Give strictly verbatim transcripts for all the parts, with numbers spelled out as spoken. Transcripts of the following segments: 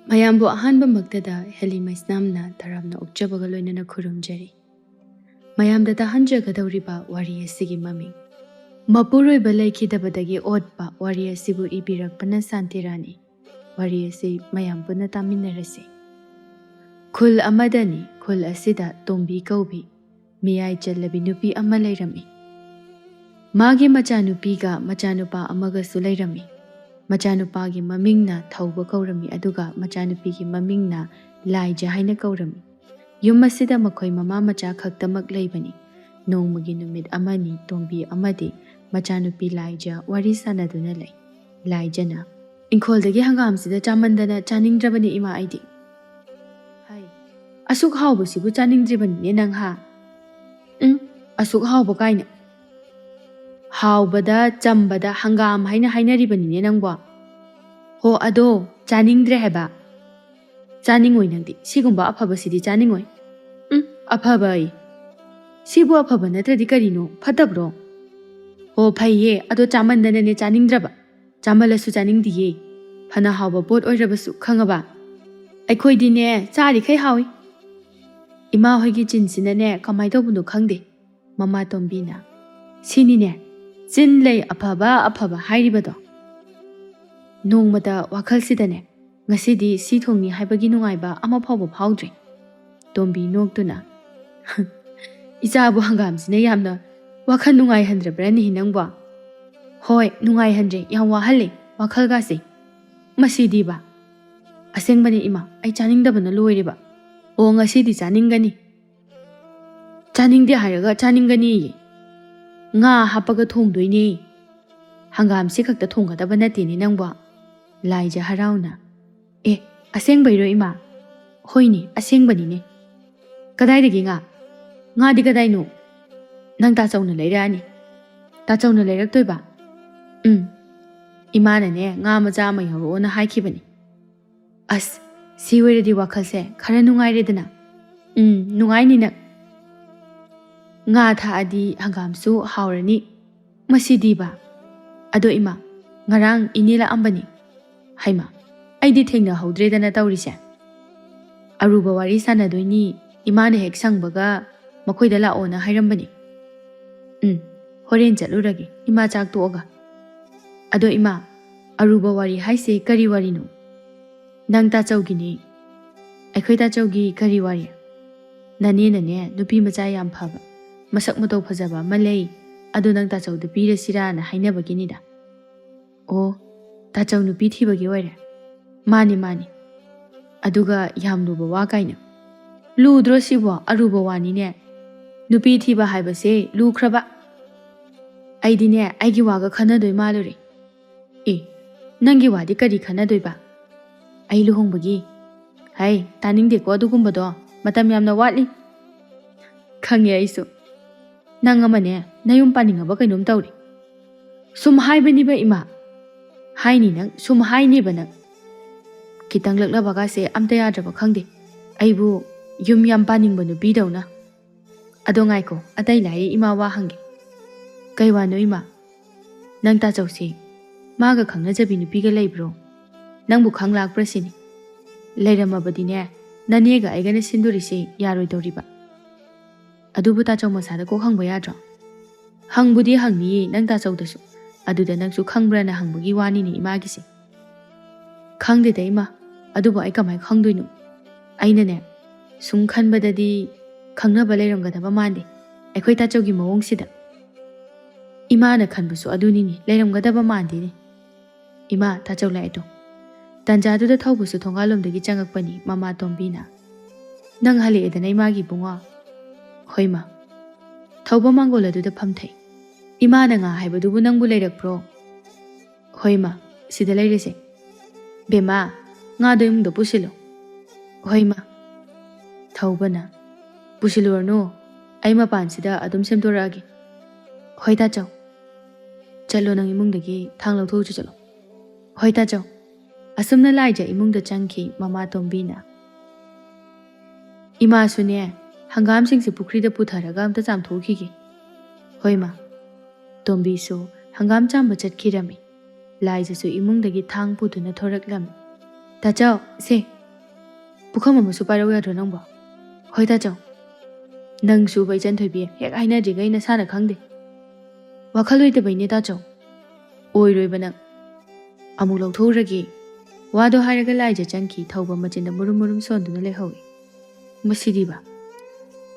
ꯃꯌꯥꯝꯕꯨ ꯑꯍꯥꯟꯕꯃꯛꯇꯗ ꯍꯦꯂꯤ ꯃꯩꯁꯅꯥꯝꯅ ꯇꯔꯥꯝꯅ ꯑꯣꯛꯆꯕꯒ ꯂꯣꯏꯅꯅ ꯈꯨꯔꯨꯝꯖꯔꯤ꯫ ꯃꯌꯥꯝꯗ ꯇꯥꯍꯟꯖꯒꯗꯧꯔꯤꯕ ꯋꯥꯔꯤ ꯑꯁꯤꯒꯤ ꯃꯃꯤꯡ ꯃꯄꯨꯔꯣꯏꯕ ꯂꯩꯈꯤꯗꯕꯗꯒꯤ ꯑꯣꯠꯄ ꯋꯥꯔꯤ ꯑꯁꯤꯕꯨ ꯏꯕꯤꯔꯛꯄꯅ ꯁꯥꯟꯇꯤꯔꯥꯅꯤ꯫ ꯋꯥꯔꯤ ꯑꯁꯤ ꯃꯌꯥꯝ ꯄꯨꯟꯅ ꯇꯥꯃꯤꯟꯅꯔꯁꯤ꯫ ꯈꯨꯜ ꯑꯃꯗꯅꯤ, ꯈꯨꯜ ꯑꯁꯤꯗ ꯇꯣꯝꯕꯤ ꯀꯧꯕꯤ ꯃꯤꯌꯥꯏ ꯆꯜꯂꯕꯤ ꯅꯨꯄꯤ ꯑꯃ ꯂꯩꯔꯝꯃꯤ꯫ ꯃꯥꯒꯤ ꯃꯆꯥꯅꯨꯄꯤꯒ ꯃꯆꯥꯅꯨꯄꯥ ꯑꯃꯒꯁꯨ ꯂꯩꯔꯝꯃꯤ꯫ ꯃꯆꯥꯅꯨꯄꯥꯒꯤ ꯃꯃꯤꯡꯅ ꯊꯧꯕ ꯀꯧꯔꯝꯃꯤ, ꯑꯗꯨꯒ ꯃꯆꯥꯅꯨꯄꯤꯒꯤ ꯃꯃꯤꯡꯅ ꯂꯥꯏꯖ ꯍꯥꯏꯅ ꯀꯧꯔꯝꯃꯤ꯫ ꯌꯨꯝ ꯑꯁꯤꯗ ꯃꯈꯣꯏ ꯃꯃꯥ ꯃꯆꯥ ꯈꯛꯇꯃꯛ ꯂꯩꯕꯅꯤ꯫ ꯅꯣꯡꯃꯒꯤ ꯅꯨꯃꯤꯠ ꯑꯃꯅꯤ ꯇꯣꯝꯕꯤ ꯑꯃꯗꯤ ꯃꯆꯥꯅꯨꯄꯤ ꯂꯥꯏꯖ ꯋꯥꯔꯤ ꯁꯥꯟꯅꯗꯨꯅ ꯂꯩ꯫ ꯂꯥꯏꯖꯅ, "ꯏꯪꯈꯣꯜꯗꯒꯤ ꯍꯪꯒꯥꯝꯁꯤꯗ ꯆꯥꯃꯟꯗꯅ ꯆꯥꯅꯤꯡꯗ꯭ꯔꯕꯅꯤ ꯏꯃꯥ ꯑꯩꯗꯤ꯫ ꯍꯥꯏ, ꯑꯁꯨꯛ ꯍꯥꯎꯕꯁꯤꯕꯨ ꯆꯥꯅꯤꯡꯗ꯭ꯔꯤꯕꯅꯤꯅꯦ ꯅꯪ ꯍꯥ? ꯎꯝ, ꯑꯁꯨꯛ ꯍꯥꯎꯕ ꯀꯥꯏꯅ꯫ ꯍꯥꯎꯕꯗ ꯆꯝꯕꯗ ꯍꯪꯒꯥꯝ ꯍꯥꯏꯅ ꯍꯥꯏꯅꯔꯤꯕꯅꯤꯅꯦ ꯅꯪꯕꯣ꯫ ꯍꯣ, ꯑꯗꯣ ꯆꯥꯅꯤꯡꯗ꯭ꯔꯦ ꯍꯥꯏꯕ꯫ ꯆꯥꯅꯤꯡꯉꯣꯏ ꯅꯪꯗꯤ, ꯁꯤꯒꯨꯝꯕ ꯑꯐꯕꯁꯤꯗꯤ ꯆꯥꯅꯤꯡꯉꯣꯏ꯫ ꯎꯝ, ꯑꯐꯕ ꯑꯩ꯫ ꯁꯤꯕꯨ ꯑꯐꯕ ꯅꯠꯇ꯭ꯔꯗꯤ ꯀꯔꯤꯅꯣ? ꯐꯠꯇꯕ꯭ꯔꯣ? ꯍꯣ, ꯐꯩꯌꯦ, ꯑꯗꯣ ꯆꯥꯃꯟꯗꯅꯅꯦ ꯆꯥꯅꯤꯡꯗ꯭ꯔꯕ꯫ ꯆꯥꯃꯜꯂꯁꯨ ꯆꯥꯅꯤꯡꯗꯤꯌꯦ꯫ ꯐꯅ ꯍꯥꯎꯕ ꯄꯣꯠ ꯑꯣꯏꯔꯕꯁꯨ, ꯈꯪꯉꯕ? ꯑꯩꯈꯣꯏꯗꯤꯅꯦ ꯆꯥꯔꯤꯈꯩ ꯍꯥꯎꯏ꯫ ꯏꯃꯥ ꯍꯣꯏꯒꯤ ꯆꯤꯟꯁꯤꯅꯅꯦ ꯀꯃꯥꯏ ꯇꯧꯕꯅꯣ ꯈꯪꯗꯦ꯫ ꯃꯃꯥ ꯇꯣꯝꯕꯤꯅ, "ꯁꯤꯅꯤꯅꯦ ꯆꯤꯟ ꯂꯩ ꯑꯐꯕ ꯑꯐꯕ ꯍꯥꯏꯔꯤꯕꯗꯣ꯫ ꯅꯣꯡꯃꯇ ꯋꯥꯈꯜꯁꯤꯗꯅꯦ ꯉꯁꯤꯗꯤ ꯁꯤ ꯊꯣꯡꯅꯤ ꯍꯥꯏꯕꯒꯤ ꯅꯨꯡꯉꯥꯏꯕ ꯑꯃ ꯐꯥꯎꯕ ꯐꯥꯎꯗ꯭ꯔꯤ꯫" ꯇꯣꯝꯕꯤ ꯅꯣꯛꯇꯨꯅ, "ꯏꯆꯥꯕꯨ ꯍꯪꯒꯥꯝꯁꯤꯅ ꯌꯥꯝꯅ ꯋꯥꯈꯜ ꯅꯨꯡꯉꯥꯏꯍꯟꯗ꯭ꯔꯕ꯭ꯔꯅꯦ ꯅꯪꯕꯣ?" "ꯍꯣꯏ, ꯅꯨꯡꯉꯥꯏꯍꯟꯗ꯭ꯔꯦ, ꯌꯥꯝ ꯋꯥꯍꯜꯂꯦ ꯋꯥꯈꯜꯒꯥꯁꯦ꯫ ꯃꯁꯤꯗꯤꯕ꯫ ꯑꯁꯦꯡꯕꯅꯦ ꯏꯃꯥ, ꯑꯩ ꯆꯥꯅꯤꯡꯗꯕꯅ ꯂꯣꯏꯔꯦꯕ꯫ ꯑꯣ, ꯉꯁꯤꯗꯤ ꯆꯥꯅꯤꯡꯒꯅꯤ꯫ ꯆꯥꯅꯤꯡꯗꯦ ꯍꯥꯏꯔꯒ ꯆꯥꯅꯤꯡꯒꯅꯤꯌꯦ꯫ ꯉꯥ ꯍꯥꯞꯄꯒ ꯊꯣꯡꯗꯣꯏꯅꯦ꯫ ꯍꯪꯒꯥꯝꯁꯤ ꯈꯛꯇ ꯊꯣꯡꯒꯗꯕ ꯅꯠꯇꯦꯅꯦ ꯅꯪꯕꯣ꯫" ꯂꯥꯏꯖ ꯍꯔꯥꯎꯅ, "ꯑꯦ, ꯑꯁꯦꯡꯕꯩꯔꯣ ꯏꯃꯥ?" "ꯍꯣꯏꯅꯦ, ꯑꯁꯦꯡꯕꯅꯤꯅꯦ꯫ ꯀꯗꯥꯏꯗꯒꯤ ꯉꯥ? ꯉꯥꯗꯤ ꯀꯗꯥꯏꯅꯣ? ꯅꯪ ꯇꯥꯆꯧꯅ ꯂꯩꯔꯛꯑꯅꯤ꯫" "ꯇꯥꯆꯧꯅ ꯂꯩꯔꯛꯇꯣꯏꯕ?" "ꯎꯝ꯫ ꯏꯃꯥꯅꯅꯦ ꯉꯥ ꯃꯆꯥ ꯑꯃ ꯌꯥꯎꯔꯛꯑꯣꯅ ꯍꯥꯏꯈꯤꯕꯅꯤ꯫" "ꯑꯁ, ꯁꯤ ꯑꯣꯏꯔꯗꯤ ꯋꯥꯈꯜꯁꯦ ꯈꯔ ꯅꯨꯡꯉꯥꯏꯔꯦꯗꯅ꯫" "ꯎꯝ, ꯅꯨꯡꯉꯥꯏꯅꯤ ꯅꯪ꯫ ꯉꯥ ꯊꯥꯛꯑꯗꯤ ꯍꯪꯒꯥꯝꯁꯨ ꯍꯥꯎꯔꯅꯤ꯫ ꯃꯁꯤꯗꯤꯕ꯫ ꯑꯗꯣ ꯏꯃꯥ, ꯉꯔꯥꯡ ꯏꯅꯦ ꯂꯥꯛꯑꯝꯕꯅꯤ꯫" "ꯍꯩꯃꯥ, ꯑꯩꯗꯤ ꯊꯦꯡꯅꯍꯧꯗ꯭ꯔꯦꯗꯅ ꯇꯧꯔꯤꯁꯦ꯫ ꯑꯔꯨꯕ ꯋꯥꯔꯤ ꯁꯥꯟꯅꯗꯣꯏꯅꯤ, ꯏꯃꯥꯅ ꯍꯦꯛ ꯁꯪꯕꯒ ꯃꯈꯣꯏꯗ ꯂꯥꯛꯑꯣꯅ ꯍꯥꯏꯔꯝꯕꯅꯤ꯫ ꯎꯝ, ꯍꯣꯔꯦꯟ ꯆꯠꯂꯨꯔꯒꯦ, ꯏꯃꯥ ꯆꯥꯛ ꯇꯣꯛꯑꯒ꯫ ꯑꯗꯣ ꯏꯃꯥ, ꯑꯔꯨꯕ ꯋꯥꯔꯤ ꯍꯥꯏꯁꯦ ꯀꯔꯤ ꯋꯥꯔꯤꯅꯣ? ꯅꯪ ꯇꯥꯆꯧꯒꯤꯅꯦ꯫ ꯑꯩꯈꯣꯏ ꯇꯥꯆꯧꯒꯤ ꯀꯔꯤ ꯋꯥꯔꯤ? ꯅꯅꯦꯅꯅꯦ ꯅꯨꯄꯤ ꯃꯆꯥ ꯌꯥꯝ ꯐꯕ, ꯃꯁꯛ ꯃꯇꯧ ꯐꯖꯕ ꯑꯃ ꯂꯩ, ꯑꯗꯨ ꯅꯪ ꯇꯥꯆꯧꯗ ꯄꯤꯔꯁꯤꯔꯥꯅ ꯍꯥꯏꯅꯕꯒꯤꯅꯤꯗ꯫ ꯑꯣ, ꯇꯥꯆꯧ ꯅꯨꯄꯤ ꯊꯤꯕꯒꯤ ꯑꯣꯏꯔꯦ? ꯃꯥꯅꯤ, ꯃꯥꯅꯤ꯫ ꯑꯗꯨꯒ ꯌꯥꯝ ꯂꯨꯕ ꯋꯥ ꯀꯥꯏꯅ꯫ ꯂꯨꯗ꯭ꯔꯣ ꯁꯤꯕꯣ? ꯑꯔꯨꯕ ꯋꯥꯅꯤꯅꯦ꯫ ꯅꯨꯄꯤ ꯊꯤꯕ ꯍꯥꯏꯕꯁꯦ ꯂꯨꯈ꯭ꯔꯕ꯫ ꯑꯩꯗꯤꯅꯦ ꯑꯩꯒꯤ ꯋꯥꯒ ꯈꯟꯅꯗꯣꯏ ꯃꯥꯜꯂꯨꯔꯦ꯫ ꯑꯦ, ꯅꯪꯒꯤ ꯋꯥꯗꯤ ꯀꯔꯤ ꯈꯟꯅꯗꯣꯏꯕ? ꯑꯩ ꯂꯨꯍꯣꯡꯕꯒꯤ? ꯍꯩ, ꯇꯥꯅꯤꯡꯗꯦꯀꯣ ꯑꯗꯨꯒꯨꯝꯕꯗꯣ, ꯃꯇꯝ ꯌꯥꯝꯅ ꯋꯥꯠꯂꯤ꯫ ꯈꯪꯉꯦ ꯑꯩꯁꯨ꯫ ꯅꯪ ꯑꯃꯅꯦ ꯅꯌꯨꯝ ꯄꯥꯅꯤꯡꯉꯕ ꯀꯩꯅꯣꯝ ꯇꯧꯔꯦ꯫ ꯁꯨꯝ ꯍꯥꯏꯕꯅꯤꯕ ꯏꯃꯥ꯫ ꯍꯥꯏꯅꯤ ꯅꯪ, ꯁꯨꯝ ꯍꯥꯏꯅꯤꯕ ꯅꯪ꯫ ꯈꯤꯇꯪ ꯂꯛꯅꯕꯒꯥꯁꯦ ꯑꯝꯇ ꯌꯥꯗ꯭ꯔꯕ ꯈꯪꯗꯦ꯫ ꯑꯩꯕꯨ ꯌꯨꯝ ꯌꯥꯝ ꯄꯥꯅꯤꯡꯕ ꯅꯨꯄꯤꯗꯧꯅ꯫ ꯑꯗꯣ ꯉꯥꯏꯈꯣ, ꯑꯇꯩ ꯂꯥꯏꯔꯤ ꯏꯃꯥ ꯋꯥ ꯍꯪꯒꯦ꯫ ꯀꯩ ꯋꯥꯅꯣ ꯏꯃꯥ? ꯅꯪ ꯇꯥꯆꯧꯁꯦ ꯃꯥꯒ ꯈꯪꯅꯖꯕꯤ ꯅꯨꯄꯤꯒ ꯂꯩꯕ꯭ꯔꯣ? ꯅꯪꯕꯨ ꯈꯪ ꯂꯥꯛꯄ꯭ꯔꯥ ꯁꯤꯅꯤ꯫ ꯂꯩꯔꯝꯃꯕꯗꯤꯅꯦ ꯅꯅꯦꯒ ꯑꯩꯒꯅ ꯁꯤꯟꯗꯣꯔꯤꯁꯦ ꯌꯥꯔꯣꯏꯗꯧꯔꯤꯕ꯫ ꯑꯗꯨꯕꯨ ꯇꯥꯆꯧ ꯃꯁꯥꯗ ꯀꯣꯛ ꯍꯪꯕ ꯌꯥꯗ꯭ꯔꯣ? ꯍꯪꯕꯨꯗꯤ ꯍꯪꯅꯤꯌꯦ ꯅꯪ ꯇꯥꯆꯧꯗꯁꯨ꯫ ꯑꯗꯨꯗ ꯅꯪꯁꯨ ꯈꯪꯕ꯭ꯔꯥꯅ ꯍꯪꯕꯒꯤ ꯋꯥꯅꯤꯅꯦ ꯏꯃꯥꯒꯤꯁꯦ꯫ ꯈꯪꯗꯦꯗ ꯏꯃꯥ, ꯑꯗꯨꯕꯨ ꯑꯩ ꯀꯃꯥꯏ ꯈꯪꯗꯣꯏꯅꯣ? ꯑꯩꯅꯅꯦ ꯁꯨꯝ ꯈꯟꯕꯗꯗꯤ ꯈꯪꯅꯕ ꯂꯩꯔꯝꯒꯗꯕ ꯃꯥꯟꯗꯦ ꯑꯩꯈꯣꯏ ꯇꯥꯆꯧꯒꯤ ꯃꯑꯣꯡꯁꯤꯗ꯫ ꯏꯃꯥꯅ ꯈꯟꯕꯁꯨ ꯑꯗꯨꯅꯤꯅꯦ, ꯂꯩꯔꯝꯒꯗꯕ ꯃꯥꯟꯗꯦꯅꯦ꯫ ꯏꯃꯥ, ꯇꯥꯆꯧ ꯂꯥꯛꯑꯦ ꯇꯣ꯫ ꯇꯟꯖꯥꯗꯨꯗ ꯊꯧꯕꯁꯨ ꯊꯣꯡꯒꯥꯜꯂꯣꯝꯗꯒꯤ ꯆꯪꯉꯛꯄꯅꯤ ꯃꯃꯥ ꯇꯣꯝꯕꯤꯅ꯫ ꯅꯪ ꯍꯜꯂꯛꯑꯦꯗꯅ ꯏꯃꯥꯒꯤ ꯏꯕꯨꯡꯉꯣ꯫ ꯍꯣꯏ ꯃꯥ꯫ ꯊꯧꯕ ꯃꯥꯡꯒꯣꯜ ꯑꯗꯨꯗ ꯐꯝꯊꯩ꯫ ꯏꯃꯥꯅ ꯉꯥ ꯍꯥꯏꯕꯗꯨꯕꯨ ꯅꯪꯕꯨ ꯂꯩꯔꯛꯄ꯭ꯔꯣ? ꯍꯣꯏ ꯃꯥ, ꯁꯤꯗ ꯂꯩꯔꯦꯁꯦ꯫ ꯕꯦꯝꯃ, ꯉꯥꯗꯣ ꯏꯃꯨꯡꯗ ꯄꯨꯁꯤꯜꯂꯣ꯫ ꯍꯣꯏ ꯃꯥ꯫ ꯊꯧꯕꯅ, ꯄꯨꯁꯤꯜꯂꯨꯔꯅꯨ, ꯑꯩ ꯃꯄꯥꯟꯁꯤꯗ ꯑꯗꯨꯝ ꯁꯦꯝꯗꯣꯔꯛꯑꯒꯦ꯫ ꯍꯣꯏ ꯇꯥꯆꯧ꯫ ꯆꯠꯂꯣ, ꯅꯪ ꯏꯃꯨꯡꯗꯒꯤ ꯊꯥꯡ ꯂꯧꯊꯣꯛꯎꯆꯣ ꯆꯠꯂꯣ꯫ ꯍꯣꯏ ꯇꯥꯆꯧ꯫ ꯑꯁꯨꯝꯅ ꯂꯥꯏꯖ ꯏꯃꯨꯡꯗ ꯆꯪꯈꯤ ꯃꯃꯥ ꯇꯣꯝꯕꯤꯅ꯫ ꯏꯃꯥꯁꯨꯅꯦ, ꯍꯪꯒꯥꯝꯁꯤꯡꯁꯦ ꯄꯨꯈ꯭ꯔꯤꯗ ꯄꯨꯊꯔꯒ ꯑꯝꯇ ꯆꯥꯝꯊꯣꯛꯈꯤꯒꯦ꯫ ꯍꯣꯏ ꯃꯥ꯫ ꯇꯣꯝꯕꯤꯁꯨ ꯍꯪꯒꯥꯝ ꯆꯥꯝꯕ ꯆꯠꯈꯤꯔꯝꯃꯤ꯫ ꯂꯥꯏꯖꯁꯨ ꯏꯃꯨꯡꯗꯒꯤ ꯊꯥꯡ ꯄꯨꯗꯨꯅ ꯊꯣꯔꯛꯂꯝꯃꯤ꯫ "ꯇꯥꯆꯧ, ꯁꯦ, ꯄꯨꯈꯝ ꯑꯃꯁꯨ ꯄꯥꯏꯔꯛꯎ ꯌꯥꯗ꯭ꯔꯣ ꯅꯪꯕꯣ?" "ꯍꯣꯏ ꯇꯥꯆꯧ꯫ ꯅꯪꯁꯨꯕ ꯏꯆꯟ ꯊꯣꯏꯕꯤ, ꯍꯦꯛ ꯍꯥꯏꯅꯗ꯭ꯔꯤꯈꯩ ꯅꯁꯥꯅ ꯈꯪꯗꯦ꯫ ꯋꯥꯈꯜ ꯂꯣꯏꯇꯕꯩꯅꯦ ꯇꯥꯆꯧ꯫ ꯑꯣꯏꯔꯣꯏꯕ ꯅꯪ꯫ ꯑꯃꯨꯛ ꯂꯧꯊꯣꯛꯎꯔꯒꯦ꯫" ꯋꯥꯗꯣ ꯍꯥꯏꯔꯒ ꯂꯥꯏꯖ ꯆꯪꯈꯤ꯫ ꯊꯧꯕ ꯃꯆꯤꯟꯗ ꯃꯨꯔꯨꯝ ꯃꯨꯔꯨꯝ ꯁꯣꯟꯗꯨꯅ ꯂꯩꯍꯧꯏ꯫ ꯃꯁꯤꯗꯤꯕ꯫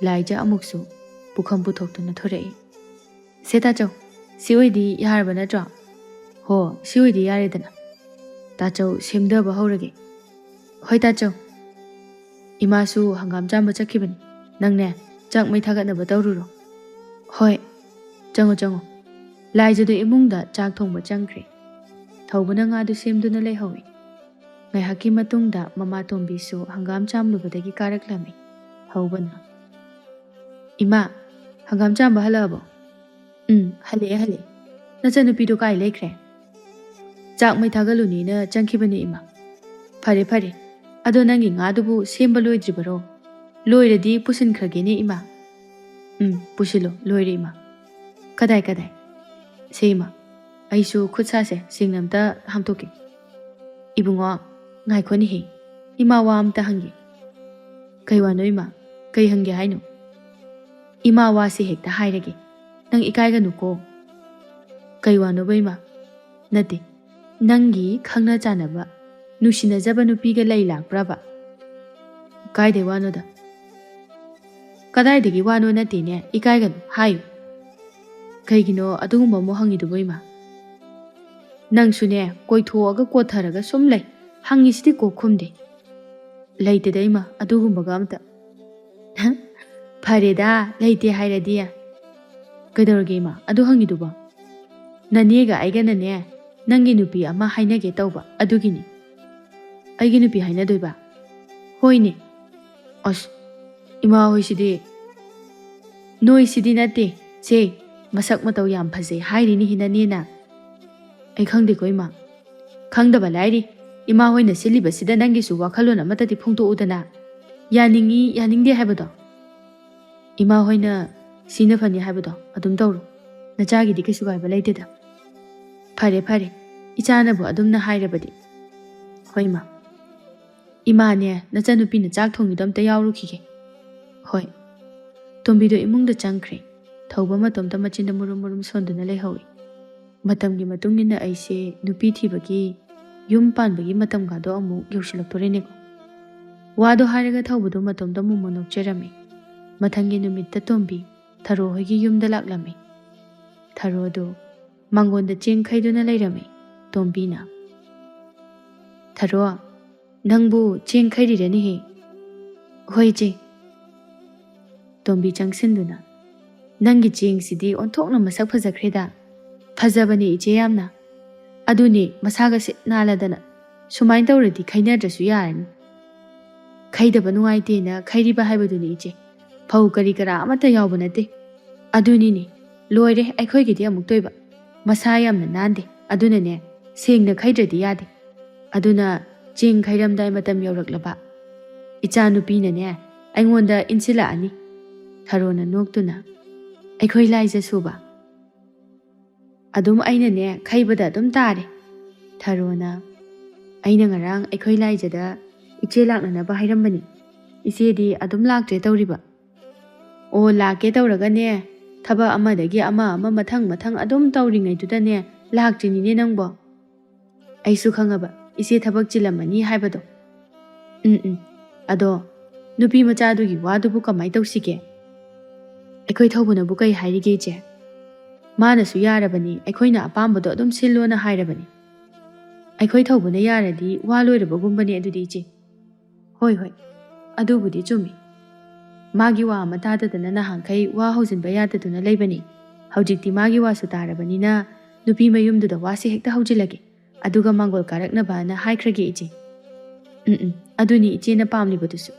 ꯂꯥꯏꯖ ꯑꯃꯨꯛꯁꯨ ꯄꯨꯈꯝ ꯄꯨꯊꯣꯛꯇꯨꯅ ꯊꯣꯔꯛꯏ꯫ "ꯁꯦ ꯇꯥꯆꯧ, ꯁꯤ ꯑꯣꯏꯗꯤ ꯌꯥꯔꯕ ꯅꯠꯇ꯭ꯔꯣ?" "ꯍꯣ, ꯁꯤ ꯑꯣꯏꯗꯤ ꯌꯥꯔꯦꯗꯅ꯫ ꯇꯥꯆꯧ, ꯁꯦꯝꯗꯕ ꯍꯧꯔꯒꯦ꯫" "ꯍꯣꯏ ꯇꯥꯆꯧ꯫" "ꯏꯃꯥꯁꯨ ꯍꯪꯒꯥꯝ ꯆꯥꯝꯕ ꯆꯠꯈꯤꯕꯅꯤ꯫ ꯅꯪꯅꯦ, ꯆꯥꯛ ꯃꯩ ꯊꯥꯒꯠꯅꯕ ꯇꯧꯔꯨꯔꯣ꯫" "ꯍꯣꯏ, ꯆꯪꯉꯣ, ꯆꯪꯉꯣ꯫" ꯂꯥꯏꯖꯗꯨ ꯏꯃꯨꯡꯗ ꯆꯥꯛ ꯊꯣꯡꯕ ꯆꯪꯈ꯭ꯔꯦ꯫ ꯊꯧꯕꯅ ꯉꯥꯗꯨ ꯁꯦꯝꯗꯨꯅ ꯂꯩꯍꯧꯏ꯫ ꯉꯥꯏꯍꯥꯛꯀꯤ ꯃꯇꯨꯡꯗ ꯃꯃꯥ ꯇꯣꯝꯕꯤꯁꯨ ꯍꯪꯒꯥꯝ ꯆꯥꯝꯂꯨꯕꯗꯒꯤ ꯀꯥꯔꯛꯂꯝꯃꯤ꯫ ꯊꯧꯕꯅ, "ꯏꯃꯥ, ꯍꯪꯒꯥꯝ ꯆꯥꯝꯕ ꯍꯜꯂꯛꯑꯕꯣ?" "ꯎꯝ, ꯍꯜꯂꯛꯑꯦ, ꯍꯜꯂꯛꯑꯦ꯫ ꯅꯆꯟꯅꯨꯄꯤꯗꯣ ꯀꯥꯏ ꯂꯩꯈ꯭ꯔꯦ?" "ꯆꯥꯛ ꯃꯩ ꯊꯥꯒꯠꯂꯨꯅꯤꯅ ꯆꯪꯈꯤꯕꯅꯦ, ꯏꯃꯥ꯫" "ꯐꯔꯦ, ꯐꯔꯦ꯫ ꯑꯗꯣ ꯅꯪꯒꯤ ꯉꯥꯗꯨꯕꯨ ꯁꯦꯝꯕ ꯂꯣꯏꯗ꯭ꯔꯤꯕꯔꯣ? ꯂꯣꯏꯔꯗꯤ ꯄꯨꯁꯤꯟꯈ꯭ꯔꯒꯦꯅꯦ, ꯏꯃꯥ꯫" "ꯎꯝ, ꯄꯨꯁꯤꯜꯂꯣ, ꯂꯣꯏꯔꯦ, ꯏꯃꯥ꯫" "ꯀꯗꯥꯏ, ꯀꯗꯥꯏ?" "ꯁꯦ, ꯏꯃꯥ, ꯑꯩꯁꯨ ꯈꯨꯠ ꯁꯥꯁꯦ, ꯁꯦꯡꯅ ꯑꯝꯇ ꯍꯥꯝꯗꯣꯛꯀꯦ꯫" "ꯏꯕꯨꯡꯉꯣ, ꯉꯥꯏꯈꯣꯅꯦꯍꯦ, ꯏꯃꯥ ꯋꯥ ꯑꯝꯇ ꯍꯪꯒꯦ꯫" "ꯀꯩ ꯋꯥꯅꯣ, ꯏꯃꯥ? ꯀꯩ ꯍꯪꯒꯦ ꯍꯥꯏꯅꯣ?" "ꯏꯃꯥ ꯋꯥꯁꯦ ꯍꯦꯛꯇ ꯍꯥꯏꯔꯒꯦ, ꯅꯪ ꯏꯀꯥꯏꯒꯅꯨꯀꯣ꯫" "ꯀꯩ ꯋꯥꯅꯣꯕ, ꯏꯃꯥ?" "ꯅꯠꯇꯦ, ꯅꯪꯒꯤ ꯈꯪꯅ ꯆꯥꯟꯅꯕ, ꯅꯨꯡꯁꯤꯅꯖꯕ ꯅꯨꯄꯤꯒ ꯂꯩ ꯂꯥꯛꯄ꯭ꯔꯕ?" "ꯀꯥꯏꯗꯩ ꯋꯥꯅꯣꯗ?" "ꯀꯗꯥꯏꯗꯒꯤ ꯋꯥꯅꯣ ꯅꯠꯇꯦꯅꯦ, ꯏꯀꯥꯏꯒꯅꯨ, ꯍꯥꯏꯌꯨ꯫" "ꯀꯩꯒꯤꯅꯣ ꯑꯗꯨꯒꯨꯝꯕ ꯑꯃꯨꯛ ꯍꯪꯉꯤꯗꯨꯕꯨ, ꯏꯃꯥ?" "ꯅꯪꯁꯨꯅꯦ, ꯀꯣꯏꯊꯣꯛꯑꯒ ꯀꯣꯠꯊꯔꯒ ꯁꯨꯝ ꯂꯩ, ꯍꯪꯉꯤꯁꯤꯗꯤ ꯀꯣꯛ ꯈꯨꯝꯗꯦ꯫" "ꯂꯩꯇꯦꯗ, ꯏꯃꯥ, ꯑꯗꯨꯒꯨꯝꯕꯒ ꯑꯝꯇ꯫" "ꯐꯔꯦꯗ, ꯂꯩꯇꯦ ꯍꯥꯏꯔꯗꯤ꯫" "ꯀꯩꯗꯧꯔꯒꯦ, ꯏꯃꯥ, ꯑꯗꯨ ꯍꯪꯉꯤꯗꯨꯕꯣ?" "ꯅꯅꯦꯒ ꯑꯩꯒꯅꯅꯦ, ꯅꯪꯒꯤ ꯅꯨꯄꯤ ꯑꯃ ꯍꯥꯏꯅꯒꯦ ꯇꯧꯕ, ꯑꯗꯨꯒꯤꯅꯤ꯫" "ꯑꯩꯒꯤ ꯅꯨꯄꯤ ꯍꯥꯏꯅꯗꯣꯏꯕ?" "ꯍꯣꯏꯅꯦ꯫" "ꯑꯁ, ꯏꯃꯥ ꯍꯣꯏꯁꯤꯗꯤ꯫" "ꯅꯣꯏꯁꯤꯗꯤ ꯅꯠꯇꯦ, ꯁꯦ, ꯃꯁꯛ ꯃꯇꯧ ꯌꯥꯝ ꯐꯖꯩ ꯍꯥꯏꯔꯤꯅꯤ ꯍꯤ ꯅꯅꯦꯅ꯫" "ꯑꯩ ꯈꯪꯗꯦꯀꯣ, ꯏꯃꯥ꯫" "ꯈꯪꯗꯕ ꯂꯥꯏꯔꯤ, ꯏꯃꯥ ꯍꯣꯏꯅ ꯁꯤꯜꯂꯤꯕꯁꯤꯗ ꯅꯪꯒꯤꯁꯨ ꯋꯥꯈꯜꯂꯣꯟ ꯑꯃꯠꯇꯗꯤ ꯐꯣꯡꯗꯣꯛꯎꯗꯅ꯫ ꯌꯥꯅꯤꯡꯉꯤ, ꯌꯥꯅꯤꯡꯗꯦ ꯍꯥꯏꯕꯗꯣ ꯏꯃꯥ ꯍꯣꯏꯅ ꯁꯤꯅ ꯐꯅꯤ ꯍꯥꯏꯕꯗꯣ ꯑꯗꯨꯝ ꯇꯧꯔꯣ꯫ ꯅꯆꯥꯒꯤꯗꯤ ꯀꯩꯁꯨ ꯀꯥꯏꯕ ꯂꯩꯇꯦꯗ꯫" "ꯐꯔꯦ, ꯐꯔꯦ, ꯏꯆꯥꯅꯕꯨ ꯑꯗꯨꯝꯅ ꯍꯥꯏꯔꯕꯗꯤ꯫" "ꯍꯣꯏ, ꯏꯃꯥ꯫" "ꯏꯃꯥꯅꯦ, ꯅꯆꯟꯅꯨꯄꯤꯅ ꯆꯥꯛ ꯊꯣꯡꯉꯤꯗꯣ ꯑꯝꯇ ꯌꯥꯎꯔꯨꯈꯤꯒꯦ꯫" "ꯍꯣꯏ꯫" ꯇꯣꯝꯕꯤꯗꯣ ꯏꯃꯨꯡꯗ ꯆꯪꯈ꯭ꯔꯦ꯫ ꯊꯧꯕ ꯃꯇꯣꯝꯇ ꯃꯆꯤꯟꯗ ꯃꯨꯔꯨꯝ ꯃꯨꯔꯨꯝ ꯁꯣꯟꯗꯨꯅ ꯂꯩꯍꯧꯏ꯫ ꯃꯇꯝꯒꯤ ꯃꯇꯨꯡ ꯏꯟꯅ ꯑꯩꯁꯦ ꯅꯨꯄꯤ ꯊꯤꯕꯒꯤ, ꯌꯨꯝ ꯄꯥꯟꯕꯒꯤ ꯃꯇꯝꯒꯗꯣ ꯑꯃꯨꯛ ꯌꯧꯁꯤꯜꯂꯛꯇꯣꯔꯦꯅꯦꯀꯣ꯫ ꯋꯥꯗꯣ ꯍꯥꯏꯔꯒ ꯊꯧꯕꯗꯣ ꯃꯇꯣꯝꯇ ꯃꯣꯃꯣ ꯅꯣꯛꯆꯔꯝꯃꯤ꯫ ꯃꯊꯪꯒꯤ ꯅꯨꯃꯤꯠꯇ ꯇꯣꯝꯕꯤ ꯊꯔꯣ ꯍꯣꯏꯒꯤ ꯌꯨꯝꯗ ꯂꯥꯛꯂꯝꯃꯤ꯫ ꯊꯔꯣꯗꯨ ꯃꯥꯡꯒꯣꯟꯗ ꯆꯦꯡ ꯈꯩꯗꯨꯅ ꯂꯩꯔꯝꯃꯤ꯫ ꯇꯣꯝꯕꯤꯅ, "ꯊꯔꯣ, ꯅꯪꯕꯨ ꯆꯦꯡ ꯈꯩꯔꯤꯔꯅꯦꯍꯦ?" "ꯍꯣꯏ, ꯏꯆꯦ꯫" ꯇꯣꯝꯕꯤ ꯆꯪꯁꯤꯟꯗꯨꯅ, "ꯅꯪꯒꯤ ꯆꯦꯡꯁꯤꯗꯤ ꯑꯣꯟꯊꯣꯛꯅ ꯃꯁꯛ ꯐꯖꯈ꯭ꯔꯦꯗ꯫ ꯐꯖꯕꯅꯦ, ꯏꯆꯦ, ꯌꯥꯝꯅ꯫ ꯑꯗꯨꯅꯦ, ꯃꯁꯥꯒ ꯁꯤꯠ ꯅꯥꯜꯂꯗꯅ꯫ ꯁꯨꯃꯥꯏꯅ ꯇꯧꯔꯗꯤ ꯈꯩꯅꯗ꯭ꯔꯁꯨ ꯌꯥꯔꯅꯤ꯫" "ꯈꯩꯗꯕ ꯅꯨꯡꯉꯥꯏꯇꯦꯅ ꯈꯩꯔꯤꯕ ꯍꯥꯏꯕꯗꯨꯅꯤ, ꯏꯆꯦ꯫ ꯐꯧ ꯀꯔꯤ ꯀꯔꯥ ꯑꯃꯠꯇ ꯌꯥꯎꯕ ꯅꯠꯇꯦ꯫" "ꯑꯗꯨꯅꯤꯅꯦ, ꯂꯣꯏꯔꯦ, ꯑꯩꯈꯣꯏꯒꯤꯗꯤ ꯑꯃꯨꯛꯇꯣꯏꯕ꯫ ꯃꯁꯥ ꯌꯥꯝꯅ ꯅꯥꯟꯗꯦ꯫ ꯑꯗꯨꯅꯅꯦ, ꯁꯦꯡꯅ ꯈꯩꯗ꯭ꯔꯗꯤ ꯌꯥꯗꯦ꯫ ꯑꯗꯨꯅ ꯆꯦꯡ ꯈꯩꯔꯝꯗꯥꯏ ꯃꯇꯝ ꯌꯧꯔꯛꯂꯕ ꯏꯆꯥꯅꯨꯄꯤꯅꯅꯦ, ꯑꯩꯉꯣꯟꯗ ꯏꯟꯁꯤꯜꯂꯛꯑꯅꯤ꯫" ꯊꯔꯣꯅ ꯅꯣꯛꯇꯨꯅ, "ꯑꯩꯈꯣꯏ ꯂꯥꯏꯖ ꯁꯨꯕ꯫ ꯑꯗꯨꯝ ꯑꯩꯅꯅꯦ, ꯈꯩꯕꯗ ꯑꯗꯨꯝ ꯇꯥꯔꯦ꯫" ꯊꯔꯣꯅ, "ꯑꯩꯅ ꯉꯔꯥꯡ ꯑꯩꯈꯣꯏ ꯂꯥꯏꯖꯗ ꯏꯆꯦ ꯂꯥꯛꯅꯅꯕ ꯍꯥꯏꯔꯝꯕꯅꯤ꯫ ꯏꯆꯦꯗꯤ ꯑꯗꯨꯝ ꯂꯥꯛꯇ꯭ꯔꯦ ꯇꯧꯔꯤꯕ꯫" "ꯑꯣ, ꯂꯥꯛꯀꯦ ꯇꯧꯔꯒꯅꯦ, ꯊꯕꯛ ꯑꯃꯗꯒꯤ ꯑꯃ, ꯑꯃ ꯃꯊꯪ ꯃꯊꯪ ꯑꯗꯨꯝ ꯇꯧꯔꯤꯉꯩꯗꯨꯗꯅꯦ, ꯂꯥꯛꯇ꯭ꯔꯤꯅꯤꯅꯦ ꯅꯪꯕꯣ꯫" "ꯑꯩꯁꯨ ꯈꯪꯉꯕ, ꯏꯆꯦ ꯊꯕꯛ ꯆꯤꯜꯂꯝꯃꯅꯤ ꯍꯥꯏꯕꯗꯣ꯫" "ꯎꯝ, ꯎꯝ꯫ ꯑꯗꯣ, ꯅꯨꯄꯤ ꯃꯆꯥꯗꯨꯒꯤ ꯋꯥꯗꯨꯕꯨ ꯀꯃꯥꯏ ꯇꯧꯁꯤꯒꯦ? ꯑꯩꯈꯣꯏ ꯊꯧꯕꯅꯕꯨ ꯀꯩ ꯍꯥꯏꯔꯤꯒꯦ, ꯏꯆꯦ?" "ꯃꯥꯅꯁꯨ ꯌꯥꯔꯕꯅꯤ, ꯑꯩꯈꯣꯏꯅ ꯑꯄꯥꯝꯕꯗꯣ ꯑꯗꯨꯝ ꯁꯤꯜꯂꯣꯅ ꯍꯥꯏꯔꯕꯅꯤ꯫" "ꯑꯩꯈꯣꯏ ꯊꯧꯕꯅ ꯌꯥꯔꯗꯤ ꯋꯥ ꯂꯣꯏꯔꯕꯒꯨꯝꯕꯅꯦ ꯑꯗꯨꯗꯤ, ꯏꯆꯦ꯫" "ꯍꯣꯏ, ꯍꯣꯏ, ꯑꯗꯨꯕꯨꯗꯤ ꯆꯨꯝꯃꯤ꯫ ꯃꯥꯒꯤ ꯋꯥ ꯑꯃ ꯇꯥꯗꯗꯅ ꯅꯍꯥꯟꯈꯩ ꯋꯥ ꯍꯧꯖꯤꯟꯕ ꯌꯥꯗꯗꯨꯅ ꯂꯩꯕꯅꯤ꯫ ꯍꯧꯖꯤꯛꯇꯤ ꯃꯥꯒꯤ ꯋꯥꯁꯨ ꯇꯥꯔꯕꯅꯤꯅ, ꯅꯨꯄꯤ ꯃꯌꯨꯝꯗꯨꯗ ꯋꯥꯁꯦ ꯍꯦꯛꯇ ꯍꯧꯖꯤꯜꯂꯒꯦ꯫ ꯑꯗꯨꯒ ꯃꯥꯡꯒꯣꯜ ꯀꯥꯔꯛꯅꯕꯅ ꯍꯥꯏꯈ꯭ꯔꯒꯦ, ꯏꯆꯦ꯫" "ꯎꯝ, ꯎꯝ, ꯑꯗꯨꯅꯤ ꯏꯆꯦꯅ ꯄꯥꯝꯂꯤꯕꯗꯨꯁꯨ꯫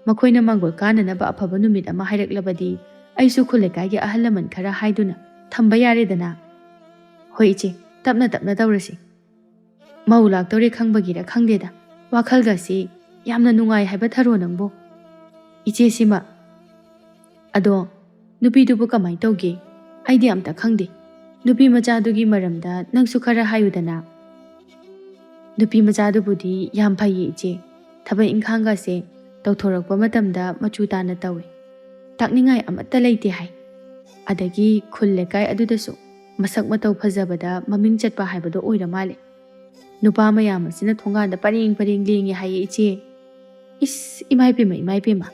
ꯃꯈꯣꯏꯅ ꯃꯥꯡꯒꯣꯜ ꯀꯥꯅꯅꯕ ꯑꯐꯕ ꯅꯨꯃꯤꯠ ꯑꯃ ꯍꯥꯏꯔꯛꯂꯕꯗꯤ, ꯑꯩꯁꯨ ꯈꯨꯜ ꯂꯩꯀꯥꯏꯒꯤ ꯑꯍꯜ ꯂꯃꯟ ꯈꯔ ꯍꯥꯏꯗꯨꯅ ꯊꯝꯕ ꯌꯥꯔꯦꯗꯅ꯫" "ꯍꯣꯏ, ꯏꯆꯦ, ꯇꯞꯅ ꯇꯞꯅ ꯇꯧꯔꯁꯤ꯫ ꯃꯧ ꯂꯥꯛꯇꯧꯔꯦ ꯈꯪꯕꯒꯤꯔ ꯈꯪꯗꯦꯗ, ꯋꯥꯈꯜꯒꯁꯤ ꯌꯥꯝꯅ ꯅꯨꯡꯉꯥꯏ ꯍꯥꯏꯕ ꯊꯔꯣ ꯅꯪꯕꯨ꯫ ꯏꯆꯦꯁꯤꯃ꯫ ꯑꯗꯣ, ꯅꯨꯄꯤꯗꯨꯕꯨ ꯀꯃꯥꯏ ꯇꯧꯒꯦ? ꯑꯩꯗꯤ ꯑꯝꯇ ꯈꯪꯗꯦ꯫ ꯅꯨꯄꯤ ꯃꯆꯥꯗꯨꯒꯤ ꯃꯔꯝꯗ ꯅꯪꯁꯨ ꯈꯔ ꯍꯥꯏꯌꯨꯗꯅ꯫" "ꯅꯨꯄꯤ ꯃꯆꯥꯗꯨꯕꯨꯗꯤ ꯌꯥꯝ ꯐꯩꯌꯦ, ꯏꯆꯦ꯫ ꯊꯕꯛ ꯏꯪꯈꯥꯡꯒꯁꯦ ꯇꯧꯊꯣꯔꯛꯄ ꯃꯇꯝꯗ ꯃꯆꯨ ꯇꯥꯅ ꯇꯧꯏ꯫ ꯇꯥꯛꯅꯤꯡꯉꯥꯏ ꯑꯃꯠꯇ ꯂꯩꯇꯦ ꯍꯥꯏ꯫ ꯑꯗꯒꯤ ꯈꯨꯜ ꯂꯩꯀꯥꯏ ꯑꯗꯨꯗꯁꯨ ꯃꯁꯛ ꯃꯇꯧ ꯐꯖꯕꯗ ꯃꯃꯤꯡ ꯆꯠꯄ ꯍꯥꯏꯕꯗꯣ ꯑꯣꯏꯔ ꯃꯥꯜꯂꯦ꯫ ꯅꯨꯄꯥ ꯃꯌꯥꯝ ꯑꯁꯤꯅ ꯊꯣꯡꯒꯥꯟꯗ ꯄꯔꯦꯡ ꯄꯔꯦꯡ ꯂꯦꯡꯉꯦ ꯍꯥꯏꯌꯦ ꯏꯆꯦ꯫ ꯏꯁ, ꯏꯃꯥꯏ ꯄꯦꯝꯃ, ꯏꯃꯥꯏ ꯄꯦꯝꯃ꯫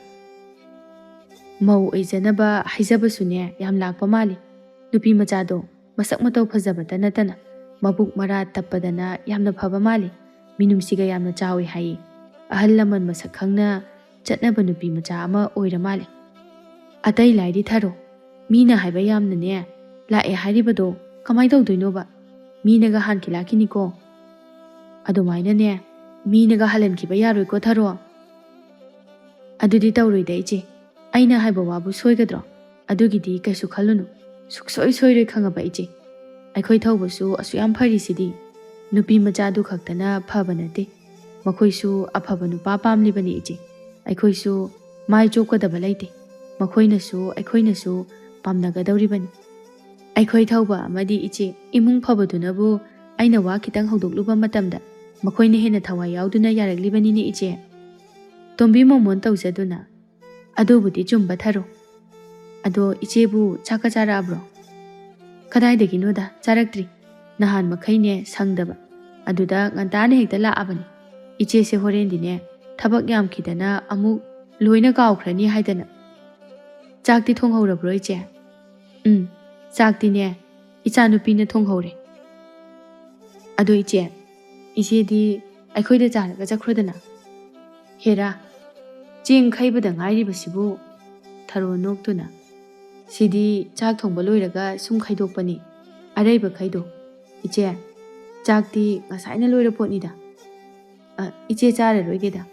ꯃꯧ ꯑꯣꯏꯖꯅꯕ ꯍꯥꯏꯖꯕꯁꯨꯅꯦ ꯌꯥꯝ ꯂꯥꯛꯄ ꯃꯥꯜꯂꯤ꯫ ꯅꯨꯄꯤ ꯃꯆꯥꯗꯣ ꯃꯁꯛ ꯃꯇꯧ ꯐꯖꯕꯇ ꯅꯠꯇꯅ ꯃꯕꯨꯛ ꯃꯔꯥ ꯇꯞꯄꯗꯅ ꯌꯥꯝꯅ ꯐꯕ ꯃꯥꯜꯂꯤ꯫ ꯃꯤꯅꯨꯡꯁꯤꯒ ꯌꯥꯝꯅ ꯆꯥꯎꯏ ꯍꯥꯏꯌꯦ꯫ ꯑꯍꯜ ꯂꯃꯟ ꯃꯁꯛ ꯈꯪꯅ ꯆꯠꯅꯕ ꯅꯨꯄꯤ ꯃꯆꯥ ꯑꯃ ꯑꯣꯏꯔ ꯃꯥꯜꯂꯦ꯫ ꯑꯇꯩ ꯂꯥꯏꯔꯤ ꯊꯔꯣ, ꯃꯤꯅ ꯍꯥꯏꯕ ꯌꯥꯝꯅꯅꯦ ꯂꯥꯛꯑꯦ ꯍꯥꯏꯔꯤꯕꯗꯣ ꯀꯃꯥꯏ ꯇꯧꯗꯣꯏꯅꯣꯕ? ꯃꯤꯅꯒ ꯍꯥꯟꯈꯤ ꯂꯥꯛꯈꯤꯅꯤꯀꯣ꯫ ꯑꯗꯨꯃꯥꯏꯅꯅꯦ ꯃꯤꯅꯒ ꯍꯜꯍꯟꯈꯤꯕ ꯌꯥꯔꯣꯏꯀꯣ ꯊꯔꯣ꯫ ꯑꯗꯨꯗꯤ ꯇꯧꯔꯣꯏꯗ ꯏꯆꯦ, ꯑꯩꯅ ꯍꯥꯏꯕ ꯋꯥꯕꯨ ꯁꯣꯏꯒꯗ꯭ꯔꯣ? ꯑꯗꯨꯒꯤꯗꯤ ꯀꯩꯁꯨ ꯈꯜꯂꯨꯅꯨ, ꯁꯨꯛꯁꯣꯏ ꯁꯣꯏꯔꯣꯏ ꯈꯪꯉꯕ ꯏꯆꯦ꯫ ꯑꯩꯈꯣꯏ ꯊꯧꯕꯁꯨ ꯑꯁꯨꯛ ꯌꯥꯝ ꯐꯔꯤꯁꯤꯗꯤ ꯅꯨꯄꯤ ꯃꯆꯥꯗꯨ ꯈꯛꯇꯅ ꯐꯕ ꯅꯠꯇꯦ, ꯃꯈꯣꯏꯁꯨ ꯑꯐꯕ ꯅꯨꯄꯥ ꯄꯥꯝꯂꯤꯕꯅꯤ ꯏꯆꯦ꯫ ꯑꯩꯈꯣꯏꯁꯨ ꯃꯥꯏ ꯆꯣꯞꯀꯗꯕ ꯂꯩꯇꯦ, ꯃꯈꯣꯏꯅꯁꯨ ꯑꯩꯈꯣꯏꯅꯁꯨ ꯄꯥꯝꯅꯒꯗꯧꯔꯤꯕꯅꯤ꯫ ꯑꯩꯈꯣꯏ ꯊꯧꯕ ꯑꯃꯗꯤ ꯏꯆꯦ ꯏꯃꯨꯡ ꯐꯕꯗꯨꯅꯕꯨ ꯑꯩꯅ ꯋꯥ ꯈꯤꯇꯪ ꯍꯧꯗꯣꯛꯂꯨꯕ ꯃꯇꯝꯗ ꯃꯈꯣꯏꯅ ꯍꯦꯟꯅ ꯊꯋꯥꯏ ꯌꯥꯎꯗꯨꯅ ꯌꯥꯔꯛꯂꯤꯕꯅꯤꯅꯦ ꯏꯆꯦ꯫ ꯇꯣꯝꯕꯤ ꯃꯣꯃꯣꯟ ꯇꯧꯖꯗꯨꯅ꯫ ꯑꯗꯨꯕꯨꯗꯤ ꯆꯨꯝꯕ ꯊꯔꯣ꯫ ꯑꯗꯣ ꯏꯆꯦꯕꯨ ꯆꯥꯛꯀ ꯆꯥꯔꯛꯑꯕ꯭ꯔꯣ? ꯀꯗꯥꯏꯗꯒꯤꯅꯣꯗ, ꯆꯥꯔꯛꯇ꯭ꯔꯤ꯫ ꯅꯍꯥꯟ ꯃꯈꯩꯅꯦ ꯁꯪꯗꯕ, ꯑꯗꯨꯗ ꯉꯟꯇꯥꯅ ꯍꯦꯛꯇ ꯂꯥꯛꯑꯕꯅꯤ꯫ ꯏꯆꯦꯁꯦ ꯍꯣꯔꯦꯟꯗꯤꯅꯦ ꯊꯕꯛ ꯌꯥꯝꯈꯤꯗꯅ ꯑꯃꯨꯛ ꯂꯣꯏꯅ ꯀꯥꯎꯈ꯭ꯔꯅꯤ ꯍꯥꯏꯗꯅ꯫ ꯆꯥꯛꯇꯤ ꯊꯣꯡꯍꯧꯔꯕ꯭ꯔꯣ ꯏꯆꯦ? ꯎꯝ, ꯆꯥꯛꯇꯤꯅꯦ ꯏꯆꯥꯅꯨꯄꯤꯅ ꯊꯣꯡꯍꯧꯔꯦ꯫ ꯑꯗꯣ ꯏꯆꯦ, ꯏꯆꯦꯗꯤ ꯑꯩꯈꯣꯏꯗ ꯆꯥꯔꯒ ꯆꯠꯈ꯭ꯔꯣꯗꯅ꯫ ꯍꯦꯔꯥ, ꯆꯦꯡ ꯈꯩꯕꯗ ꯉꯥꯏꯔꯤꯕꯁꯤꯕꯨ꯫ ꯊꯔꯣ ꯅꯣꯛꯇꯨꯅ꯫ ꯁꯤꯗꯤ ꯆꯥꯛ ꯊꯣꯡꯕ ꯂꯣꯏꯔꯒ ꯁꯨꯝ ꯈꯩꯗꯣꯛꯄꯅꯤ, ꯑꯔꯩꯕ ꯈꯩꯗꯣ꯫ ꯏꯆꯦ, ꯆꯥꯛꯇꯤ ꯉꯁꯥꯏꯅ ꯂꯣꯏꯔ ꯄꯣꯠꯅꯤꯗ꯫ ꯑ, ꯏꯆꯦ ꯆꯥꯔꯔꯣꯏꯒꯦꯗ꯫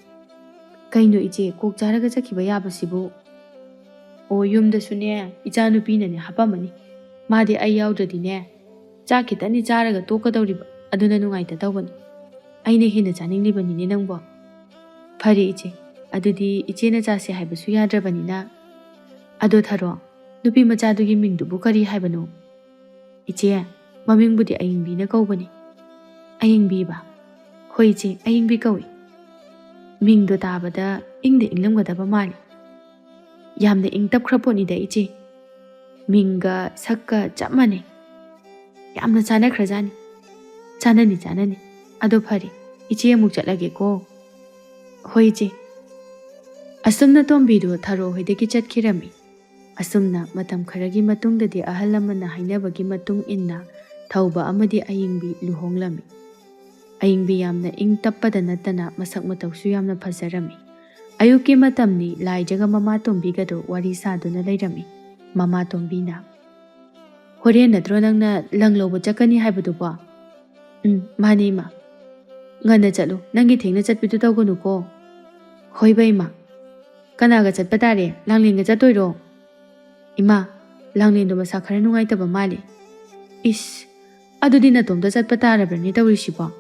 ꯀꯩꯅꯣ ꯏꯆꯦ, ꯀꯣꯛ ꯆꯥꯔꯒ ꯆꯠꯈꯤꯕ ꯌꯥꯕꯁꯤꯕꯨ? ꯑꯣ, ꯌꯨꯝꯗꯁꯨꯅꯦ ꯏꯆꯥꯅꯨꯄꯤꯅꯅꯦ ꯍꯥꯄꯝꯃꯅꯤ꯫ ꯃꯥꯗꯤ ꯑꯩ ꯌꯥꯎꯗ꯭ꯔꯗꯤꯅꯦ ꯆꯥꯛ ꯈꯤꯇꯅꯤ ꯆꯥꯔꯒ ꯇꯣꯛꯀꯗꯧꯔꯤꯕ, ꯑꯗꯨꯅ ꯅꯨꯡꯉꯥꯏꯇ ꯇꯧꯕꯅꯤ꯫ ꯑꯩꯅ ꯍꯦꯟꯅ ꯆꯥꯅꯤꯡꯂꯤꯕꯅꯤꯅꯦ ꯅꯪꯕꯣ꯫ ꯐꯔꯦ ꯏꯆꯦ, ꯑꯗꯨꯗꯤ ꯏꯆꯦꯅ ꯆꯥꯁꯦ ꯍꯥꯏꯕꯁꯨ ꯌꯥꯗ꯭ꯔꯕꯅꯤꯅ꯫ ꯑꯗꯣ ꯊꯔꯣ, ꯅꯨꯄꯤ ꯃꯆꯥꯗꯨꯒꯤ ꯃꯤꯡꯗꯨꯕꯨ ꯀꯔꯤ ꯍꯥꯏꯕꯅꯣ? ꯏꯆꯦ, ꯃꯃꯤꯡꯕꯨꯗꯤ ꯑꯌꯤꯡꯕꯤꯅ ꯀꯧꯕꯅꯤ꯫ ꯑꯌꯤꯡꯕꯤꯕ? ꯍꯣꯏ ꯏꯆꯦ, ꯑꯌꯤꯡꯕꯤ ꯀꯧꯏ꯫ ꯃꯤꯡꯗꯣ ꯇꯥꯕꯗ ꯏꯪꯗ ꯏꯪꯂꯝꯒꯗꯕ ꯃꯥꯜꯂꯤ꯫ ꯌꯥꯝꯅ ꯏꯪ ꯇꯞꯈ꯭ꯔ ꯄꯣꯠꯅꯤꯗ ꯏꯆꯦ꯫ ꯃꯤꯡꯒ ꯁꯛꯀ ꯆꯞ ꯃꯥꯟꯅꯩ꯫ ꯌꯥꯝꯅ ꯆꯥꯟꯅꯈ꯭ꯔꯖꯥꯠꯅꯤ꯫ ꯆꯥꯟꯅꯅꯤ, ꯆꯥꯟꯅꯅꯤ꯫ ꯑꯗꯣ ꯐꯔꯦ, ꯏꯆꯦ ꯑꯃꯨꯛ ꯆꯠꯂꯒꯦꯀꯣ꯫ ꯍꯣꯏ ꯏꯆꯦ꯫ ꯑꯁꯨꯝꯅ ꯇꯣꯝꯕꯤꯗꯨ ꯊꯔꯣ ꯍꯣꯏꯗꯒꯤ ꯆꯠꯈꯤꯔꯝꯃꯤ꯫ ꯑꯁꯨꯝꯅ ꯃꯇꯝ ꯈꯔꯒꯤ ꯃꯇꯨꯡꯗꯗꯤ ꯑꯍꯜ ꯂꯃꯟꯅ ꯍꯥꯏꯅꯕꯒꯤ ꯃꯇꯨꯡ ꯏꯟꯅ ꯊꯧꯕ ꯑꯃꯗꯤ ꯑꯌꯤꯡꯕꯤ ꯂꯨꯍꯣꯡꯂꯝꯃꯤ꯫ ꯑꯌꯤꯡꯕꯤ ꯌꯥꯝꯅ ꯏꯪ ꯇꯞꯄꯗ ꯅꯠꯇꯅ ꯃꯁꯛ ꯃꯇꯧꯁꯨ ꯌꯥꯝꯅ ꯐꯖꯔꯝꯃꯤ꯫ ꯑꯌꯨꯛꯀꯤ ꯃꯇꯝꯅꯤ, ꯂꯥꯏꯖꯒ ꯃꯃꯥ ꯇꯣꯝꯕꯤꯒꯗꯨ ꯋꯥꯔꯤ ꯁꯥꯗꯨꯅ ꯂꯩꯔꯝꯃꯤ꯫ ꯃꯃꯥ ꯇꯣꯝꯕꯤꯅ, "ꯍꯣꯔꯦꯟ ꯅꯠꯇ꯭ꯔꯣ ꯅꯪꯅ ꯂꯪ ꯂꯧꯕ ꯆꯠꯀꯅꯤ ꯍꯥꯏꯕꯗꯨꯕꯣ?" "ꯎꯝ, ꯃꯥꯅꯦ ꯏꯃꯥ꯫ ꯉꯟꯅ ꯆꯠꯂꯨ, ꯅꯪꯒꯤ ꯊꯦꯡꯅ ꯆꯠꯄꯤꯗꯨ ꯇꯧꯒꯅꯨꯀꯣ꯫" "ꯍꯣꯏꯕ ꯏꯃꯥ꯫ ꯀꯅꯥꯒ ꯆꯠꯄ ꯇꯥꯔꯦ? ꯂꯥꯡꯂꯦꯟꯒ ꯆꯠꯇꯣꯏꯔꯣ?" "ꯏꯃꯥ, ꯂꯥꯡꯂꯦꯟꯗꯣ ꯃꯁꯥ ꯈꯔ ꯅꯨꯡꯉꯥꯏꯇꯕ ꯃꯥꯜꯂꯦ꯫" "ꯏꯁ, ꯑꯗꯨꯗꯤ ꯅꯇꯣꯝꯇ ꯆꯠꯄ ꯇꯥꯔꯕ꯭ꯔꯅꯦ ꯇꯧꯔꯤꯁꯤꯕꯣ?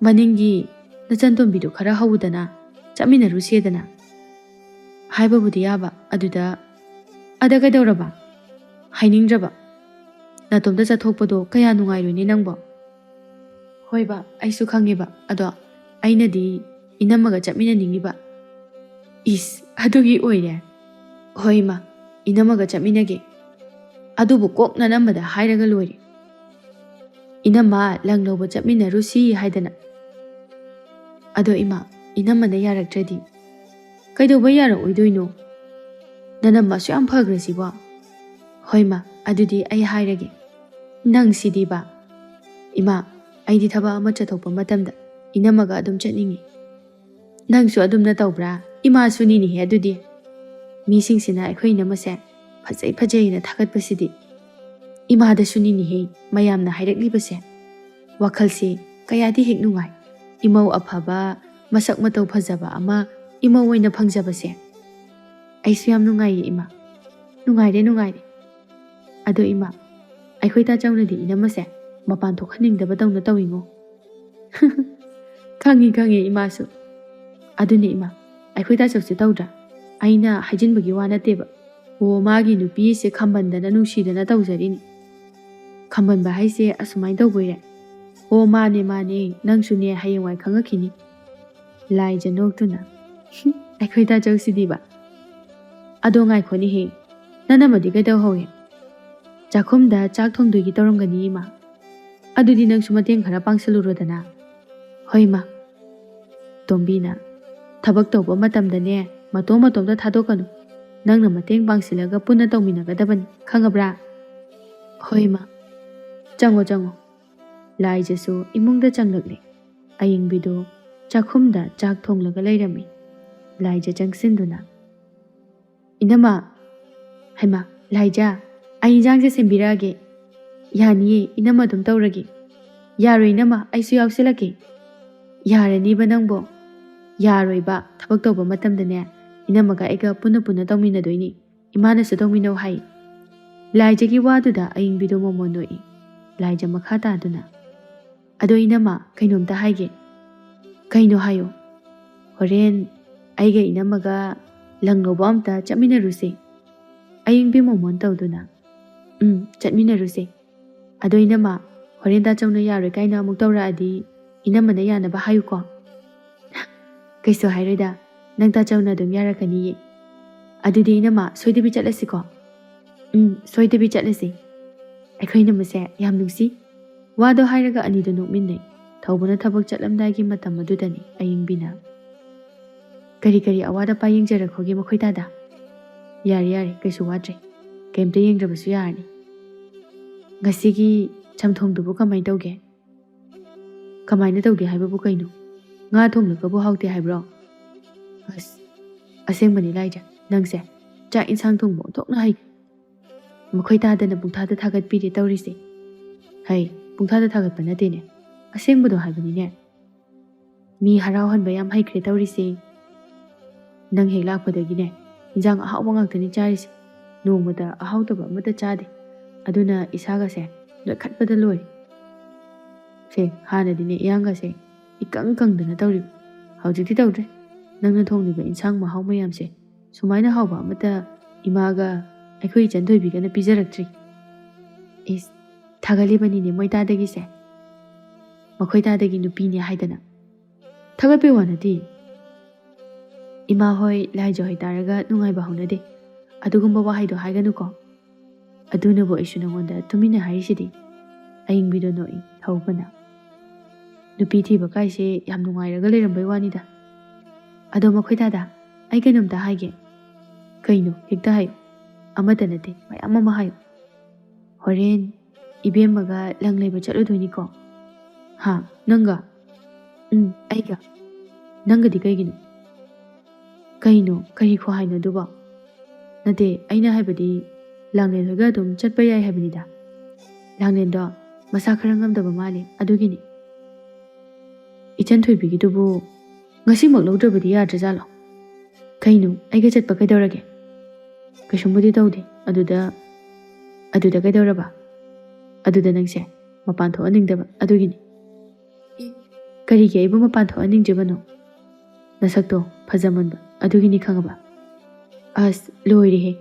ꯃꯅꯤꯡꯒꯤ ꯅꯆꯟꯇꯣꯝꯕꯤꯗꯨ ꯈꯔ ꯍꯧꯗꯅ ꯆꯠꯃꯤꯟꯅꯔꯨꯁꯦꯗꯅ꯫" ꯍꯥꯏꯕꯕꯨꯗꯤ ꯌꯥꯕ, ꯑꯗꯨꯗ, ꯑꯗ ꯀꯩꯗꯧꯔꯕ? ꯍꯥꯏꯅꯤꯡꯗ꯭ꯔꯕ? ꯅꯇꯣꯝꯇ ꯆꯠꯊꯣꯛꯄꯗꯣ ꯀꯌꯥ ꯅꯨꯡꯉꯥꯏꯔꯣꯏꯅꯦ ꯅꯪꯕꯣ꯫ ꯍꯣꯏꯕ, ꯑꯩꯁꯨ ꯈꯪꯉꯦꯕ, ꯑꯗꯣ ꯑꯩꯅꯗꯤ ꯏꯅꯝꯃꯒ ꯆꯠꯃꯤꯟꯅꯅꯤꯡꯉꯤꯕ꯫ ꯏꯁ, ꯑꯗꯨꯒꯤ ꯑꯣꯏꯔꯦ? ꯍꯣꯏ ꯏꯃꯥ, ꯏꯅꯝꯃꯒ ꯆꯠꯃꯤꯟꯅꯒꯦ꯫ ꯑꯗꯨꯕꯨ ꯀꯣꯛ ꯅꯅꯝꯃꯗ ꯍꯥꯏꯔꯒ ꯂꯣꯏꯔꯦ꯫ ꯏꯅꯝꯃ ꯂꯪ ꯂꯧꯕ ꯆꯠꯃꯤꯟꯅꯔꯨꯁꯤ ꯍꯥꯏꯗꯅ꯫ ꯑꯗꯣ ꯏꯃꯥ, ꯏꯅꯝꯃꯅ ꯌꯥꯔꯛꯇ꯭ꯔꯗꯤ? ꯀꯩꯗꯧꯕꯩ ꯌꯥꯔꯛꯑꯣꯏꯗꯣꯏꯅꯣ? ꯅꯅꯝꯃ ꯑꯁꯨꯛ ꯌꯥꯝ ꯐꯈ꯭ꯔꯁꯤꯕꯣ꯫ ꯍꯣꯏ ꯃꯥ, ꯑꯗꯨꯗꯤ ꯑꯩ ꯍꯥꯏꯔꯒꯦ꯫ ꯅꯪ ꯁꯤꯗꯤꯕ꯫ ꯏꯃꯥ, ꯑꯩꯗꯤ ꯊꯕꯛ ꯑꯃ ꯆꯠꯊꯣꯛꯄ ꯃꯇꯝꯗ ꯏꯅꯝꯃꯒ ꯑꯗꯨꯝ ꯆꯠꯅꯤꯡꯉꯤ꯫ ꯅꯪꯁꯨ ꯑꯗꯨꯝꯅ ꯇꯧꯕ꯭ꯔꯥ? ꯏꯃꯥꯁꯨꯅꯤꯅꯦꯍꯦ ꯑꯗꯨꯗꯤ꯫ ꯃꯤꯁꯤꯡꯁꯤꯅ ꯑꯩꯈꯣꯏ ꯏꯅꯝꯃꯁꯦ ꯐꯖꯩ ꯐꯖꯩꯅ ꯊꯥꯒꯠꯄꯁꯤꯗꯤ꯫ ꯏꯃꯥꯗꯁꯨꯅꯤꯅꯦꯍꯦ ꯃꯌꯥꯝꯅ ꯍꯥꯏꯔꯛꯂꯤꯕꯁꯦ꯫ ꯋꯥꯈꯜꯁꯦ ꯀꯌꯥꯗꯤ ꯍꯦꯛ ꯅꯨꯡꯉꯥꯏ꯫ ꯏꯃꯧ ꯑꯐꯕ, ꯃꯁꯛ ꯃꯇꯧ ꯐꯖꯕ ꯑꯃ ꯏꯃꯧ ꯑꯣꯏꯅ ꯐꯪꯖꯕꯁꯦ꯫ ꯑꯩꯁꯨ ꯌꯥꯝ ꯅꯨꯡꯉꯥꯏꯌꯦ ꯏꯃꯥ꯫ ꯅꯨꯡꯉꯥꯏꯔꯦ, ꯅꯨꯡꯉꯥꯏꯔꯦ꯫ ꯑꯗꯣ ꯏꯃꯥ, ꯑꯩꯈꯣꯏ ꯇꯥꯆꯧꯅꯗꯤ ꯏꯅꯝꯃꯁꯦ ꯃꯄꯥꯟ ꯊꯣꯛꯍꯟꯅꯤꯡꯗꯕꯗꯧꯅ ꯇꯧꯏꯉꯣ꯫ ꯈꯪꯉꯤ, ꯈꯪꯉꯤ ꯏꯃꯥꯁꯨ꯫ ꯑꯗꯨꯅꯦ ꯏꯃꯥ, ꯑꯩꯈꯣꯏ ꯇꯥꯆꯧꯁꯦ ꯇꯧꯗ꯭ꯔꯥ? ꯑꯩꯅ ꯍꯥꯏꯖꯤꯟꯕꯒꯤ ꯋꯥ ꯅꯠꯇꯦꯕ꯫ ꯑꯣ, ꯃꯥꯒꯤ ꯅꯨꯄꯤꯁꯦ ꯈꯝꯕꯟꯗꯅ ꯅꯨꯡꯁꯤꯗꯅ ꯇꯧꯖꯔꯤꯅꯤ꯫ ꯈꯝꯕꯟꯕ ꯍꯥꯏꯁꯦ ꯑꯁꯨꯃꯥꯏꯅ ꯇꯧꯕꯩꯔꯦ? ꯑꯣ, ꯃꯥꯅꯦ, ꯃꯥꯅꯦ, ꯅꯪꯁꯨꯅꯦ ꯍꯌꯦꯡꯋꯥꯏ ꯈꯪꯉꯛꯈꯤꯅꯤ꯫ ꯂꯥꯏꯖ ꯅꯣꯛꯇꯨꯅ, "ꯑꯩꯈꯣꯏ ꯇꯥꯆꯧꯁꯤꯗꯤꯕ꯫ ꯑꯗꯣ ꯉꯥꯏꯈꯣꯅꯦꯍꯦ, ꯅꯅꯝꯃꯗꯤ ꯀꯩꯗꯧꯍꯧꯏ? ꯆꯥꯛꯈꯨꯝꯗ ꯆꯥꯛ ꯊꯣꯡꯗꯣꯏꯒꯤ ꯇꯧꯔꯝꯒꯅꯤ, ꯏꯃꯥ꯫ ꯑꯗꯨꯗꯤ ꯅꯪꯁꯨ ꯃꯇꯦꯡ ꯈꯔ ꯄꯥꯡꯁꯜꯂꯨꯔꯣꯗꯅ꯫" "ꯍꯣꯏ, ꯏꯃꯥ꯫" ꯇꯣꯝꯕꯤꯅ, "ꯊꯕꯛ ꯇꯧꯕ ꯃꯇꯝꯗꯅꯦ, ꯃꯇꯣꯝ ꯃꯇꯣꯝꯇ ꯊꯥꯗꯣꯛꯀꯅꯨ꯫ ꯅꯪꯅ ꯃꯇꯦꯡ ꯄꯥꯡꯁꯤꯜꯂꯒ ꯄꯨꯟꯅ ꯇꯧꯃꯤꯟꯅꯒꯗꯕꯅꯤ, ꯈꯪꯉꯕ꯭ꯔꯥ?" "ꯍꯣꯏ, ꯏꯃꯥ꯫ ꯆꯪꯉꯣ, ꯆꯪꯉꯣ꯫" ꯂꯥꯏꯖꯁꯨ ꯏꯃꯨꯡꯗ ꯆꯪꯂꯛꯂꯦ꯫ ꯑꯌꯤꯡꯕꯤꯗꯨ ꯆꯥꯛꯈꯨꯝꯗ ꯆꯥꯛ ꯊꯣꯡꯂꯒ ꯂꯩꯔꯝꯃꯤ꯫ ꯂꯥꯏꯖ ꯆꯪꯁꯤꯟꯗꯨꯅ, "ꯏꯅꯝꯃ꯫" "ꯍꯩꯃꯥ, ꯂꯥꯏꯖ, ꯑꯩ ꯏꯟꯖꯥꯡꯁꯦ ꯁꯦꯝꯕꯤꯔꯛꯑꯒꯦ꯫" "ꯌꯥꯅꯤꯌꯦ, ꯏꯅꯝꯃ ꯑꯗꯨꯝ ꯇꯧꯔꯒꯦ꯫" "ꯌꯥꯔꯣꯏ ꯏꯅꯝꯃ, ꯑꯩꯁꯨ ꯌꯥꯎꯁꯤꯜꯂꯛꯀꯦ꯫" "ꯌꯥꯔꯅꯤꯕ ꯅꯪꯕꯣ꯫" "ꯌꯥꯔꯣꯏꯕ, ꯊꯕꯛ ꯇꯧꯕ ꯃꯇꯝꯗꯅꯦ, ꯏꯅꯝꯃꯒ ꯑꯩꯒ ꯄꯨꯟꯅ ꯄꯨꯟꯅ ꯇꯧꯃꯤꯟꯅꯗꯣꯏꯅꯤ꯫ ꯏꯃꯥꯅꯁꯨ ꯇꯧꯃꯤꯟꯅꯧ ꯍꯥꯏ꯫" ꯂꯥꯏꯖꯒꯤ ꯋꯥꯗꯨꯗ ꯑꯌꯤꯡꯕꯤꯗꯣ ꯃꯣꯃꯣꯟ ꯅꯣꯛꯏ꯫ ꯂꯥꯏꯖ ꯃꯈꯥ ꯇꯥꯗꯨꯅ, "ꯑꯗꯣ ꯏꯅꯝꯃ, ꯀꯩꯅꯣꯝꯇ ꯍꯥꯏꯒꯦ꯫" "ꯀꯩꯅꯣ ꯍꯥꯏꯌꯣ꯫" "ꯍꯣꯔꯦꯟ ꯑꯩꯒ ꯏꯅꯝꯃꯒ ꯂꯪ ꯂꯧꯕ ꯑꯝꯇ ꯆꯠꯃꯤꯟꯅꯔꯨꯁꯦ꯫" ꯑꯌꯤꯡꯕꯤ ꯃꯣꯃꯣꯟ ꯇꯧꯗꯨꯅ, "ꯎꯝ, ꯆꯠꯃꯤꯟꯅꯔꯨꯁꯦ꯫ ꯑꯗꯣ ꯏꯅꯝꯃ, ꯍꯣꯔꯦꯟ ꯇꯥꯆꯧꯅ ꯌꯥꯔꯣꯏ ꯀꯥꯏꯅ ꯑꯃꯨꯛ ꯇꯧꯔꯛꯑꯗꯤ ꯏꯅꯝꯃꯅ ꯌꯥꯅꯕ ꯍꯥꯏꯌꯨꯀꯣ꯫" "ꯀꯩꯁꯨ ꯍꯥꯏꯔꯣꯏꯗ, ꯅꯪ ꯇꯥꯆꯧꯅ ꯑꯗꯨꯝ ꯌꯥꯔꯛꯀꯅꯤꯌꯦ꯫ ꯑꯗꯨꯗꯤ ꯏꯅꯝꯃ, ꯁꯣꯏꯗꯕꯤ ꯆꯠꯂꯁꯤꯀꯣ꯫" "ꯎꯝ, ꯁꯣꯏꯗꯕꯤ ꯆꯠꯂꯁꯤ꯫" ꯑꯩꯈꯣꯏ ꯏꯅꯝꯃꯁꯦ ꯌꯥꯝ ꯅꯨꯡꯁꯤ꯫ ꯋꯥꯗꯣ ꯍꯥꯏꯔꯒ ꯑꯅꯤꯗꯣ ꯅꯣꯛꯃꯤꯟꯅꯩ꯫ ꯊꯧꯕꯅ ꯊꯕꯛ ꯆꯠꯂꯝꯗꯥꯏꯒꯤ ꯃꯇꯝ ꯑꯗꯨꯗꯅꯤ ꯑꯌꯤꯡꯕꯤꯅ, "ꯀꯔꯤ ꯀꯔꯤ ꯑꯋꯥꯠ ꯑꯄꯥ ꯌꯦꯡꯖꯔꯛꯈꯣꯒꯦ ꯃꯈꯣꯏ ꯇꯥꯗ?" "ꯌꯥꯔꯦ, ꯌꯥꯔꯦ, ꯀꯩꯁꯨ ꯋꯥꯠꯇ꯭ꯔꯦ꯫ ꯀꯩꯝꯇ ꯌꯦꯡꯗ꯭ꯔꯕꯁꯨ ꯌꯥꯔꯅꯤ꯫ ꯉꯁꯤꯒꯤ ꯆꯝꯊꯣꯡꯗꯨꯕꯨ ꯀꯃꯥꯏ ꯇꯧꯒꯦ?" "ꯀꯃꯥꯏꯅ ꯇꯧꯒꯦ ꯍꯥꯏꯕꯕꯨ ꯀꯩꯅꯣ? ꯉꯥ ꯊꯣꯡꯂꯒꯕꯨ ꯍꯥꯎꯇꯦ ꯍꯥꯏꯕ꯭ꯔꯣ?" "ꯑꯁ, ꯑꯁꯦꯡꯕꯅꯤ ꯂꯥꯏꯖ, ꯅꯪꯁꯦ ꯆꯥꯛ ꯏꯟꯁꯥꯡ ꯊꯣꯡꯕ ꯑꯣꯟꯊꯣꯛꯅ ꯍꯩ꯫ ꯃꯈꯣꯏ ꯇꯥꯗꯅ ꯄꯨꯡꯊꯥꯗ ꯊꯥꯒꯠꯄꯤꯔꯦ ꯇꯧꯔꯤꯁꯦ꯫" "ꯍꯩ, ꯄꯨꯡꯊꯥꯗ ꯊꯥꯒꯠꯄ ꯅꯠꯇꯦꯅꯦ, ꯑꯁꯦꯡꯕꯗꯣ ꯍꯥꯏꯕꯅꯤꯅꯦ꯫ ꯃꯤ ꯍꯔꯥꯎꯍꯟꯕ ꯌꯥꯝ ꯍꯩꯈ꯭ꯔꯦ ꯇꯧꯔꯤꯁꯦ꯫ ꯅꯪ ꯍꯦꯛ ꯂꯥꯛꯄꯗꯒꯤꯅꯦ, ꯏꯟꯖꯥꯡ ꯑꯍꯥꯎꯕ ꯉꯥꯛꯇꯅꯤ ꯆꯥꯔꯤꯁꯦ꯫ ꯅꯣꯡꯃꯗ ꯑꯍꯥꯎꯇꯕ ꯑꯃꯠꯇ ꯆꯥꯗꯦ꯫ ꯑꯗꯨꯅ ꯏꯁꯥꯒꯁꯦ ꯅꯣꯏꯈꯠꯄꯗ ꯂꯣꯏꯔꯦ꯫ ꯁꯦ, ꯍꯥꯟꯅꯗꯤꯅꯦ ꯏꯌꯥꯡꯒꯁꯦ ꯏꯀꯪ ꯀꯪꯗꯅ ꯇꯧꯔꯤꯕ꯫ ꯍꯧꯖꯤꯛꯇꯤ ꯇꯧꯗ꯭ꯔꯦ꯫ ꯅꯪꯅ ꯊꯣꯡꯂꯤꯕ ꯏꯟꯁꯥꯡ ꯃꯍꯥꯎ ꯃꯌꯥꯝꯁꯦ, ꯁꯨꯃꯥꯏꯅ ꯍꯥꯎꯕ ꯑꯃꯠꯇ ꯏꯃꯥꯒ ꯑꯩꯈꯣꯏ ꯏꯆꯟ ꯊꯣꯏꯕꯤꯒꯅ ꯄꯤꯖꯔꯛꯇ꯭ꯔꯤ꯫" "ꯏꯁ, ꯊꯥꯒꯠꯂꯤꯕꯅꯤꯅꯦ ꯃꯣꯏ ꯇꯥꯗꯒꯤꯁꯦ꯫ ꯃꯈꯣꯏ ꯇꯥꯗꯒꯤ ꯅꯨꯄꯤꯅꯦ ꯍꯥꯏꯗꯅ꯫ ꯊꯥꯒꯠꯄꯩ ꯋꯥ ꯅꯠꯇꯦ꯫ ꯏꯃꯥ ꯍꯣꯏ, ꯂꯥꯏꯖ ꯍꯣꯏ ꯇꯥꯔꯒ ꯅꯨꯡꯉꯥꯏꯕ ꯍꯧꯅꯗꯦ꯫ ꯑꯗꯨꯒꯨꯝꯕ ꯋꯥꯍꯩꯗꯣ ꯍꯥꯏꯒꯅꯨꯀꯣ꯫ ꯑꯗꯨꯅꯕꯨ ꯑꯩꯁꯨ ꯅꯉꯣꯟꯗ ꯇꯨꯃꯤꯟꯅ ꯍꯥꯏꯔꯤꯁꯤꯗꯤ꯫ ꯑꯌꯤꯡꯕꯤꯗꯣ ꯅꯣꯛꯏ ꯍꯧꯕꯅ꯫ ꯅꯨꯄꯤ ꯊꯤꯕ ꯀꯥꯏꯁꯦ ꯌꯥꯝ ꯅꯨꯡꯉꯥꯏꯔꯒ ꯂꯩꯔꯝꯕꯩ ꯋꯥꯅꯤꯗ꯫ ꯑꯗꯣ ꯃꯈꯣꯏ ꯗꯥꯗꯥ, ꯑꯩ ꯀꯩꯅꯣꯝꯇ ꯍꯥꯏꯒꯦ꯫ ꯀꯩꯅꯣ? ꯍꯦꯛꯇ ꯍꯥꯏꯌꯨ꯫ ꯑꯃꯇ ꯅꯠꯇꯦ, ꯃꯌꯥꯝ ꯑꯃ ꯍꯥꯏꯌꯨ꯫ ꯍꯣꯔꯦꯟ ꯏꯕꯦꯝꯃꯒ ꯂꯪ ꯂꯩꯕ ꯆꯠꯂꯨꯗꯣꯏꯅꯤꯀꯣ? ꯍꯥ? ꯅꯪꯒ? ꯎꯝ, ꯑꯩꯒ꯫ ꯅꯪꯒꯗꯤ ꯀꯩꯒꯤꯅꯣ? ꯀꯩꯅꯣ? ꯀꯔꯤ ꯈꯨꯍꯥꯏꯅꯣ ꯑꯗꯨꯕꯣ? ꯅꯠꯇꯦ, ꯑꯩꯅ ꯍꯥꯏꯕꯗꯤ ꯂꯥꯡꯂꯦꯟ ꯍꯣꯏꯒ ꯑꯗꯨꯝ ꯆꯠꯄ ꯌꯥꯏ ꯍꯥꯏꯕꯅꯤꯗ꯫ ꯂꯥꯡꯂꯦꯟꯗꯣ ꯃꯁꯥ ꯈꯔ ꯉꯝꯗꯕ ꯃꯥꯜꯂꯦ, ꯑꯗꯨꯒꯤꯅꯤ꯫ ꯏꯆꯟ ꯊꯣꯏꯕꯤꯒꯤꯗꯨꯕꯨ ꯉꯁꯤꯃꯛ ꯂꯧꯗ꯭ꯔꯕꯗꯤ ꯌꯥꯗ꯭ꯔꯖꯥꯠꯂꯣ? ꯀꯩꯅꯣ, ꯑꯩꯒ ꯆꯠꯄ ꯀꯩꯗꯧꯔꯒꯦ? ꯀꯩꯁꯨꯝꯕꯨꯗꯤ ꯇꯧꯗꯦ꯫ ꯑꯗꯨꯗ, ꯑꯗꯨꯗ ꯀꯩꯗꯧꯔꯕ? ꯑꯗꯨꯗ ꯅꯪꯁꯦ ꯃꯄꯥꯟ ꯊꯣꯛꯍꯟꯅꯤꯡꯗꯕ, ꯑꯗꯨꯒꯤꯅꯤ꯫ ꯏ, ꯀꯔꯤꯒꯤ ꯑꯩꯕꯨ ꯃꯄꯥꯟ ꯊꯣꯛꯍꯟꯅꯤꯡꯗ꯭ꯔꯤꯕꯅꯣ? ꯅꯁꯛꯇꯣ ꯐꯖꯃꯟꯕ, ꯑꯗꯨꯒꯤꯅꯤ ꯈꯪꯉꯕ? ꯑꯁ, ꯂꯣꯏꯔꯦꯍꯦ꯫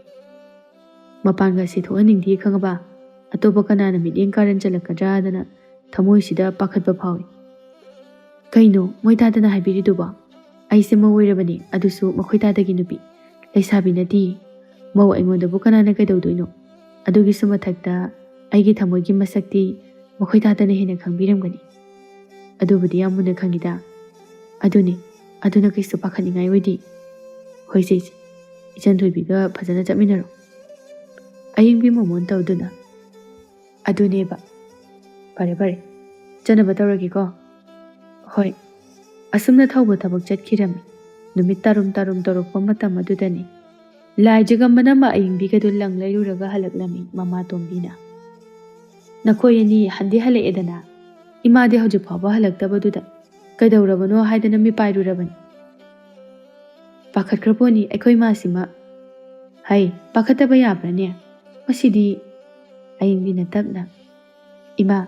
ꯃꯄꯥꯟꯒꯁꯦ ꯊꯣꯛꯍꯟꯅꯤꯡꯗꯦ ꯈꯪꯉꯕ? ꯑꯇꯣꯞꯄ ꯀꯅꯥꯅ ꯃꯤꯠꯌꯦꯡ ꯀꯥꯔꯟ ꯆꯜꯂꯛꯀꯗ꯭ꯔꯥꯗꯅ ꯊꯃꯣꯏꯁꯤꯗ ꯄꯥꯈꯠꯄ ꯐꯥꯎꯏ꯫ ꯀꯩꯅꯣ ꯃꯣꯏ ꯇꯥꯗꯅ ꯍꯥꯏꯕꯤꯔꯤꯗꯨꯕꯣ? ꯑꯩꯁꯦ ꯃꯧ ꯑꯣꯏꯔꯕꯅꯤ, ꯑꯗꯨꯁꯨ ꯃꯈꯣꯏ ꯇꯥꯗꯒꯤ ꯅꯨꯄꯤ꯫ ꯂꯩꯁꯥꯕꯤ ꯅꯠꯇꯤꯌꯦ꯫ ꯃꯧ ꯑꯩꯉꯣꯟꯗꯕꯨ ꯀꯅꯥꯅ ꯀꯩꯗꯧꯗꯣꯏꯅꯣ? ꯑꯗꯨꯒꯤꯁꯨ ꯃꯊꯛꯇ ꯑꯩꯒꯤ ꯊꯃꯣꯏꯒꯤ ꯃꯁꯛꯇꯤ ꯃꯈꯣꯏ ꯇꯥꯗꯅ ꯍꯦꯟꯅ ꯈꯪꯕꯤꯔꯝꯒꯅꯤ꯫ ꯑꯗꯨꯕꯨꯗꯤ ꯌꯥꯝ ꯃꯨꯟꯅ ꯈꯪꯉꯤꯗ꯫ ꯑꯗꯨꯅꯤ, ꯑꯗꯨꯅ ꯀꯩꯁꯨ ꯄꯥꯈꯠꯅꯤꯡꯉꯥꯏ ꯑꯣꯏꯗꯦ꯫ ꯍꯣꯏ ꯆꯦꯆꯦ, ꯏꯆꯟ ꯊꯣꯏꯕꯤꯒ ꯐꯖꯅ ꯆꯠꯃꯤꯟꯅꯔꯣ꯫ ꯑꯌꯤꯡꯕꯤ ꯃꯣꯃꯣꯟ ꯇꯧꯗꯨꯅ, ꯑꯗꯨꯅꯦꯕ꯫ ꯐꯔꯦ ꯐꯔꯦ, ꯆꯠꯅꯕ ꯇꯧꯔꯒꯦꯀꯣ꯫ ꯍꯣꯏ꯫ ꯑꯁꯨꯝꯅ ꯊꯧꯕ ꯊꯕꯛ ꯆꯠꯈꯤꯔꯝꯃꯤ꯫ ꯅꯨꯃꯤꯠ ꯇꯥꯔꯨꯝ ꯇꯥꯔꯨꯝ ꯇꯧꯔꯛꯄ ꯃꯇꯝ ꯑꯗꯨꯗꯅꯤ ꯂꯥꯏ ꯖꯒꯝꯕꯅ ꯑꯃ ꯑꯌꯤꯡꯕꯤꯒꯗꯨ ꯂꯪ ꯂꯩꯔꯨꯔꯒ ꯍꯜꯂꯛꯂꯝꯃꯤ ꯃꯃꯥ ꯇꯣꯝꯕꯤꯅ꯫ "ꯅꯈꯣꯏ ꯑꯅꯤ ꯍꯟꯗꯤ ꯍꯜꯂꯛꯑꯦꯗꯅ, ꯏꯃꯥꯗꯤ ꯍꯧꯖꯤꯛ ꯐꯥꯎꯕ ꯍꯜꯂꯛꯇꯕꯗꯨꯗ ꯀꯩꯗꯧꯔꯕꯅꯣ ꯍꯥꯏꯗꯅ ꯃꯤꯄꯥꯏꯔꯨꯔꯕꯅꯤ꯫ ꯄꯥꯈꯠꯈ꯭ꯔ ꯄꯣꯠꯅꯤ ꯑꯩꯈꯣꯏ ꯃꯥꯁꯤꯃ꯫ ꯍꯩ, ꯄꯥꯈꯠꯇꯕ ꯌꯥꯕ꯭ꯔꯅꯦ? ꯃꯁꯤꯗꯤ"꯫ ꯑꯌꯤꯡꯕꯤꯅ ꯇꯞꯅ, "ꯏꯃꯥ,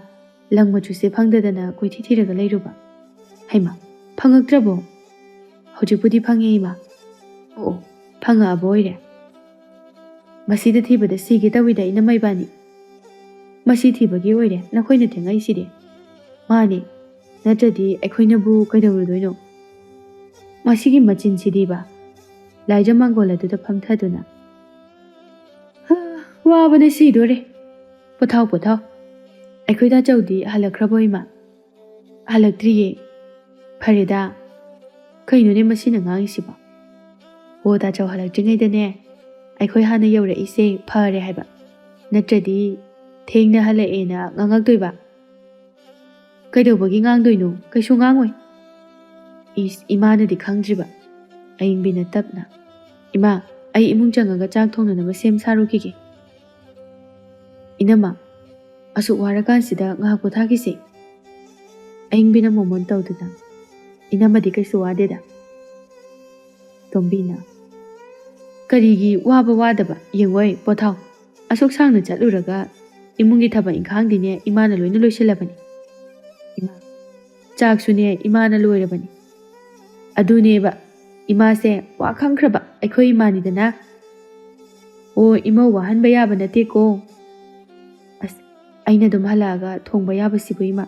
ꯂꯪ ꯃꯆꯨꯁꯦ ꯐꯪꯗꯗꯅ ꯀꯣꯏꯊꯤ ꯊꯤꯔꯒ ꯂꯩꯔꯨꯕ꯫ ꯍꯩꯃꯥ, ꯐꯪꯉꯛꯇ꯭ꯔꯕꯣ?" "ꯍꯧꯖꯤꯛꯄꯨꯗꯤ ꯐꯪꯉꯦ ꯏꯃꯥ"꯫ "ꯑꯣ, ꯑꯣ, ꯐꯪꯉꯛꯑꯕ ꯑꯣꯏꯔꯦ꯫ ꯃꯁꯤꯗ ꯊꯤꯕꯗ ꯁꯤꯒꯦ ꯇꯧꯏꯗ ꯏꯅꯝꯃ ꯏꯕꯥꯅꯤ꯫ ꯃꯁꯤ ꯊꯤꯕꯒꯤ ꯑꯣꯏꯔꯦ ꯅꯈꯣꯏꯅ ꯊꯦꯡꯉꯛꯏꯁꯤꯗꯤ"꯫ "ꯃꯥꯅꯦ, ꯅꯠꯇ꯭ꯔꯗꯤ ꯑꯩꯈꯣꯏꯅꯕꯨ ꯀꯩꯗꯧꯔꯨꯗꯣꯏꯅꯣ? ꯃꯁꯤꯒꯤ ꯃꯆꯤꯟꯁꯤꯗꯤꯕ꯫ ꯂꯥꯏꯖ ꯃꯥꯡꯒꯣꯜ ꯑꯗꯨꯗ ꯐꯝꯊꯗꯨꯅ, "ꯍꯥ, ꯋꯥꯕꯅ ꯁꯤꯗꯣꯔꯦ꯫ ꯄꯣꯊꯥꯎ, ꯄꯣꯊꯥꯎ꯫ ꯑꯩꯈꯣꯏ ꯇꯥꯆꯧꯗꯤ ꯍꯜꯂꯛꯈ꯭ꯔꯕꯣ, ꯏꯃꯥ?" "ꯍꯜꯂꯛꯇ꯭ꯔꯤꯌꯦ꯫" "ꯐꯔꯦꯗ꯫ ꯀꯩꯅꯣꯅꯦ ꯃꯁꯤꯅ ꯉꯥꯡꯉꯤꯁꯤꯕꯣ?" "ꯑꯣ, ꯇꯥꯆꯧ ꯍꯜꯂꯛꯇ꯭ꯔꯤꯉꯩꯗꯅꯦ ꯑꯩꯈꯣꯏ ꯍꯥꯟꯅ ꯌꯧꯔꯛꯏꯁꯦ ꯐꯔꯦ ꯍꯥꯏꯕ, ꯅꯠꯇ꯭ꯔꯗꯤ ꯊꯦꯡꯅ ꯍꯜꯂꯛꯑꯦꯅ ꯉꯥꯡꯉꯛꯇꯣꯏꯕ꯫" "ꯀꯩꯗꯧꯕꯒꯤ ꯉꯥꯡꯗꯣꯏꯅꯣ? ꯀꯩꯁꯨ ꯉꯥꯡꯉꯣꯏ꯫" ꯏꯁ, ꯏꯃꯥꯅꯗꯤ ꯈꯪꯗ꯭ꯔꯤꯕ꯫ ꯑꯌꯤꯡꯕꯤꯅ ꯇꯞꯅ, "ꯏꯃꯥ, ꯑꯩ ꯏꯃꯨꯡ ꯆꯪꯉꯒ ꯆꯥꯛ ꯊꯣꯡꯅꯅꯕ ꯁꯦꯝ ꯁꯥꯔꯨꯈꯤꯒꯦ꯫" "ꯏꯅꯝꯃ, ꯑꯁꯨꯛ ꯋꯥꯔꯀꯥꯟꯁꯤꯗ ꯉꯥꯏꯍꯥꯛ ꯄꯣꯊꯥꯈꯤꯁꯦ꯫" ꯑꯌꯤꯡꯕꯤꯅ ꯃꯣꯃꯣꯟ ꯇꯧꯗꯨꯅ, "ꯏꯅꯝꯃꯗꯤ ꯀꯩꯁꯨ ꯋꯥꯗꯦꯗ꯫" ꯇꯣꯝꯕꯤꯅ, "ꯀꯔꯤꯒꯤ ꯋꯥꯕ ꯋꯥꯗꯕ? ꯌꯦꯡꯉꯣꯏ, ꯄꯣꯊꯥꯎ꯫ ꯑꯁꯨꯛ ꯁꯥꯡꯅ ꯆꯠꯂꯨꯔꯒ ꯏꯃꯨꯡꯒꯤ ꯊꯕꯛ ꯏꯪꯈꯥꯡꯗꯤꯅꯦ ꯏꯃꯥꯅ ꯂꯣꯏꯅ ꯂꯣꯏꯁꯤꯜꯂꯕꯅꯤ꯫ ꯏꯃꯥ, ꯆꯥꯛꯁꯨꯅꯦ ꯏꯃꯥꯅ ꯂꯣꯏꯔꯕꯅꯤ꯫" "ꯑꯗꯨꯅꯦꯕ, ꯏꯃꯥꯁꯦ ꯋꯥ ꯈꯪꯈ꯭ꯔꯕ ꯑꯩꯈꯣꯏ ꯏꯃꯥꯅꯤꯗꯅ꯫" "ꯑꯣ, ꯏꯃꯧ ꯋꯥꯍꯟꯕ ꯌꯥꯕ ꯅꯠꯇꯦꯀꯣ꯫" "ꯑꯁ, ꯑꯩꯅ ꯑꯗꯨꯝ ꯍꯜꯂꯛꯑꯒ ꯊꯣꯡꯕ ꯌꯥꯕꯁꯤꯕꯨ, ꯏꯃꯥ?"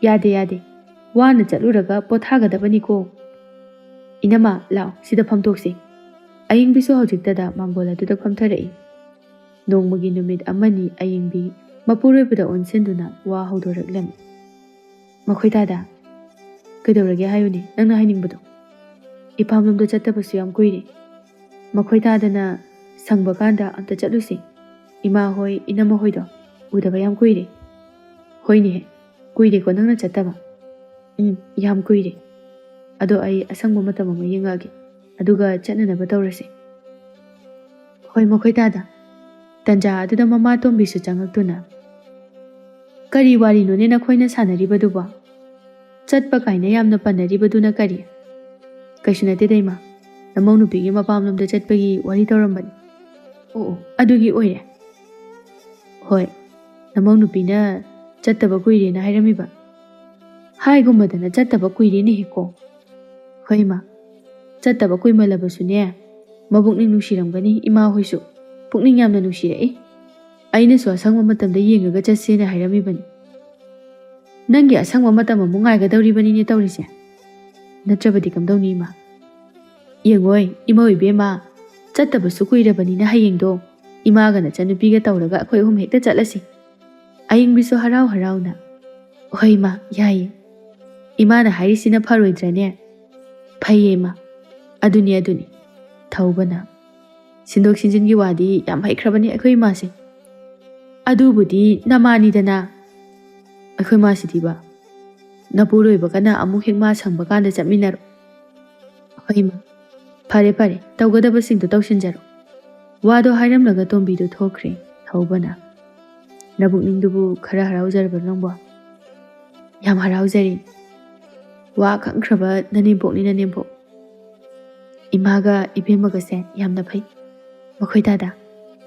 "ꯌꯥꯗꯦ, ꯌꯥꯗꯦ꯫ ꯋꯥꯅ ꯆꯠꯂꯨꯔꯒ ꯄꯣꯊꯥꯒꯗꯕꯅꯤꯀꯣ꯫ ꯏꯅꯝꯃ, ꯂꯥꯛꯑꯣ, ꯁꯤꯗ ꯐꯝꯊꯣꯛꯁꯤ꯫" ꯑꯌꯤꯡꯕꯤꯁꯨ ꯍꯧꯖꯤꯛꯇꯗ ꯃꯥꯡꯒꯣꯜ ꯑꯗꯨꯗ ꯐꯝꯊꯔꯛꯏ꯫ ꯅꯣꯡꯃꯒꯤ ꯅꯨꯃꯤꯠ ꯑꯃꯅꯤ ꯑꯌꯤꯡꯕꯤ ꯃꯄꯨꯔꯣꯏꯕꯗ ꯑꯣꯟꯁꯤꯟꯗꯨꯅ ꯋꯥ ꯍꯧꯗꯣꯔꯛꯂꯝꯃꯤ꯫ "ꯃꯈꯣꯏ ꯇꯥꯗ꯫" "ꯀꯩꯗꯧꯔꯒꯦ ꯍꯥꯏꯌꯨꯅꯦ, ꯅꯪꯅ ꯍꯥꯏꯅꯤꯡꯕꯗꯣ?" "ꯏꯄꯥꯝꯂꯣꯝꯗ ꯆꯠꯇꯕꯁꯨ ꯌꯥꯝ ꯀꯨꯏꯔꯦ꯫ ꯃꯈꯣꯏ ꯇꯥꯗꯅ ꯁꯪꯕ ꯀꯥꯟꯗ ꯑꯝꯇ ꯆꯠꯂꯨꯁꯤ꯫ ꯏꯃꯥ ꯍꯣꯏ, ꯏꯅꯝꯃ ꯍꯣꯏꯗꯣ ꯎꯗꯕ ꯌꯥꯝ ꯀꯨꯏꯔꯦ꯫" "ꯍꯣꯏꯅꯦꯍꯦ, ꯀꯨꯏꯔꯦꯀꯣ ꯅꯪꯅ ꯆꯠꯇꯕ?" "ꯎꯝ, ꯌꯥꯝ ꯀꯨꯏꯔꯦ꯫ ꯑꯗꯣ ꯑꯩ ꯑꯁꯪꯕ ꯃꯇꯝ ꯑꯃ ꯌꯦꯡꯉꯛꯑꯒꯦ, ꯑꯗꯨꯒ ꯆꯠꯅꯅꯕ ꯇꯧꯔꯁꯦ꯫" "ꯍꯣꯏ, ꯃꯈꯣꯏ ꯇꯥꯗ꯫" ꯇꯟꯖꯥ ꯑꯗꯨꯗ ꯃꯃꯥ ꯇꯣꯝꯕꯤꯁꯨ ꯆꯪꯉꯛꯇꯨꯅ, "ꯀꯔꯤ ꯋꯥꯔꯤꯅꯣꯅꯦ ꯅꯈꯣꯏꯅ ꯁꯥꯟꯅꯔꯤꯕꯗꯨꯕꯣ? ꯆꯠꯄ ꯀꯥꯏꯅ ꯌꯥꯝꯅ ꯄꯟꯅꯔꯤꯕꯗꯨꯅ ꯀꯔꯤ?" "ꯀꯩꯁꯨ ꯅꯠꯇꯦꯗ, ꯏꯃꯥ꯫ ꯅꯃꯧ ꯅꯨꯄꯤꯒꯤ ꯃꯄꯥꯝꯂꯣꯝꯗ ꯆꯠꯄꯒꯤ ꯋꯥꯔꯤ ꯇꯧꯔꯝꯕꯅꯤ꯫" "ꯑꯣ, ꯑꯣ, ꯑꯗꯨꯒꯤ ꯑꯣꯏꯔꯦ꯫" "ꯍꯣꯏ, ꯅꯃꯧ ꯅꯨꯄꯤꯅ ꯆꯠꯇꯕ ꯀꯨꯏꯔꯦꯅ ꯍꯥꯏꯔꯝꯃꯤꯕ꯫" "ꯍꯥꯏꯒꯨꯝꯕꯗꯅ ꯆꯠꯇꯕ ꯀꯨꯏꯔꯦꯅꯦꯍꯦꯀꯣ꯫" "ꯍꯣꯏ, ꯏꯃꯥ, ꯆꯠꯇꯕ ꯀꯨꯏꯃꯜꯂꯕꯁꯨꯅꯦ, ꯃꯕꯨꯛꯅꯤꯡ ꯅꯨꯡꯁꯤꯔꯝꯒꯅꯤ ꯏꯃꯥ ꯍꯣꯏꯁꯨ꯫ ꯄꯨꯛꯅꯤꯡ ꯌꯥꯝꯅ ꯅꯨꯡꯁꯤꯔꯛꯏ꯫ ꯑꯩꯅꯁꯨ ꯑꯁꯪꯕ ꯃꯇꯝꯗ ꯌꯦꯡꯉꯒ ꯆꯠꯁꯦꯅ ꯍꯥꯏꯔꯝꯃꯤꯕꯅꯤ꯫" ꯅꯪꯒꯤ ꯑꯁꯪꯕ ꯃꯇꯝ ꯑꯃꯨꯛ ꯉꯥꯏꯒꯗꯧꯔꯤꯕꯅꯤꯅꯦ ꯇꯧꯔꯤꯁꯦ꯫ ꯅꯠꯇ꯭ꯔꯕꯗꯤ ꯀꯝꯗꯧꯅꯤ ꯏꯃꯥ? ꯌꯦꯡꯉꯣꯏ, ꯏꯃꯧ ꯏꯕꯦꯝꯃ, ꯆꯠꯇꯕꯁꯨ ꯀꯨꯏꯔꯕꯅꯤꯅ ꯍꯌꯦꯡꯗꯣ ꯏꯃꯥꯒ ꯅꯆꯟꯅꯨꯄꯤꯒ ꯇꯧꯔꯒ ꯑꯩꯈꯣꯏ ꯑꯍꯨꯝ ꯍꯦꯛꯇ ꯆꯠꯂꯁꯤ꯫ ꯑꯌꯤꯡꯕꯤꯁꯨ ꯍꯔꯥꯎ ꯍꯔꯥꯎꯅ, "ꯍꯣꯏ ꯏꯃꯥ, ꯌꯥꯏꯌꯦ꯫ ꯏꯃꯥꯅ ꯍꯥꯏꯔꯤꯁꯤꯅ ꯐꯔꯣꯏꯗ꯭ꯔꯅꯦ?" "ꯐꯩꯌꯦ ꯏꯃꯥ꯫ ꯑꯗꯨꯅꯤ, ꯑꯗꯨꯅꯤ꯫" ꯊꯧꯕꯅ, "ꯁꯤꯟꯗꯣꯛ ꯁꯤꯟꯖꯤꯟꯒꯤ ꯋꯥꯗꯤ ꯌꯥꯝ ꯍꯩꯈ꯭ꯔꯕꯅꯤ ꯑꯩꯈꯣꯏ ꯏꯃꯥꯁꯦ꯫ ꯑꯗꯨꯕꯨꯗꯤ ꯅꯃꯥꯅꯤꯗꯅ꯫ ꯑꯩꯈꯣꯏ ꯃꯥꯁꯤꯗꯤꯕ, ꯅꯄꯨꯔꯣꯏꯕꯒꯅ ꯑꯃꯨꯛ ꯍꯦꯛ ꯃꯥ ꯁꯪꯕ ꯀꯥꯟꯗ ꯆꯠꯃꯤꯟꯅꯔꯣ꯫" "ꯍꯣꯏ ꯏꯃꯥ, ꯐꯔꯦ ꯐꯔꯦ, ꯇꯧꯒꯗꯕꯁꯤꯡꯗꯣ ꯇꯧꯁꯤꯟꯖꯔꯣ꯫" ꯋꯥꯗꯣ ꯍꯥꯏꯔꯝꯂꯒ ꯇꯣꯝꯕꯤꯗꯨ ꯊꯣꯛꯈ꯭ꯔꯦ꯫ ꯊꯧꯕꯅ, "ꯅꯕꯨꯛꯅꯤꯡꯗꯨꯕꯨ ꯈꯔ ꯍꯔꯥꯎꯖꯔꯕ꯭ꯔꯣ ꯅꯪꯕꯣ?" "ꯌꯥꯝ ꯍꯔꯥꯎꯖꯔꯦ꯫ ꯋꯥ ꯈꯪꯈ꯭ꯔꯕ ꯅꯅꯦꯝꯄꯣꯛꯅꯤ ꯅꯅꯦꯝꯄꯣꯛ꯫ ꯏꯃꯥꯒ ꯏꯕꯦꯝꯃꯒꯁꯦ ꯌꯥꯝꯅ ꯐꯩ꯫ ꯃꯈꯣꯏ ꯇꯥꯗ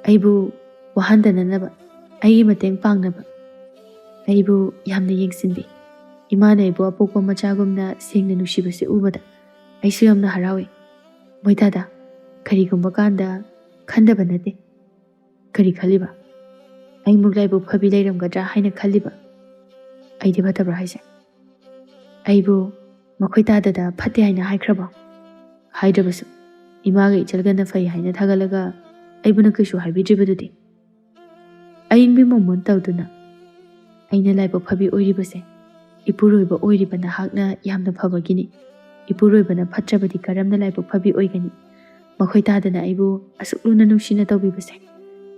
ꯑꯩꯕꯨ ꯋꯥꯍꯟꯗꯅꯅꯕ, ꯑꯩꯒꯤ ꯃꯇꯦꯡ ꯄꯥꯡꯅꯕ, ꯑꯩꯕꯨ ꯌꯥꯝꯅ ꯌꯦꯡꯁꯤꯟꯕꯤ꯫ ꯏꯃꯥꯅ ꯑꯩꯕꯨ ꯑꯄꯣꯛꯄ ꯃꯆꯥꯒꯨꯝꯅ ꯁꯦꯡꯅ ꯅꯨꯡꯁꯤꯕꯁꯦ ꯎꯕꯗ ꯑꯩꯁꯨ ꯌꯥꯝꯅ ꯍꯔꯥꯎꯏ꯫ ꯃꯣꯏ ꯇꯥꯗ ꯀꯔꯤꯒꯨꯝꯕ ꯀꯥꯟꯗ ꯈꯟꯗꯕ ꯅꯠꯇꯦ꯫ ꯀꯔꯤ ꯈꯜꯂꯤꯕ? ꯑꯩꯃꯨꯛ ꯂꯥꯏꯕꯛ ꯐꯕꯤ ꯂꯩꯔꯝꯒꯗ꯭ꯔꯥ ꯍꯥꯏꯅ ꯈꯜꯂꯤꯕ? ꯑꯩꯗꯤ ꯐꯠꯇꯕ꯭ꯔꯥ ꯍꯥꯏꯁꯦ? ꯑꯩꯕꯨ ꯃꯈꯣꯏ ꯇꯥꯗꯗ ꯐꯠꯇꯦ ꯍꯥꯏꯅ ꯍꯥꯏꯈ꯭ꯔꯕꯣ?" "ꯍꯥꯏꯗ꯭ꯔꯕꯁꯨ ꯏꯃꯥꯒ ꯏꯆꯜꯒꯅ ꯐꯩ ꯍꯥꯏꯅ ꯊꯥꯒꯠꯂꯒ ꯑꯩꯕꯨꯅ ꯀꯩꯁꯨ ꯍꯥꯏꯕꯤꯗ꯭ꯔꯤꯕꯗꯨꯗꯤ?" ꯑꯌꯤꯡꯕꯤ ꯃꯣꯃꯣꯟ ꯇꯧꯗꯨꯅ, "ꯑꯩꯅ ꯂꯥꯏꯕꯛ ꯐꯕꯤ ꯑꯣꯏꯔꯤꯕꯁꯦ ꯏꯄꯨꯔꯣꯏꯕ ꯑꯣꯏꯔꯤꯕ ꯅꯍꯥꯛꯅ ꯌꯥꯝꯅ ꯐꯕꯒꯤꯅꯤ꯫ ꯏꯄꯨꯔꯣꯏꯕꯅ ꯐꯠꯇ꯭ꯔꯕꯗꯤ ꯀꯔꯝꯅ ꯂꯥꯏꯕꯛ ꯐꯕꯤ ꯑꯣꯏꯒꯅꯤ? ꯃꯈꯣꯏ ꯇꯥꯗꯅ ꯑꯩꯕꯨ ꯑꯁꯨꯛ ꯂꯨꯅ ꯅꯨꯡꯁꯤꯅ ꯇꯧꯕꯤꯕꯁꯦ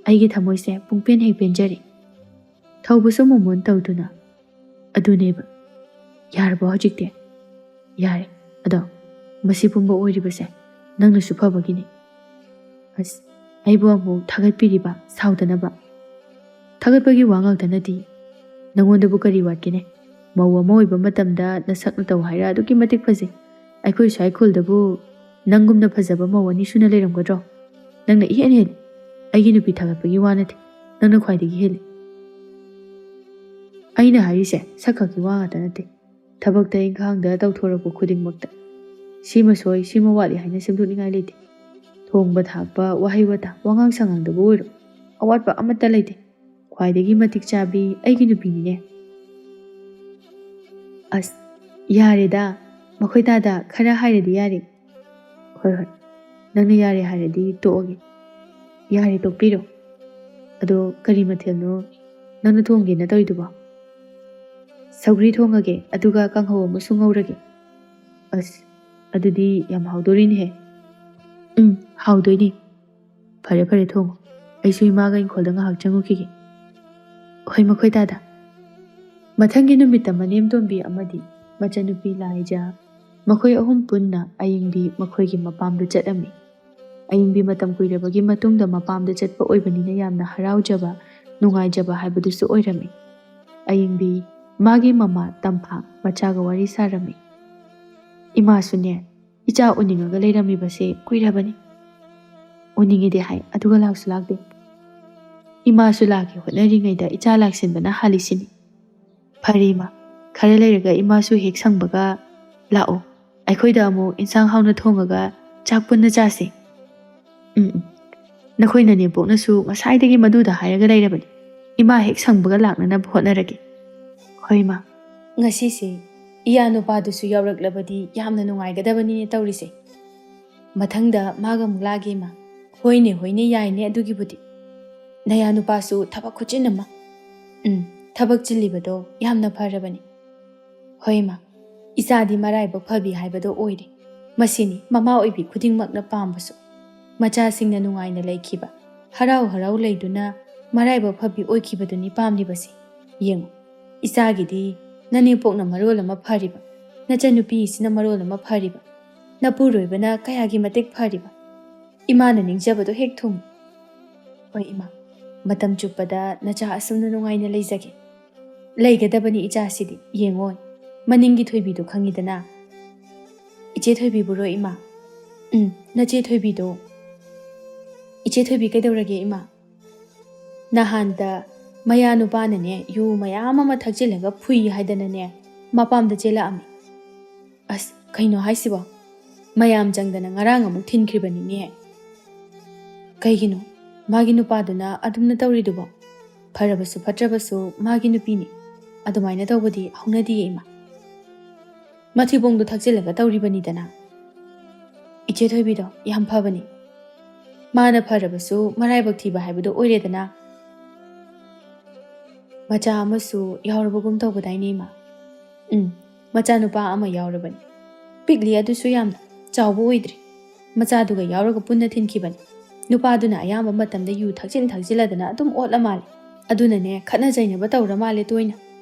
ꯑꯩꯒꯤ ꯊꯃꯣꯏꯁꯦ ꯄꯨꯡꯄꯦꯟ ꯍꯦꯛ ꯄꯦꯟꯖꯔꯦ꯫" ꯊꯧꯕꯁꯨ ꯃꯣꯃꯣꯟ ꯇꯧꯗꯨꯅ, "ꯑꯗꯨꯅꯦꯕ꯫ ꯌꯥꯔꯕꯣ ꯍꯧꯖꯤꯛꯇꯤ?" "ꯌꯥꯔꯦ꯫ ꯑꯗꯣ ꯃꯁꯤ ꯄꯨꯝꯕ ꯑꯣꯏꯔꯤꯕꯁꯦ ꯅꯪꯅꯁꯨ ꯐꯕꯒꯤꯅꯤ꯫" "ꯑꯁ, ꯑꯩꯕꯨ ꯑꯃꯨꯛ ꯊꯥꯒꯠꯄꯤꯔꯤꯕ ꯁꯥꯎꯗꯅꯕ?" "ꯊꯥꯒꯠꯄꯒꯤ ꯋꯥ ꯉꯥꯛꯇ ꯅꯠꯇꯦ꯫ ꯅꯪꯉꯣꯟꯗꯕꯨ ꯀꯔꯤ ꯋꯥꯠꯀꯦꯅꯦ? ꯃꯧ ꯑꯃ ꯑꯣꯏꯕ ꯃꯇꯝꯗ ꯅꯁꯛ ꯅꯇꯧ ꯍꯥꯏꯔ ꯑꯗꯨꯛꯀꯤ ꯃꯇꯤꯛ ꯐꯖꯩ꯫ ꯑꯩꯈꯣꯏ ꯁ꯭ꯋꯥꯏ ꯈꯨꯜꯗꯕꯨ ꯅꯪꯒꯨꯝꯅ ꯐꯖꯕ ꯃꯧ ꯑꯅꯤ ꯁꯨꯅ ꯂꯩꯔꯝꯒꯗ꯭ꯔꯣ? ꯅꯪꯅ ꯏꯍꯦꯟ ꯍꯦꯜꯂꯤ꯫ ꯑꯩꯒꯤ ꯅꯨꯄꯤ ꯊꯥꯒꯠꯄꯒꯤ ꯋꯥ ꯅꯠꯇꯦ, ꯅꯪꯅ ꯈ꯭ꯋꯥꯏꯗꯒꯤ ꯍꯦꯜꯂꯤ꯫" ꯑꯩꯅ ꯍꯥꯏꯔꯤꯁꯦ ꯁꯛ ꯈꯛꯀꯤ ꯋꯥ ꯉꯥꯛꯇ ꯅꯠꯇꯦ꯫ ꯊꯕꯛꯇ ꯏꯪꯈꯥꯡꯗ ꯇꯧꯊꯣꯔꯛꯄ ꯈꯨꯗꯤꯡꯃꯛꯇ ꯁꯤꯃ ꯁꯣꯏ, ꯁꯤꯃ ꯋꯥꯠꯂꯤ ꯍꯥꯏꯅ ꯁꯦꯝꯗꯣꯛꯅꯤꯡꯉꯥꯏ ꯂꯩꯇꯦ꯫ ꯊꯣꯡꯕ ꯊꯥꯛꯄ, ꯋꯥꯍꯩ ꯋꯥꯇꯥ, ꯋꯥꯉꯥꯡ ꯁꯉꯥꯡꯗꯕꯨ ꯑꯣꯏꯔꯣ, ꯑꯋꯥꯠꯄ ꯑꯃꯠꯇ ꯂꯩꯇꯦ꯫ ꯈ꯭ꯋꯥꯏꯗꯒꯤ ꯃꯇꯤꯛ ꯆꯥꯕꯤ ꯑꯩꯒꯤ ꯅꯨꯄꯤꯅꯤꯅꯦ꯫ ꯑꯁ, ꯌꯥꯔꯦꯗ, ꯃꯈꯣꯏ ꯇꯥꯗ ꯈꯔ ꯍꯥꯏꯔꯗꯤ ꯌꯥꯔꯦ꯫ ꯍꯣꯏ, ꯍꯣꯏ, ꯅꯪꯅ ꯌꯥꯔꯦ ꯍꯥꯏꯔꯗꯤ ꯇꯣꯛꯑꯒꯦ꯫ ꯌꯥꯔꯦ, ꯇꯣꯛꯄꯤꯔꯣ꯫ ꯑꯗꯣ ꯀꯔꯤ ꯃꯊꯦꯜꯅꯣ ꯅꯪꯅ ꯊꯣꯡꯒꯦꯅ ꯇꯧꯔꯤꯗꯨꯕꯣ? ꯁꯧꯒ꯭ꯔꯤ ꯊꯣꯡꯉꯒꯦ, ꯑꯗꯨꯒ ꯀꯥꯡꯍꯧ ꯑꯃꯁꯨ ꯉꯧꯔꯒꯦ꯫ ꯑꯁ, ꯑꯗꯨꯗꯤ ꯌꯥꯝ ꯍꯥꯎꯗꯣꯔꯤꯅꯦꯍꯦ꯫ ꯎꯝ, ꯍꯥꯎꯗꯣꯏꯅꯦ꯫ ꯐꯔꯦ, ꯐꯔꯦ, ꯊꯣꯡꯉꯣ꯫ ꯑꯩꯁꯨ ꯏꯃꯥꯒ ꯏꯪꯈꯣꯜꯗ ꯉꯥꯏꯍꯥꯛ ꯆꯪꯉꯨꯈꯤꯒꯦ꯫ ꯍꯣꯏ, ꯃꯈꯣꯏ ꯇꯥꯗ꯫ ꯃꯊꯪꯒꯤ ꯅꯨꯃꯤꯠꯇ ꯃꯅꯦꯝꯇꯣꯟꯕꯤ ꯑꯃꯗꯤ ꯃꯆꯟꯅꯨꯄꯤ ꯂꯥꯏꯖ, ꯃꯈꯣꯏ ꯑꯍꯨꯝ ꯄꯨꯟꯅ ꯑꯌꯤꯡꯕꯤ ꯃꯈꯣꯏꯒꯤ ꯃꯄꯥꯝꯗ ꯆꯠꯂꯝꯃꯤ꯫ ꯑꯌꯤꯡꯕꯤ ꯃꯇꯝ ꯀꯨꯏꯔꯕꯒꯤ ꯃꯇꯨꯡꯗ ꯃꯄꯥꯝꯗ ꯆꯠꯄ ꯑꯣꯏꯕꯅꯤꯅ ꯌꯥꯝꯅ ꯍꯔꯥꯎꯖꯕ, ꯅꯨꯡꯉꯥꯏꯖꯕ ꯍꯥꯏꯕꯗꯨꯁꯨ ꯑꯣꯏꯔꯝꯃꯤ꯫ ꯑꯌꯤꯡꯕꯤ ꯃꯥꯒꯤ ꯃꯃꯥ ꯇꯝꯐꯥ ꯃꯆꯥꯒ ꯋꯥꯔꯤ ꯁꯥꯔꯝꯃꯤ꯫ ꯏꯃꯥꯁꯨꯅꯦ, ꯏꯆꯥ ꯎꯅꯤꯡꯉꯒ ꯂꯩꯔꯝꯃꯤꯕꯁꯦ ꯀꯨꯏꯔꯕꯅꯤ꯫ ꯎꯅꯤꯡꯉꯤꯗꯤ ꯍꯥꯏ, ꯑꯗꯨꯒ ꯂꯥꯛꯁꯨ ꯂꯥꯛꯇꯦ꯫ ꯏꯃꯥꯁꯨ ꯂꯥꯛꯀꯦ ꯍꯣꯠꯅꯔꯤꯉꯩꯗ ꯏꯆꯥ ꯂꯥꯛꯁꯤꯟꯕꯅ ꯍꯥꯜꯂꯤꯁꯤꯅꯤ꯫ ꯐꯔꯦ ꯏꯃꯥ, ꯈꯔ ꯂꯩꯔꯒ ꯏꯃꯥꯁꯨ ꯍꯦꯛ ꯁꯪꯕꯒ ꯂꯥꯛꯑꯣ꯫ ꯑꯩꯈꯣꯏꯗ ꯑꯃꯨꯛ ꯏꯟꯁꯥꯡ ꯍꯥꯎꯅ ꯊꯣꯡꯉꯒ ꯆꯥꯛ ꯄꯨꯟꯅ ꯆꯥꯁꯦ꯫ ꯎꯝ, ꯎꯝ꯫ ꯅꯈꯣꯏ ꯅꯅꯦꯝꯄꯣꯛꯅꯁꯨ ꯉꯁꯥꯏꯗꯒꯤ ꯃꯗꯨꯗ ꯍꯥꯏꯔꯒ ꯂꯩꯔꯕꯅꯤ꯫ ꯏꯃꯥ ꯍꯦꯛ ꯁꯪꯕꯒ ꯂꯥꯛꯅꯅꯕ ꯍꯣꯠꯅꯔꯒꯦ꯫ ꯍꯣꯏ ꯏꯃꯥ꯫ ꯉꯁꯤꯁꯦ ꯏꯌꯥ ꯅꯨꯄꯥꯗꯨꯁꯨ ꯌꯥꯎꯔꯛꯂꯕꯗꯤ ꯌꯥꯝꯅ ꯅꯨꯡꯉꯥꯏꯒꯗꯕꯅꯤꯅꯦ ꯇꯧꯔꯤꯁꯦ꯫ ꯃꯊꯪꯗ ꯃꯥꯒ ꯑꯃꯨꯛ ꯂꯥꯛꯑꯒꯦ ꯏꯃꯥ꯫ ꯍꯣꯏꯅꯦ, ꯍꯣꯏꯅꯦ, ꯌꯥꯏꯅꯦ ꯑꯗꯨꯒꯤꯕꯨꯗꯤ꯫ ꯅꯌꯥ ꯅꯨꯄꯥꯁꯨ ꯊꯕꯛ ꯈꯨꯠꯆꯤꯟ ꯑꯃ꯫ ꯎꯝ, ꯊꯕꯛ ꯆꯤꯜꯂꯤꯕꯗꯣ ꯌꯥꯝꯅ ꯐꯔꯕꯅꯤ꯫ ꯍꯣꯏ ꯏꯃꯥ, ꯏꯆꯥꯗꯤ ꯃꯔꯥꯏꯕꯛ ꯐꯕꯤ ꯍꯥꯏꯕꯗꯣ ꯑꯣꯏꯔꯦ꯫ ꯃꯁꯤꯅꯤ ꯃꯃꯥ ꯑꯣꯏꯕꯤ ꯈꯨꯗꯤꯡꯃꯛꯅ ꯄꯥꯝꯕꯁꯨ꯫ ꯃꯆꯥꯁꯤꯡꯅ ꯅꯨꯡꯉꯥꯏꯅ ꯂꯩꯈꯤꯕ, ꯍꯔꯥꯎ ꯍꯔꯥꯎ ꯂꯩꯗꯨꯅ ꯃꯔꯥꯏꯕꯛ ꯐꯕꯤ ꯑꯣꯏꯈꯤꯕꯗꯨꯅꯤ ꯄꯥꯝꯂꯤꯕꯁꯦ꯫ ꯌꯦꯡꯉꯨ, ꯏꯆꯥꯒꯤꯗꯤ ꯅꯅꯦꯝꯄꯣꯛꯅ ꯃꯔꯣꯜ ꯑꯃ ꯐꯔꯤꯕ, ꯅꯆꯟꯅꯨꯄꯤꯁꯤꯅ ꯃꯔꯣꯜ ꯑꯃ ꯐꯔꯤꯕ, ꯅꯄꯨꯔꯣꯏꯕꯅ ꯀꯌꯥꯒꯤ ꯃꯇꯤꯛ ꯐꯔꯤꯕ꯫ ꯏꯃꯥꯅ ꯅꯤꯡꯖꯕꯗꯣ ꯍꯦꯛ ꯊꯨꯡꯉꯤ꯫ ꯍꯣꯏ ꯏꯃꯥ, ꯃꯇꯝ ꯆꯨꯞꯄꯗ ꯅꯆꯥ ꯑꯁꯨꯝꯅ ꯅꯨꯡꯉꯥꯏꯅ ꯂꯩꯖꯒꯦ꯫ ꯂꯩꯒꯗꯕꯅꯤ ꯏꯆꯥꯁꯤꯗꯤ, ꯌꯦꯡꯉꯣ꯫ ꯃꯅꯤꯡꯒꯤ ꯊꯣꯏꯕꯤꯗꯣ ꯈꯪꯉꯤꯗꯅ? ꯏꯆꯦ ꯊꯣꯏꯕꯤꯕꯨꯔꯣ ꯏꯃꯥ? ꯎꯝ, ꯅꯆꯦ ꯊꯣꯏꯕꯤꯗꯣ꯫ ꯏꯆꯦ ꯊꯣꯏꯕꯤ ꯀꯩꯗꯧꯔꯒꯦ ꯏꯃꯥ? ꯅꯍꯥꯟꯗ ꯃꯌꯥ ꯅꯨꯄꯥꯅꯅꯦ ꯌꯨ ꯃꯌꯥꯝ ꯑꯃ ꯊꯛꯆꯤꯜꯂꯒ ꯐꯨꯏ ꯍꯥꯏꯗꯅꯅꯦ ꯃꯄꯥꯝꯗ ꯆꯦꯜꯂꯛꯑꯝꯃꯤ꯫ ꯑꯁ, ꯀꯩꯅꯣ ꯍꯥꯏꯁꯤꯕꯣ? ꯃꯌꯥꯝ ꯆꯪꯗꯅ ꯉꯔꯥꯡ ꯑꯃꯨꯛ ꯊꯤꯟꯈ꯭ꯔꯤꯕꯅꯤꯅꯦ꯫ ꯀꯩꯒꯤꯅꯣ ꯃꯥꯒꯤ ꯅꯨꯄꯥꯗꯨꯅ ꯑꯗꯨꯝꯅ ꯇꯧꯔꯤꯗꯨꯕꯣ? ꯐꯔꯕꯁꯨ ꯐꯠꯇ꯭ꯔꯕꯁꯨ ꯃꯥꯒꯤ ꯅꯨꯄꯤꯅꯤ꯫ ꯑꯗꯨꯃꯥꯏꯅ ꯇꯧꯕꯗꯤ ꯍꯧꯅꯗꯤꯌꯦ ꯏꯃꯥ꯫ ꯃꯊꯤꯕꯣꯡꯗꯣ ꯊꯛꯆꯤꯜꯂꯒ ꯇꯧꯔꯤꯕꯅꯤꯗꯅ꯫ ꯏꯆꯦ ꯊꯣꯏꯕꯤꯗꯣ ꯌꯥꯝ ꯐꯕꯅꯤ꯫ ꯃꯥꯅ ꯐꯔꯕꯁꯨ ꯃꯔꯥꯏꯕꯛ ꯊꯤꯕ ꯍꯥꯏꯕꯗꯣ ꯑꯣꯏꯔꯦꯗꯅ꯫ ꯃꯆꯥ ꯑꯃꯁꯨ ꯌꯥꯎꯔꯕꯒꯨꯝ ꯇꯧꯕꯗꯥꯏꯅꯦ, ꯏꯃꯥ? ꯎꯝ, ꯃꯆꯥꯅꯨꯄꯥ ꯑꯃ ꯌꯥꯎꯔꯕꯅꯤ꯫ ꯄꯤꯛꯂꯤ, ꯑꯗꯨꯁꯨ ꯌꯥꯝꯅ ꯆꯥꯎꯕ ꯑꯣꯏꯗ꯭ꯔꯤ꯫ ꯃꯆꯥꯗꯨꯒ ꯌꯥꯎꯔꯒ ꯄꯨꯟꯅ ꯊꯤꯟꯈꯤꯕꯅꯤ꯫ ꯅꯨꯄꯥꯗꯨꯅ ꯑꯌꯥꯝꯕ ꯃꯇꯝꯗ ꯌꯨ ꯊꯛꯆꯤꯟ ꯊꯛꯆꯤꯜꯂꯗꯅ ꯑꯗꯨꯝ ꯑꯣꯠꯂ ꯃꯥꯜꯂꯦ꯫ ꯑꯗꯨꯅꯅꯦ, ꯈꯠꯅ ꯆꯩꯅꯕ ꯇꯧꯔ ꯃꯥꯜꯂꯦ ꯇꯣꯏꯅ꯫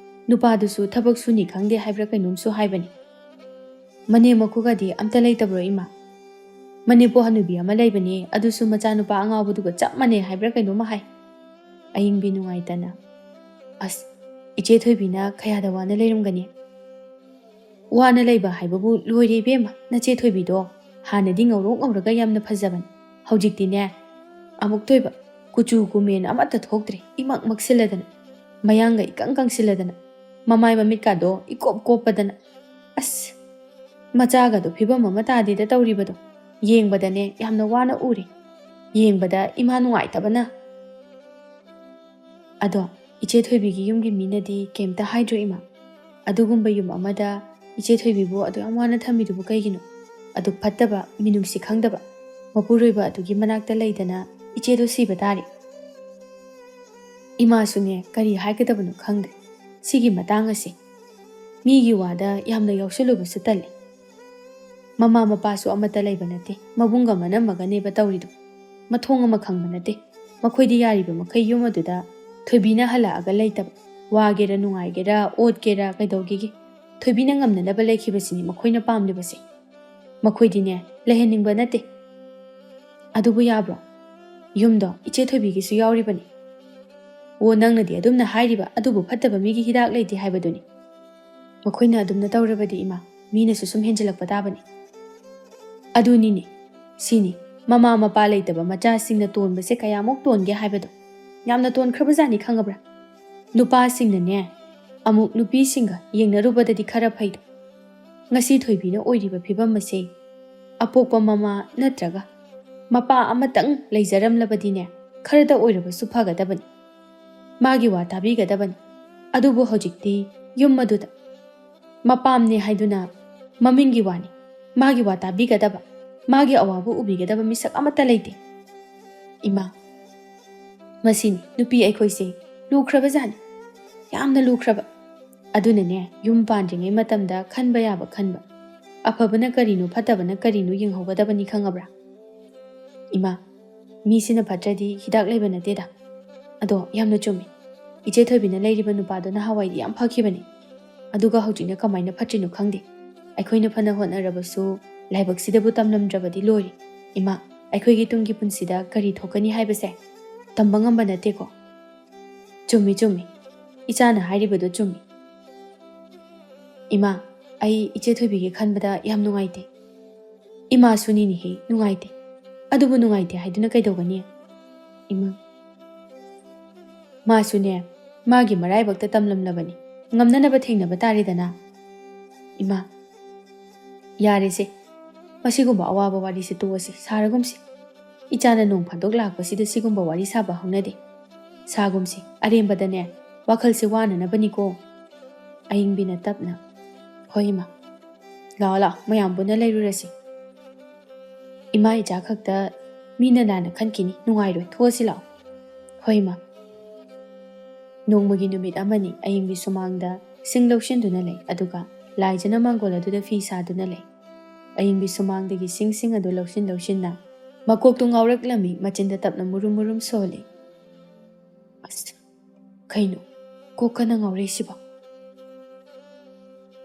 ꯅꯨꯄꯥꯗꯨꯁꯨ ꯊꯕꯛ ꯁꯨꯅꯤ ꯈꯪꯗꯦ ꯍꯥꯏꯕ꯭ꯔꯥ ꯀꯩꯅꯣꯝꯁꯨ ꯍꯥꯏꯕꯅꯤ꯫ ꯃꯅꯦꯝ ꯃꯀꯨꯒꯗꯤ ꯑꯝꯇ ꯂꯩꯇꯕ꯭ꯔꯣ, ꯏꯃꯥ? ꯃꯅꯦꯝꯄꯣꯛ ꯍꯅꯨꯕꯤ ꯑꯃ ꯂꯩꯕꯅꯦ, ꯑꯗꯨꯁꯨ ꯃꯆꯥꯅꯨꯄꯥ ꯑꯉꯥꯎꯕꯗꯨꯒ ꯆꯞ ꯃꯥꯟꯅꯩ ꯍꯥꯏꯕ꯭ꯔꯥ ꯀꯩꯅꯣꯝꯃ ꯍꯥꯏ꯫ ꯑꯌꯤꯡꯕꯤ ꯅꯨꯡꯉꯥꯏꯇꯅ, "ꯑꯁ, ꯏꯆꯦ ꯊꯣꯏꯕꯤꯅ ꯀꯌꯥꯗ ꯋꯥꯅ ꯂꯩꯔꯝꯒꯅꯤ?" "ꯋꯥꯅ ꯂꯩꯕ ꯍꯥꯏꯕꯕꯨ ꯂꯣꯏꯔꯦ ꯏꯕꯦꯝꯃ, ꯅꯆꯦ ꯊꯣꯏꯕꯤꯗꯣ ꯍꯥꯟꯅꯗꯤ ꯉꯧꯔꯣꯛ ꯉꯧꯔꯒ ꯌꯥꯝꯅ ꯐꯖꯕꯅꯤ꯫ ꯍꯧꯖꯤꯛꯇꯤꯅꯦ, ꯑꯃꯨꯛꯇꯣꯏꯕ ꯀꯨꯆꯨ ꯀꯨꯃꯦꯟ ꯑꯃꯠꯇ ꯊꯣꯛꯇ꯭ꯔꯦ, ꯏꯃꯛ ꯃꯛꯁꯤꯜꯂꯗꯅ, ꯃꯌꯥꯡꯒ ꯏꯀꯪ ꯀꯪꯁꯤꯜꯂꯗꯅ, ꯃꯃꯥꯏ ꯃꯃꯤꯠꯀꯥꯗꯣ ꯏꯀꯣꯞ ꯀꯣꯞꯄꯗꯅ꯫ ꯑꯁ, ꯃꯆꯥꯒꯗꯣ ꯐꯤꯕꯝ ꯑꯃ ꯇꯥꯗꯦꯗ ꯇꯧꯔꯤꯕꯗꯣ꯫ ꯌꯦꯡꯕꯗꯅꯦ ꯌꯥꯝꯅ ꯋꯥꯅ ꯎꯔꯦ꯫ ꯌꯦꯡꯕꯗ ꯏꯃꯥ ꯅꯨꯡꯉꯥꯏꯇꯕꯅ꯫" ꯑꯗꯣ ꯏꯆꯦ ꯊꯣꯏꯕꯤꯒꯤ ꯌꯨꯝꯒꯤ ꯃꯤꯅꯗꯤ ꯀꯩꯝꯇ ꯍꯥꯏꯗ꯭ꯔꯣ, ꯏꯃꯥ? ꯑꯗꯨꯒꯨꯝꯕ ꯌꯨꯝ ꯑꯃꯗ ꯏꯆꯦ ꯊꯣꯏꯕꯤꯕꯨ ꯑꯗꯨ ꯌꯥꯝ ꯋꯥꯅ ꯊꯝꯃꯤꯗꯨꯕꯨ ꯀꯩꯒꯤꯅꯣ? ꯑꯗꯨ ꯐꯠꯇꯕ, ꯃꯤꯅꯨꯡꯁꯤ ꯈꯪꯗꯕ ꯃꯄꯨꯔꯣꯏꯕ ꯑꯗꯨꯒꯤ ꯃꯅꯥꯛꯇ ꯂꯩꯗꯅ ꯏꯆꯦꯗꯣ ꯁꯤꯕ ꯇꯥꯔꯦ꯫ ꯏꯃꯥꯁꯨꯅꯦ, ꯀꯔꯤ ꯍꯥꯏꯒꯗꯕꯅꯣ ꯈꯪꯗ꯭ꯔꯦ ꯁꯤꯒꯤ ꯃꯇꯥꯡ ꯑꯁꯦ꯫ ꯃꯤꯒꯤ ꯋꯥꯗ ꯌꯥꯝꯅ ꯌꯥꯎꯁꯤꯜꯂꯨꯕꯁꯨ ꯇꯜꯂꯤ꯫ ꯃꯃꯥ ꯃꯄꯥꯁꯨ ꯑꯃꯠꯇ ꯂꯩꯕ ꯅꯠꯇꯦ, ꯃꯕꯨꯡꯒ ꯃꯅꯝꯃꯒꯅꯦꯕ ꯇꯧꯔꯤꯗꯣ꯫ ꯃꯊꯣꯡ ꯑꯃ ꯈꯪꯕ ꯅꯠꯇꯦ꯫ ꯃꯈꯣꯏꯗꯤ ꯌꯥꯔꯤꯕ ꯃꯈꯩ ꯌꯨꯝ ꯑꯗꯨꯗ ꯊꯣꯏꯕꯤꯅ ꯍꯜꯂꯛꯑꯒ ꯂꯩꯇꯕ꯫ ꯋꯥꯒꯦꯔꯥ ꯅꯨꯡꯉꯥꯏꯒꯦꯔꯥ ꯑꯣꯠꯀꯦꯔꯥ ꯀꯩꯗꯧꯒꯦꯒꯦ, ꯊꯣꯏꯕꯤꯅ ꯉꯝꯅꯅꯕ ꯂꯩꯈꯤꯕꯁꯤꯅꯤ ꯃꯈꯣꯏꯅ ꯄꯥꯝꯂꯤꯕꯁꯦ꯫ ꯃꯈꯣꯏꯗꯤꯅꯦ, ꯂꯩꯍꯟꯅꯤꯡꯕ ꯅꯠꯇꯦ꯫ ꯑꯗꯨꯕꯨ ꯌꯥꯕ꯭ꯔꯣ? ꯌꯨꯝꯗꯣ ꯏꯆꯦ ꯊꯣꯏꯕꯤꯒꯤꯁꯨ ꯌꯥꯎꯔꯤꯕꯅꯤ꯫ ꯑꯣ, ꯅꯪꯅꯗꯤ ꯑꯗꯨꯝꯅ ꯍꯥꯏꯔꯤꯕ, ꯑꯗꯨꯕꯨ ꯐꯠꯇꯕ ꯃꯤꯒꯤ ꯍꯤꯗꯥꯛ ꯂꯩꯇꯦ ꯍꯥꯏꯕꯗꯨꯅꯤ꯫ ꯃꯈꯣꯏꯅ ꯑꯗꯨꯝꯅ ꯇꯧꯔꯕꯗꯤ, ꯏꯃꯥ, ꯃꯤꯅꯁꯨ ꯁꯨꯝ ꯍꯦꯟꯖꯤꯜꯂꯛꯄ ꯇꯥꯕꯅꯤ꯫ ꯑꯗꯨꯅꯤꯅꯦ, ꯁꯤꯅꯤ ꯃꯃꯥ ꯃꯄꯥ ꯂꯩꯇꯕ ꯃꯆꯥꯁꯤꯡꯅ ꯇꯣꯟꯕꯁꯦ ꯀꯌꯥꯃꯨꯛ ꯇꯣꯟꯒꯦ ꯍꯥꯏꯕꯗꯣ꯫ ꯌꯥꯝꯅ ꯇꯣꯟꯈ꯭ꯔꯕꯖꯥꯠꯅꯤ, ꯈꯪꯉꯕ꯭ꯔꯥ? ꯅꯨꯄꯥꯁꯤꯡꯅꯅꯦ, ꯑꯃꯨꯛ ꯅꯨꯄꯤꯁꯤꯡꯒ ꯌꯦꯡꯅꯔꯨꯕꯗꯗꯤ ꯈꯔ ꯐꯩꯗꯣ꯫ ꯉꯁꯤ ꯊꯣꯏꯕꯤꯅ ꯑꯣꯏꯔꯤꯕ ꯐꯤꯕꯝ ꯑꯁꯦ ꯑꯄꯣꯛꯄ ꯃꯃꯥ ꯅꯠꯇ꯭ꯔꯒ ꯃꯄꯥ ꯑꯃꯇꯪ ꯂꯩꯖꯔꯝꯂꯕꯗꯤꯅꯦ, ꯈꯔꯗ ꯑꯣꯏꯔꯕꯁꯨ ꯐꯒꯗꯕꯅꯤ꯫ ꯃꯥꯒꯤ ꯋꯥ ꯇꯥꯕꯤꯒꯗꯕꯅꯤ꯫ ꯑꯗꯨꯕꯨ ꯍꯧꯖꯤꯛꯇꯤ ꯌꯨꯝ ꯑꯗꯨꯗ ꯃꯄꯥꯝꯅꯦ ꯍꯥꯏꯗꯨꯅ ꯃꯃꯤꯡꯒꯤ ꯋꯥꯅꯤ꯫ ꯃꯥꯒꯤ ꯋꯥ ꯇꯥꯕꯤꯒꯗꯕ, ꯃꯥꯒꯤ ꯑꯋꯥꯕ ꯎꯕꯤꯒꯗꯕ ꯃꯤꯁꯛ ꯑꯃꯠꯇ ꯂꯩꯇꯦ꯫ ꯏꯃꯥ, ꯃꯁꯤꯅꯤ ꯅꯨꯄꯤ ꯑꯩꯈꯣꯏꯁꯦ, ꯂꯨꯈ꯭ꯔꯕꯖꯥꯠꯅꯤ, ꯌꯥꯝꯅ ꯂꯨꯈ꯭ꯔꯕ꯫ ꯑꯗꯨꯅꯅꯦ, ꯌꯨꯝ ꯄꯥꯟꯗ꯭ꯔꯤꯉꯩ ꯃꯇꯝꯗ ꯈꯟꯕ ꯌꯥꯕ ꯈꯟꯕ, ꯑꯐꯕꯅ ꯀꯔꯤꯅꯣ ꯐꯠꯇꯕꯅ ꯀꯔꯤꯅꯣ ꯌꯦꯡꯍꯧꯒꯗꯕꯅꯤ, ꯈꯪꯉꯕ꯭ꯔꯥ? ꯏꯃꯥ, ꯃꯤꯁꯤꯅ ꯐꯠꯇ꯭ꯔꯗꯤ ꯍꯤꯗꯥꯛ ꯂꯩꯕ ꯅꯠꯇꯦꯗ꯫ ꯑꯗꯣ ꯌꯥꯝꯅ ꯆꯨꯝꯃꯤ꯫ ꯏꯆꯦ ꯊꯣꯏꯕꯤꯅ ꯂꯩꯔꯤꯕ ꯅꯨꯄꯥꯗꯣ ꯅꯍꯥꯟꯋꯥꯏꯗꯤ ꯌꯥꯝ ꯐꯈꯤꯕꯅꯤ, ꯑꯗꯨꯒ ꯍꯧꯖꯤꯛꯅ ꯀꯃꯥꯏꯅ ꯐꯠꯇ꯭ꯔꯤꯅꯣ ꯈꯪꯗꯦ꯫ ꯑꯩꯈꯣꯏꯅ ꯐꯅ ꯍꯣꯠꯅꯔꯕꯁꯨ ꯂꯥꯏꯕꯛꯁꯤꯗꯕꯨ ꯇꯝꯂꯝꯗ꯭ꯔꯕꯗꯤ ꯂꯣꯏꯔꯦ꯫ ꯏꯃꯥ, ꯑꯩꯈꯣꯏꯒꯤ ꯇꯨꯡꯒꯤ ꯄꯨꯟꯁꯤꯗ ꯀꯔꯤ ꯊꯣꯛꯀꯅꯤ ꯍꯥꯏꯕꯁꯦ ꯇꯝꯕ ꯉꯝꯕ ꯅꯠꯇꯦꯀꯣ꯫ ꯆꯨꯝꯃꯤ, ꯆꯨꯝꯃꯤ꯫ ꯏꯆꯥꯅ ꯍꯥꯏꯔꯤꯕꯗꯨ ꯆꯨꯝꯃꯤ꯫ ꯏꯃꯥ, ꯑꯩ ꯏꯆꯦ ꯊꯣꯏꯕꯤꯒꯤ ꯈꯟꯕꯗ ꯌꯥꯝ ꯅꯨꯡꯉꯥꯏꯇꯦ꯫ ꯏꯃꯥꯁꯨꯅꯤꯅꯦꯍꯦ, ꯅꯨꯡꯉꯥꯏꯇꯦ꯫ ꯑꯗꯨꯕꯨ ꯅꯨꯡꯉꯥꯏꯇꯦ ꯍꯥꯏꯗꯨꯅ ꯀꯩꯗꯧꯒꯅꯤ? ꯏꯃꯥ, ꯃꯥꯁꯨꯅꯦ, ꯃꯥꯒꯤ ꯃꯔꯥꯏꯕꯛꯇ ꯇꯝꯂꯝꯂꯕꯅꯤ꯫ ꯉꯝꯅꯅꯕ ꯊꯦꯡꯅꯕ ꯇꯥꯔꯦꯗꯅ꯫ ꯏꯃꯥ, ꯌꯥꯔꯦꯁꯦ, ꯃꯁꯤꯒꯨꯝꯕ ꯑꯋꯥꯕ ꯋꯥꯔꯤꯁꯦ ꯇꯣꯛꯑꯁꯤ, ꯁꯥꯔꯒꯨꯝꯁꯤ꯫ ꯏꯆꯥꯅ ꯅꯣꯡ ꯐꯥꯗꯣꯛ ꯂꯥꯛꯄꯁꯤꯗ ꯁꯤꯒꯨꯝꯕ ꯋꯥꯔꯤ ꯁꯥꯕ ꯍꯧꯅꯗꯦ꯫ ꯁꯥꯒꯨꯝꯁꯤ, ꯑꯔꯦꯝꯕꯗꯅꯦ, ꯋꯥꯈꯜꯁꯦ ꯋꯥꯅꯅꯕꯅꯤꯀꯣ꯫ ꯑꯌꯤꯡꯕꯤꯅ ꯇꯞꯅ, "ꯍꯣꯏ ꯏꯃꯥ, ꯂꯥꯛꯑꯣ ꯂꯥꯛꯑꯣ, ꯃꯌꯥꯝ ꯄꯨꯟꯅ ꯂꯩꯔꯨꯔꯁꯤ꯫ ꯏꯃꯥ ꯏꯆꯥ ꯈꯛꯇ ꯃꯤꯅ ꯂꯥꯟꯅ ꯈꯟꯈꯤꯅꯤ, ꯅꯨꯡꯉꯥꯏꯔꯣꯏ, ꯊꯣꯛꯑꯁꯤ ꯂꯥꯛꯑꯣ"꯫ "ꯍꯣꯏ ꯏꯃꯥ"꯫ ꯅꯣꯡꯃꯒꯤ ꯅꯨꯃꯤꯠ ꯑꯃꯅꯤ ꯑꯌꯤꯡꯕꯤ ꯁꯨꯃꯥꯡꯗ ꯁꯤꯡ ꯂꯧꯁꯤꯟꯗꯨꯅ ꯂꯩ, ꯑꯗꯨꯒ ꯂꯥꯏꯖꯅ ꯃꯥꯡꯒꯣꯜ ꯑꯗꯨꯗ ꯐꯤ ꯁꯥꯗꯨꯅ ꯂꯩ꯫ ꯑꯌꯤꯡꯕꯤ ꯁꯨꯃꯥꯡꯗꯒꯤ ꯁꯤꯡꯁꯤꯡ ꯑꯗꯨ ꯂꯧꯁꯤꯟ ꯂꯧꯁꯤꯟꯅ ꯃꯀꯣꯛꯇꯨ ꯉꯥꯎꯔꯛꯂꯝꯃꯤ, ꯃꯆꯤꯟꯗ ꯇꯞꯅ ꯃꯨꯔꯨꯝ ꯃꯨꯔꯨꯝ ꯁꯣꯜꯂꯤ꯫ "ꯑꯁ, ꯀꯩꯅꯣ, ꯀꯣꯛ ꯀꯟꯅ ꯉꯥꯎꯔꯛꯏꯁꯤꯕꯣ?"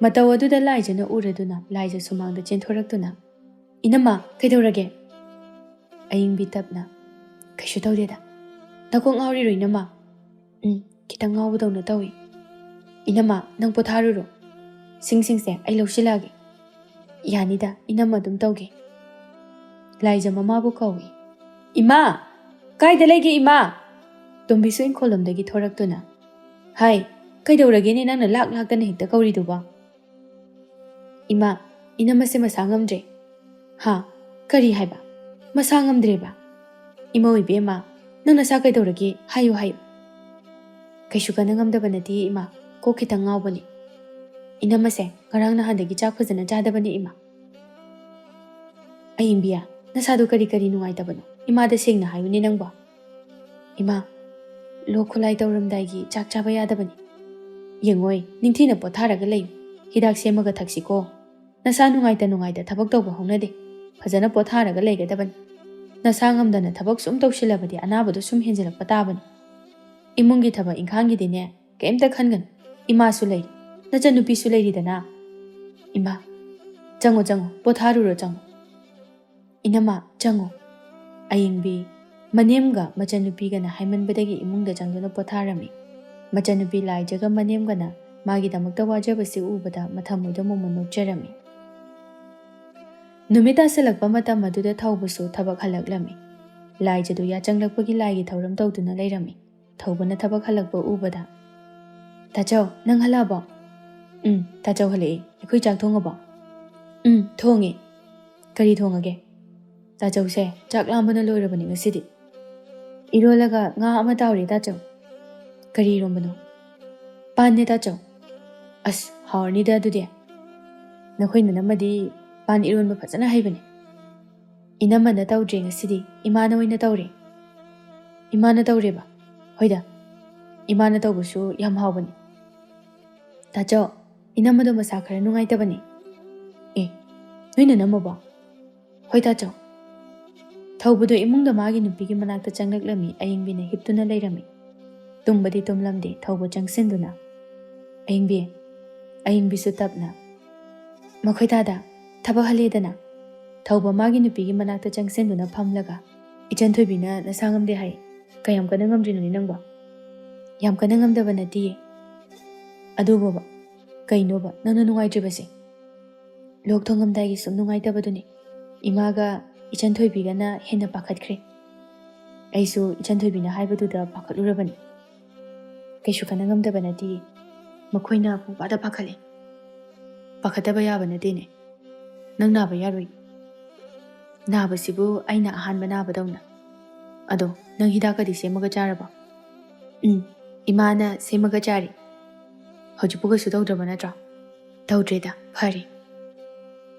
ꯃꯇꯧ ꯑꯗꯨꯗ ꯂꯥꯏꯖꯅ ꯎꯔꯗꯨꯅ ꯂꯥꯏꯖ ꯁꯨꯃꯥꯡꯗ ꯆꯦꯟꯊꯣꯔꯛꯇꯨꯅ, "ꯏꯅꯝꯃ, ꯀꯩꯗꯧꯔꯒꯦ?" ꯑꯌꯤꯡꯕꯤ ꯇꯞꯅ, "ꯀꯩꯁꯨ ꯇꯧꯗꯦꯗ꯫ ꯅꯀꯣꯛ ꯉꯥꯎꯔꯤꯔꯣ, ꯏꯅꯝꯃ?" "ꯎꯝ, ꯈꯤꯇꯪ ꯉꯥꯎꯕꯗꯧꯅ ꯇꯧꯏ꯫" "ꯏꯅꯝꯃ, ꯅꯪ ꯄꯣꯊꯥꯔꯨꯔꯣ꯫ ꯁꯤꯡꯁꯤꯡꯁꯦ ꯑꯩ ꯂꯧꯁꯤꯜꯂꯛꯑꯒꯦ꯫" "ꯌꯥꯅꯤꯗ, ꯏꯅꯝꯃ ꯑꯗꯨꯝ ꯇꯧꯒꯦ꯫" ꯂꯥꯏꯖ ꯃꯃꯥꯕꯨ ꯀꯧꯏ꯫ "ꯏꯃꯥ! ꯀꯥꯏꯗ ꯂꯩꯒꯦ, ꯏꯃꯥ?" ꯇꯣꯝꯕꯤꯁꯨ ꯏꯪꯈꯣꯜꯂꯣꯝꯗꯒꯤ ꯊꯣꯔꯛꯇꯨꯅ, "ꯍꯥꯏ, ꯀꯩꯗꯧꯔꯒꯦꯅꯦ ꯅꯪꯅ ꯂꯥꯛ ꯂꯥꯛꯇꯅ ꯍꯦꯛꯇ ꯀꯧꯔꯤꯗꯨꯕꯣ?" "ꯏꯃꯥ, ꯏꯅꯝꯃꯁꯦ ꯃꯁꯥ ꯉꯝꯗ꯭ꯔꯦ꯫" "ꯍꯥ? ꯀꯔꯤ ꯍꯥꯏꯕ? ꯃꯁꯥ ꯉꯝꯗ꯭ꯔꯦꯕ? ꯏꯃꯧ ꯏꯕꯦꯝꯃ, ꯅꯪ ꯅꯁꯥ ꯀꯩꯗꯧꯔꯒꯦ? ꯍꯥꯏꯌꯨ, ꯍꯥꯏꯌꯨ꯫" "ꯀꯩꯁꯨ ꯀꯟꯅ ꯉꯝꯗꯕ ꯅꯠꯇꯦ ꯏꯃꯥ, ꯀꯣꯛ ꯈꯤꯇꯪ ꯉꯥꯎꯕꯅꯤ꯫" "ꯏꯅꯝꯃꯁꯦ ꯉꯔꯥꯡ ꯅꯍꯥꯟꯗꯒꯤ ꯆꯥꯛ ꯐꯖꯅ ꯆꯥꯗꯕꯅꯦ, ꯏꯃꯥ꯫" "ꯑꯌꯤꯡꯕꯤꯌꯥ, ꯅꯁꯥꯗꯣ ꯀꯔꯤ ꯀꯔꯤ ꯅꯨꯡꯉꯥꯏꯇꯕꯅꯣ? ꯏꯃꯥꯗ ꯁꯦꯡꯅ ꯍꯥꯏꯌꯨꯅꯦ ꯅꯪꯕꯣ꯫" "ꯏꯃꯥ, ꯂꯣꯛ ꯈꯨꯂꯥꯏ ꯇꯧꯔꯝꯗꯥꯏꯒꯤ ꯆꯥꯛ ꯆꯥꯕ ꯌꯥꯗꯕꯅꯤ꯫ ꯌꯦꯡꯉꯣꯏ, ꯅꯤꯡꯊꯤꯅ ꯄꯣꯊꯥꯔꯒ ꯂꯩꯌꯨ꯫ ꯍꯤꯗꯥꯛ ꯁꯦꯝꯃꯒ ꯊꯛꯁꯤꯀꯣ꯫ ꯅꯁꯥ ꯅꯨꯡꯉꯥꯏꯇ ꯅꯨꯡꯉꯥꯏꯇ ꯊꯕꯛ ꯇꯧꯕ ꯍꯧꯅꯗꯦ꯫ ꯐꯖꯅ ꯄꯣꯊꯥꯔꯒ ꯂꯩꯒꯗꯕꯅꯤ꯫ ꯅꯁꯥ ꯉꯝꯗꯅ ꯊꯕꯛ ꯁꯨꯝ ꯇꯧꯁꯤꯜꯂꯕꯗꯤ ꯑꯅꯥꯕꯗꯣ ꯁꯨꯝ ꯍꯦꯟꯖꯤꯜꯂꯛꯄ ꯇꯥꯕꯅꯤ꯫ ꯏꯃꯨꯡꯒꯤ ꯊꯕꯛ ꯏꯪꯈꯥꯡꯒꯤꯗꯤꯅꯦ, ꯀꯩꯝꯇ ꯈꯟꯒꯅꯨ꯫ ꯏꯃꯥꯁꯨ ꯂꯩꯔꯤ, ꯅꯆꯟꯅꯨꯄꯤꯁꯨ ꯂꯩꯔꯤꯗꯅ꯫" "ꯏꯃꯥ, ꯆꯪꯉꯣ, ꯆꯪꯉꯣ, ꯄꯣꯊꯥꯔꯨꯔꯣ, ꯆꯪꯉꯣ꯫" "ꯏꯅꯝꯃ, ꯆꯪꯉꯣ꯫" ꯑꯌꯤꯡꯕꯤ ꯃꯅꯦꯝꯒ ꯃꯆꯟꯅꯨꯄꯤꯒꯅ ꯍꯥꯏꯃꯟꯕꯗꯒꯤ ꯏꯃꯨꯡꯗ ꯆꯪꯗꯨꯅ ꯄꯣꯊꯥꯔꯝꯃꯤ꯫ ꯃꯆꯟꯅꯨꯄꯤ ꯂꯥꯏꯖꯒ ꯃꯅꯦꯝꯒꯅ ꯃꯥꯒꯤꯗꯃꯛꯇ ꯋꯥꯖꯕꯁꯤ ꯎꯕꯗ ꯃꯊꯃꯣꯏꯗ ꯃꯣꯃꯣꯟ ꯅꯣꯛꯆꯔꯝꯃꯤ꯫ ꯅꯨꯃꯤꯠ ꯇꯥꯁꯤꯜꯂꯛꯄ ꯃꯇꯝ ꯑꯗꯨꯗ ꯊꯧꯕꯁꯨ ꯊꯕꯛ ꯍꯜꯂꯛꯂꯝꯃꯤ꯫ ꯂꯥꯏꯖꯗꯨ ꯌꯥꯆꯪꯂꯛꯄꯒꯤ ꯂꯥꯏꯒꯤ ꯊꯧꯔꯝ ꯇꯧꯗꯨꯅ ꯂꯩꯔꯝꯃꯤ꯫ ꯊꯧꯕꯅ ꯊꯕꯛ ꯍꯜꯂꯛꯄ ꯎꯕꯗ, "ꯇꯥꯆꯧ, ꯅꯪ ꯍꯜꯂꯛꯑꯕꯣ?" "ꯎꯝ, ꯇꯥꯆꯧ ꯍꯜꯂꯛꯑꯦ꯫ ꯑꯩꯈꯣꯏ ꯆꯥꯛ ꯊꯣꯡꯉꯕꯣ?" "ꯎꯝ, ꯊꯣꯡꯉꯦ꯫" "ꯀꯔꯤ ꯊꯣꯡꯉꯒꯦ?" "ꯇꯥꯆꯧꯁꯦ ꯆꯥꯛ ꯂꯥꯝꯕꯅ ꯂꯣꯏꯔꯕꯅꯤ ꯉꯁꯤꯗꯤ꯫" "ꯏꯔꯣꯜꯂꯒ ꯉꯥ ꯑꯃ ꯇꯥꯎꯔꯦ, ꯇꯥꯆꯧ꯫" "ꯀꯔꯤ ꯏꯔꯣꯝꯕꯅꯣ?" "ꯄꯥꯟꯅꯦ, ꯇꯥꯆꯧ꯫" "ꯑꯁ, ꯍꯥꯎꯔꯅꯤꯗ ꯑꯗꯨꯗꯤ꯫ ꯅꯈꯣꯏ ꯅꯅꯝꯃꯗꯤ ꯄꯥꯟ ꯏꯔꯣꯟꯕ ꯐꯖꯅ ꯍꯩꯕꯅꯦ꯫" "ꯏꯅꯝꯃꯅ ꯇꯧꯗ꯭ꯔꯦ ꯉꯁꯤꯗꯤ, ꯏꯃꯥꯅ ꯑꯣꯏꯅ ꯇꯧꯔꯦ꯫" "ꯏꯃꯥꯅ ꯇꯧꯔꯦꯕ?" "ꯍꯣꯏꯗ, ꯏꯃꯥꯅ ꯇꯧꯕꯁꯨ ꯌꯥꯝ ꯍꯥꯎꯕꯅꯤ꯫" "ꯇꯥꯆꯧ, ꯏꯅꯝꯃꯗꯣ ꯃꯁꯥ ꯈꯔ ꯅꯨꯡꯉꯥꯏꯇꯕꯅꯤ꯫" "ꯑꯦ, ꯅꯣꯏ ꯅꯅꯝꯃꯕꯣ?" "ꯍꯣꯏ, ꯇꯥꯆꯧ꯫" ꯊꯧꯕꯗꯣ ꯏꯃꯨꯡꯗ ꯃꯥꯒꯤ ꯅꯨꯄꯤꯒꯤ ꯃꯅꯥꯛꯇ ꯆꯪꯂꯛꯂꯝꯃꯤ꯫ ꯑꯌꯤꯡꯕꯤꯅ ꯍꯤꯞꯇꯨꯅ ꯂꯩꯔꯝꯃꯤ꯫ ꯇꯨꯝꯕꯗꯤ ꯇꯨꯝꯂꯝꯗꯦ꯫ ꯊꯧꯕ ꯆꯪꯁꯤꯟꯗꯨꯅ, "ꯑꯌꯤꯡꯕꯤ꯫" ꯑꯌꯤꯡꯕꯤꯁꯨ ꯇꯞꯅ, "ꯃꯈꯣꯏ ꯇꯥꯗ, ꯊꯕꯛ ꯍꯜꯂꯦꯗꯅ꯫" ꯊꯧꯕ ꯃꯥꯒꯤ ꯅꯨꯄꯤꯒꯤ ꯃꯅꯥꯛꯇ ꯆꯪꯁꯤꯟꯗꯨꯅ ꯐꯝꯂꯒ, "ꯏꯆꯟ ꯊꯣꯏꯕꯤꯅ ꯅꯁꯥ ꯉꯝꯗꯦ ꯍꯥꯏ꯫ ꯀꯌꯥꯝ ꯀꯟꯅ ꯉꯝꯗ꯭ꯔꯤꯅꯣꯅꯦ ꯅꯪꯕꯣ?" "ꯌꯥꯝ ꯀꯟꯅ ꯉꯝꯗꯕ ꯅꯠꯇꯤꯌꯦ꯫" "ꯑꯗꯨꯕꯣꯕ, ꯀꯩꯅꯣꯕ ꯅꯪꯅ ꯅꯨꯡꯉꯥꯏꯇ꯭ꯔꯤꯕꯁꯦ?" "ꯂꯣꯛ ꯊꯨꯡꯉꯝꯗꯥꯏꯒꯤ ꯁꯨꯝ ꯅꯨꯡꯉꯥꯏꯇꯕꯗꯨꯅꯤ꯫ ꯏꯃꯥꯒ ꯏꯆꯟ ꯊꯣꯏꯕꯤꯒꯅ ꯍꯦꯟꯅ ꯄꯥꯈꯠꯈ꯭ꯔꯦ꯫ ꯑꯩꯁꯨ ꯏꯆꯟ ꯊꯣꯏꯕꯤꯅ ꯍꯥꯏꯕꯗꯨꯗ ꯄꯥꯈꯠꯂꯨꯔꯕꯅꯤ꯫ ꯀꯩꯁꯨ ꯀꯟꯅ ꯉꯝꯗꯕ ꯅꯠꯇꯤꯌꯦ꯫ ꯃꯈꯣꯏꯅ ꯄꯨꯡꯄꯥꯗ ꯄꯥꯈꯠꯂꯦ꯫ ꯄꯥꯈꯠꯇꯕ ꯌꯥꯕ ꯅꯠꯇꯦꯅꯦ꯫ ꯅꯪ ꯅꯥꯕ ꯌꯥꯔꯣꯏ꯫ ꯅꯥꯕꯁꯤꯕꯨ ꯑꯩꯅ ꯑꯍꯥꯟꯕ ꯅꯥꯕꯗꯧꯅ꯫ ꯑꯗꯣ ꯅꯪ ꯍꯤꯗꯥꯛꯀꯗꯤ ꯁꯦꯝꯃꯒ ꯆꯥꯔꯕꯣ?" "ꯎꯝ, ꯏꯃꯥꯅ ꯁꯦꯝꯃꯒ ꯆꯥꯔꯤ꯫" "ꯍꯧꯖꯤꯛꯄꯨ ꯀꯩꯁꯨ ꯇꯧꯗ꯭ꯔꯕ ꯅꯠꯇ꯭ꯔꯣ?" "ꯇꯧꯗ꯭ꯔꯦꯗ, ꯐꯔꯦ꯫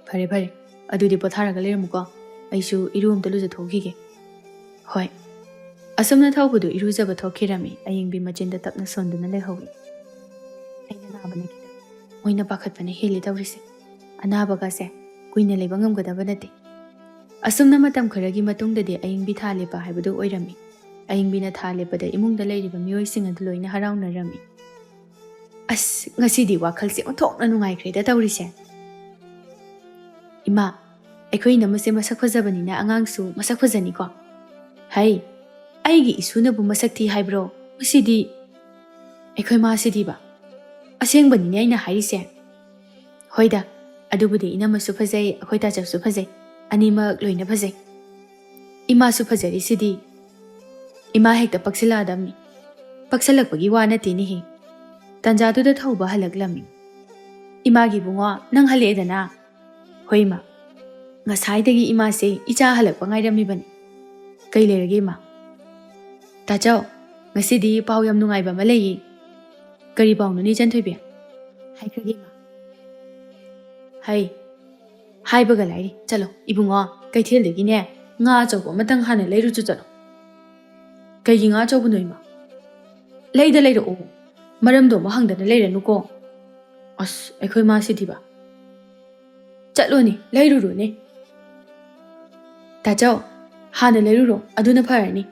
ꯐꯔꯦ, ꯐꯔꯦ꯫ ꯑꯗꯨꯗꯤ ꯄꯣꯊꯥꯔꯒ ꯂꯩꯔꯝꯃꯨꯀꯣ꯫ ꯑꯩꯁꯨ ꯏꯔꯨ ꯑꯝꯇ ꯂꯨꯖꯊꯣꯛꯈꯤꯒꯦ꯫" "ꯍꯣꯏ꯫" ꯑꯁꯨꯝꯅ ꯊꯧꯕꯗꯨ ꯏꯔꯨꯖꯕ ꯊꯣꯛꯈꯤꯔꯝꯃꯤ꯫ ꯑꯌꯤꯡꯕꯤ ꯃꯆꯤꯟꯗ ꯇꯞꯅ ꯁꯣꯟꯗꯨꯅ ꯂꯩꯍꯧꯏ꯫ "ꯑꯩꯅ ꯅꯥꯕꯅ ꯈꯤꯇꯪ, ꯃꯣꯏꯅ ꯄꯥꯈꯠꯄꯅ ꯍꯦꯜꯂꯤ ꯇꯧꯔꯤꯁꯦ꯫ ꯑꯅꯥꯕꯒꯁꯦ ꯀꯨꯏꯅ ꯂꯩꯕ ꯉꯝꯒꯗꯕ ꯅꯠꯇꯦ꯫" ꯑꯁꯨꯝꯅ ꯃꯇꯝ ꯈꯔꯒꯤ ꯃꯇꯨꯡꯗꯗꯤ ꯑꯌꯤꯡꯕꯤ ꯊꯥ ꯂꯦꯞꯄ ꯍꯥꯏꯕꯗꯨ ꯑꯣꯏꯔꯝꯃꯤ꯫ ꯑꯌꯤꯡꯕꯤꯅ ꯊꯥ ꯂꯦꯞꯄꯗ ꯏꯃꯨꯡꯗ ꯂꯩꯔꯤꯕ ꯃꯤꯑꯣꯏꯁꯤꯡ ꯑꯗꯨ ꯂꯣꯏꯅ ꯍꯔꯥꯎꯅꯔꯝꯃꯤ꯫ "ꯑꯁ, ꯉꯁꯤꯗꯤ ꯋꯥꯈꯜꯁꯦ ꯑꯣꯟꯊꯣꯛꯅ ꯅꯨꯡꯉꯥꯏꯈ꯭ꯔꯦꯗ ꯇꯧꯔꯤꯁꯦ꯫ ꯏꯃꯥ, ꯑꯩꯈꯣꯏ ꯏꯅꯝꯃꯁꯦ ꯃꯁꯛ ꯐꯖꯕꯅꯤꯅ ꯑꯉꯥꯡꯁꯨ ꯃꯁꯛ ꯐꯖꯅꯤꯀꯣ꯫ ꯍꯩ, ꯑꯩꯒꯤ ꯏꯁꯨꯅꯕꯨ ꯃꯁꯛ ꯊꯤ ꯍꯥꯏꯕ꯭ꯔꯣ? ꯃꯁꯤꯗꯤ ꯑꯩꯈꯣꯏ ꯃꯥꯁꯤꯗꯤꯕ꯫ ꯑꯁꯦꯡꯕꯅꯤꯅꯦ ꯑꯩꯅ ꯍꯥꯏꯔꯤꯁꯦ꯫ ꯍꯣꯏꯗ, ꯑꯗꯨꯕꯨꯗꯤ ꯏꯅꯝꯃꯁꯨ ꯐꯖꯩ, ꯑꯩꯈꯣꯏ ꯇꯥꯆꯧꯁꯨ ꯐꯖꯩ꯫ ꯑꯅꯤꯃꯛ ꯂꯣꯏꯅ ꯐꯖꯩ꯫ ꯏꯃꯥꯁꯨ ꯐꯖꯔꯤꯁꯤꯗꯤ꯫" ꯏꯃꯥ ꯍꯦꯛꯇ ꯄꯛꯁꯤꯜꯂꯛꯑꯗꯝꯅꯤ꯫ ꯄꯛꯁꯜꯂꯛꯄꯒꯤ ꯋꯥ ꯅꯠꯇꯦꯅꯦꯍꯦ꯫ ꯇꯥꯟꯖꯥꯗꯨꯗ ꯊꯧꯕ ꯍꯜꯂꯛꯂꯝꯃꯤ꯫ "ꯏꯃꯥꯒꯤ ꯏꯕꯨꯡꯉꯣ, ꯅꯪ ꯍꯜꯂꯛꯑꯦꯗꯅ?" "ꯍꯣꯏ, ꯏꯃꯥ꯫ ꯉꯁꯥꯏꯗꯒꯤ ꯏꯃꯥꯁꯦ ꯏꯆꯥ ꯍꯜꯂꯛꯄ ꯉꯥꯏꯔꯝꯃꯤꯕꯅꯤ꯫ ꯀꯩ ꯂꯩꯔꯒꯦ, ꯏꯃꯥ?" "ꯇꯥꯆꯧ, ꯉꯁꯤꯗꯤ ꯄꯥꯎ ꯌꯥꯝ ꯅꯨꯡꯉꯥꯏꯕ ꯑꯃ ꯂꯩꯌꯦ꯫" "ꯀꯔꯤ ꯄꯥꯎꯅꯣꯅꯦ, ꯏꯆꯟꯊꯣꯏꯕꯤ?" "ꯍꯥꯏꯈ꯭ꯔꯒꯦ, ꯏꯃꯥ꯫" "ꯍꯩ, ꯍꯥꯏꯕꯒ ꯂꯥꯏꯔꯤ꯫ ꯆꯠꯂꯣ, ꯏꯕꯨꯡꯉꯣ, ꯀꯩꯊꯦꯜꯗꯒꯤꯅꯦ, ꯉꯥ ꯑꯆꯧꯕ ꯑꯃꯇꯪ ꯍꯥꯟꯅ ꯂꯩꯔꯨꯆꯣ ꯆꯠꯂꯣ꯫" "ꯀꯩꯒꯤ ꯉꯥ ꯑꯆꯧꯕꯅꯣ, ꯏꯃꯥ?" "ꯂꯩꯗ ꯂꯩꯔꯛꯑꯣ꯫ ꯃꯔꯝꯗꯣ ꯑꯃꯨꯛ ꯍꯪꯗꯅ ꯂꯩꯔꯅꯨꯀꯣ꯫" "ꯑꯁ, ꯑꯩꯈꯣꯏ ꯃꯥꯁꯤꯗꯤꯕ꯫" "ꯆꯠꯂꯣꯅꯦ, ꯂꯩꯔꯨꯔꯣꯅꯦ꯫" "ꯇꯥꯆꯧ, ꯍꯥꯟꯅ ꯂꯩꯔꯨꯔꯣ, ꯑꯗꯨꯅ ꯐꯔꯅꯤ꯫"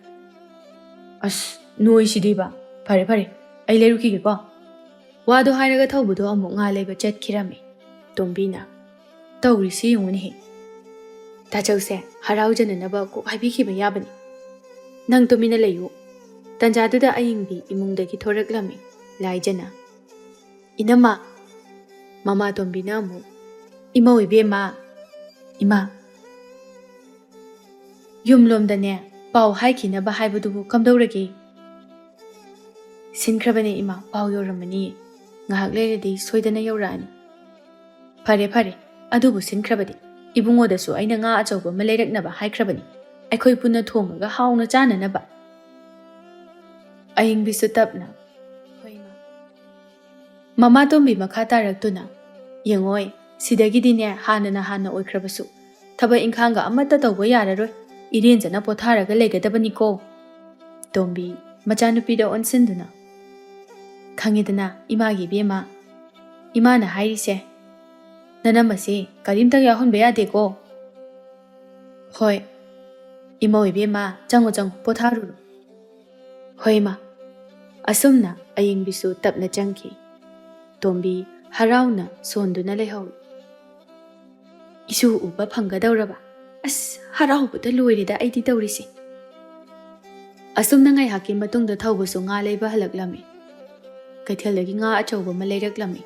"ꯑꯁ, ꯅꯣꯏꯁꯤꯗꯤꯕ꯫ ꯐꯔꯦ, ꯐꯔꯦ, ꯑꯩ ꯂꯩꯔꯨꯈꯤꯒꯦꯀꯣ꯫" ꯋꯥꯗꯣ ꯍꯥꯏꯔꯒ ꯊꯧꯕꯗꯣ ꯑꯃꯨꯛ ꯉꯥ ꯂꯩꯕ ꯆꯠꯈꯤꯔꯝꯃꯤ꯫ ꯇꯣꯝꯕꯤꯅ, "ꯇꯧꯔꯤꯁꯤ ꯌꯦꯡꯉꯨꯅꯦꯍꯦ꯫ ꯇꯥꯆꯧꯁꯦ ꯍꯔꯥꯎꯖꯅꯅꯕ ꯀꯣꯛ ꯍꯥꯏꯕꯤꯈꯤꯕ ꯌꯥꯕꯅꯤ꯫ ꯅꯪ ꯇꯨꯃꯤꯟꯅ ꯂꯩꯌꯨ꯫" ꯇꯟꯖꯥꯗꯨꯗ ꯑꯌꯤꯡꯕꯤ ꯏꯃꯨꯡꯗꯒꯤ ꯊꯣꯔꯛꯂꯝꯃꯤ꯫ ꯂꯥꯏꯖꯅ, "ꯏꯅꯝꯃ!" ꯃꯃꯥ ꯇꯣꯝꯕꯤꯅ ꯑꯃꯨꯛ, "ꯏꯃꯧ ꯏꯕꯦꯝꯃ!" "ꯏꯃꯥ!" "ꯌꯨꯝꯂꯣꯝꯗꯅꯦ ꯄꯥꯎ ꯍꯥꯏꯈꯤꯅꯕ ꯍꯥꯏꯕꯗꯨꯕꯨ ꯀꯝꯗꯧꯔꯒꯦ?" "ꯁꯤꯟꯈ꯭ꯔꯕꯅꯦ ꯏꯃꯥ, ꯄꯥꯎ ꯌꯧꯔꯝꯃꯅꯤ꯫ ꯉꯥꯏꯍꯥꯛ ꯂꯩꯔꯗꯤ ꯁꯣꯏꯗꯅ ꯌꯧꯔꯛꯑꯅꯤ꯫" "ꯐꯔꯦ, ꯐꯔꯦ, ꯑꯗꯨꯕꯨ ꯁꯤꯟꯈ꯭ꯔꯕꯗꯤ ꯏꯕꯨꯡꯉꯣꯗꯁꯨ ꯑꯩꯅ ꯉꯥ ꯑꯆꯧꯕ ꯑꯃ ꯂꯩꯔꯛꯅꯕ ꯍꯥꯏꯈ꯭ꯔꯕꯅꯤ, ꯑꯩꯈꯣꯏ ꯄꯨꯟꯅ ꯊꯣꯡꯉꯒ ꯍꯥꯎꯅ ꯆꯥꯅꯅꯕ꯫" ꯑꯌꯤꯡꯕꯤꯁꯨ ꯇꯞꯅ, "ꯍꯣꯏ, ꯏꯃꯥ꯫" ꯃꯃꯥ ꯇꯣꯝꯕꯤ ꯃꯈꯥ ꯇꯥꯔꯛꯇꯨꯅ, "ꯌꯦꯡꯉꯣꯏ, ꯁꯤꯗꯒꯤꯗꯤꯅꯦ, ꯍꯥꯟꯅꯅ ꯍꯥꯟꯅ ꯑꯣꯏꯈ꯭ꯔꯕꯁꯨ ꯊꯕꯛ ꯏꯪꯈꯥꯡꯒ ꯑꯃꯠꯇ ꯇꯧꯕ ꯌꯥꯔꯔꯣꯏ꯫ ꯏꯔꯦꯟꯖꯅ ꯄꯣꯊꯥꯔꯒ ꯂꯩꯒꯗꯕꯅꯤꯀꯣ꯫" ꯇꯣꯝꯕꯤ ꯃꯆꯥꯅꯨꯄꯤꯗ ꯑꯣꯟꯁꯤꯟꯗꯨꯅ, "ꯈꯪꯉꯦꯗꯅ ꯏꯃꯥꯒꯤ ꯏꯕꯦꯝꯃ, ꯏꯃꯥꯅ ꯍꯥꯏꯔꯤꯁꯦ, ꯅꯅꯝꯃꯁꯦ ꯀꯔꯤꯝꯇ ꯌꯥꯎꯍꯟꯕ ꯌꯥꯗꯦꯀꯣ꯫" "ꯍꯣꯏ, ꯏꯃꯧ ꯏꯕꯦꯝꯃ, ꯆꯪꯉꯣ, ꯆꯪꯉꯣ, ꯄꯣꯊꯥꯔꯨꯔꯣ꯫" "ꯍꯣꯏ, ꯏꯃꯥ꯫" ꯑꯁꯨꯝꯅ ꯑꯌꯤꯡꯕꯤꯁꯨ ꯇꯞꯅ ꯆꯪꯈꯤ꯫ ꯇꯣꯝꯕꯤ ꯍꯔꯥꯎꯅ ꯁꯣꯟꯗꯨꯅ ꯂꯩꯍꯧꯏ꯫ "ꯏꯁꯨ ꯎꯕ ꯐꯪꯒꯗꯧꯔꯕ? ꯑꯁ, ꯍꯔꯥꯎꯕꯗ ꯂꯣꯏꯔꯦꯗ ꯑꯩꯗꯤ ꯇꯧꯔꯤꯁꯦ꯫" ꯑꯁꯨꯝꯅ ꯉꯥꯏꯍꯥꯛꯀꯤ ꯃꯇꯨꯡꯗ ꯊꯧꯕꯁꯨ ꯉꯥ ꯂꯩꯕ ꯍꯜꯂꯛꯂꯝꯃꯤ꯫ ꯀꯩꯊꯦꯜꯗꯒꯤ ꯉꯥ ꯑꯆꯧꯕ ꯑꯃ ꯂꯩꯔꯛꯂꯝꯃꯤ꯫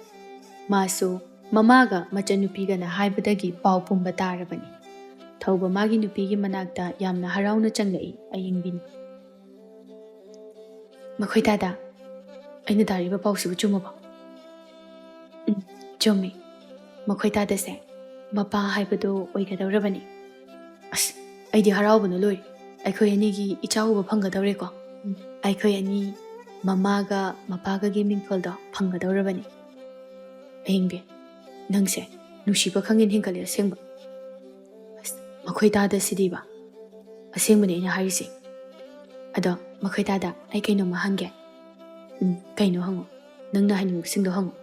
ꯃꯥꯁꯨ ꯃꯃꯥꯒ ꯃꯆꯟꯅꯨꯄꯤꯒꯅ ꯍꯥꯏꯕꯗꯒꯤ ꯄꯥꯎ ꯄꯨꯝꯕ ꯇꯥꯔꯕꯅꯤ꯫ ꯊꯧꯕ ꯃꯥꯒꯤ ꯅꯨꯄꯤꯒꯤ ꯃꯅꯥꯛꯇ ꯌꯥꯝꯅ ꯍꯔꯥꯎꯅ ꯆꯪꯂꯛꯏ ꯑꯌꯤꯡꯕꯤꯅ꯫ "ꯃꯈꯣꯏ ꯇꯥꯗ, ꯑꯩꯅ ꯇꯥꯔꯤꯕ ꯄꯥꯎꯁꯤꯕꯨ ꯆꯨꯝꯃꯕꯣ?" "ꯎꯝ, ꯆꯨꯝꯃꯤ꯫ ꯃꯈꯣꯏ ꯇꯥꯗꯁꯦ ꯃꯄꯥ ꯍꯥꯏꯕꯗꯨ ꯑꯣꯏꯒꯗꯧꯔꯕꯅꯤ꯫" "ꯑꯁ, ꯑꯩꯗꯤ ꯍꯔꯥꯎꯕꯅ ꯂꯣꯏꯔꯦ꯫ ꯑꯩꯈꯣꯏ ꯑꯅꯤꯒꯤ ꯏꯆꯥ ꯎꯕ ꯐꯪꯒꯗꯧꯔꯦꯀꯣ꯫ ꯎꯝ, ꯑꯩꯈꯣꯏ ꯑꯅꯤ ꯃꯃꯥꯒ ꯃꯄꯥꯒꯒꯤ ꯃꯤꯡꯊꯣꯜꯗꯣ ꯐꯪꯒꯗꯧꯔꯕꯅꯤ꯫" "ꯑꯌꯤꯡꯕꯤ, ꯅꯪꯁꯦ ꯅꯨꯡꯁꯤꯕ ꯈꯪꯍꯦꯟ ꯍꯦꯟꯒꯠꯂꯦ ꯑꯁꯦꯡꯕ꯫" "ꯑꯁ, ꯃꯈꯣꯏ ꯇꯥꯗꯁꯤꯗꯤꯕ꯫ ꯑꯁꯦꯡꯕꯅꯦ ꯑꯩꯅ ꯍꯥꯏꯔꯤꯁꯦ꯫ ꯑꯗꯣ ꯃꯈꯣꯏ ꯇꯥꯗ, ꯑꯩ ꯀꯩꯅꯣꯝꯃ ꯍꯪꯒꯦ꯫" "ꯎꯝ, ꯀꯩꯅꯣ ꯍꯪꯉꯣ꯫ ꯅꯪꯅ ꯍꯥꯏꯅꯤꯡꯕꯁꯤꯡꯗꯣ ꯍꯪꯉꯣ꯫"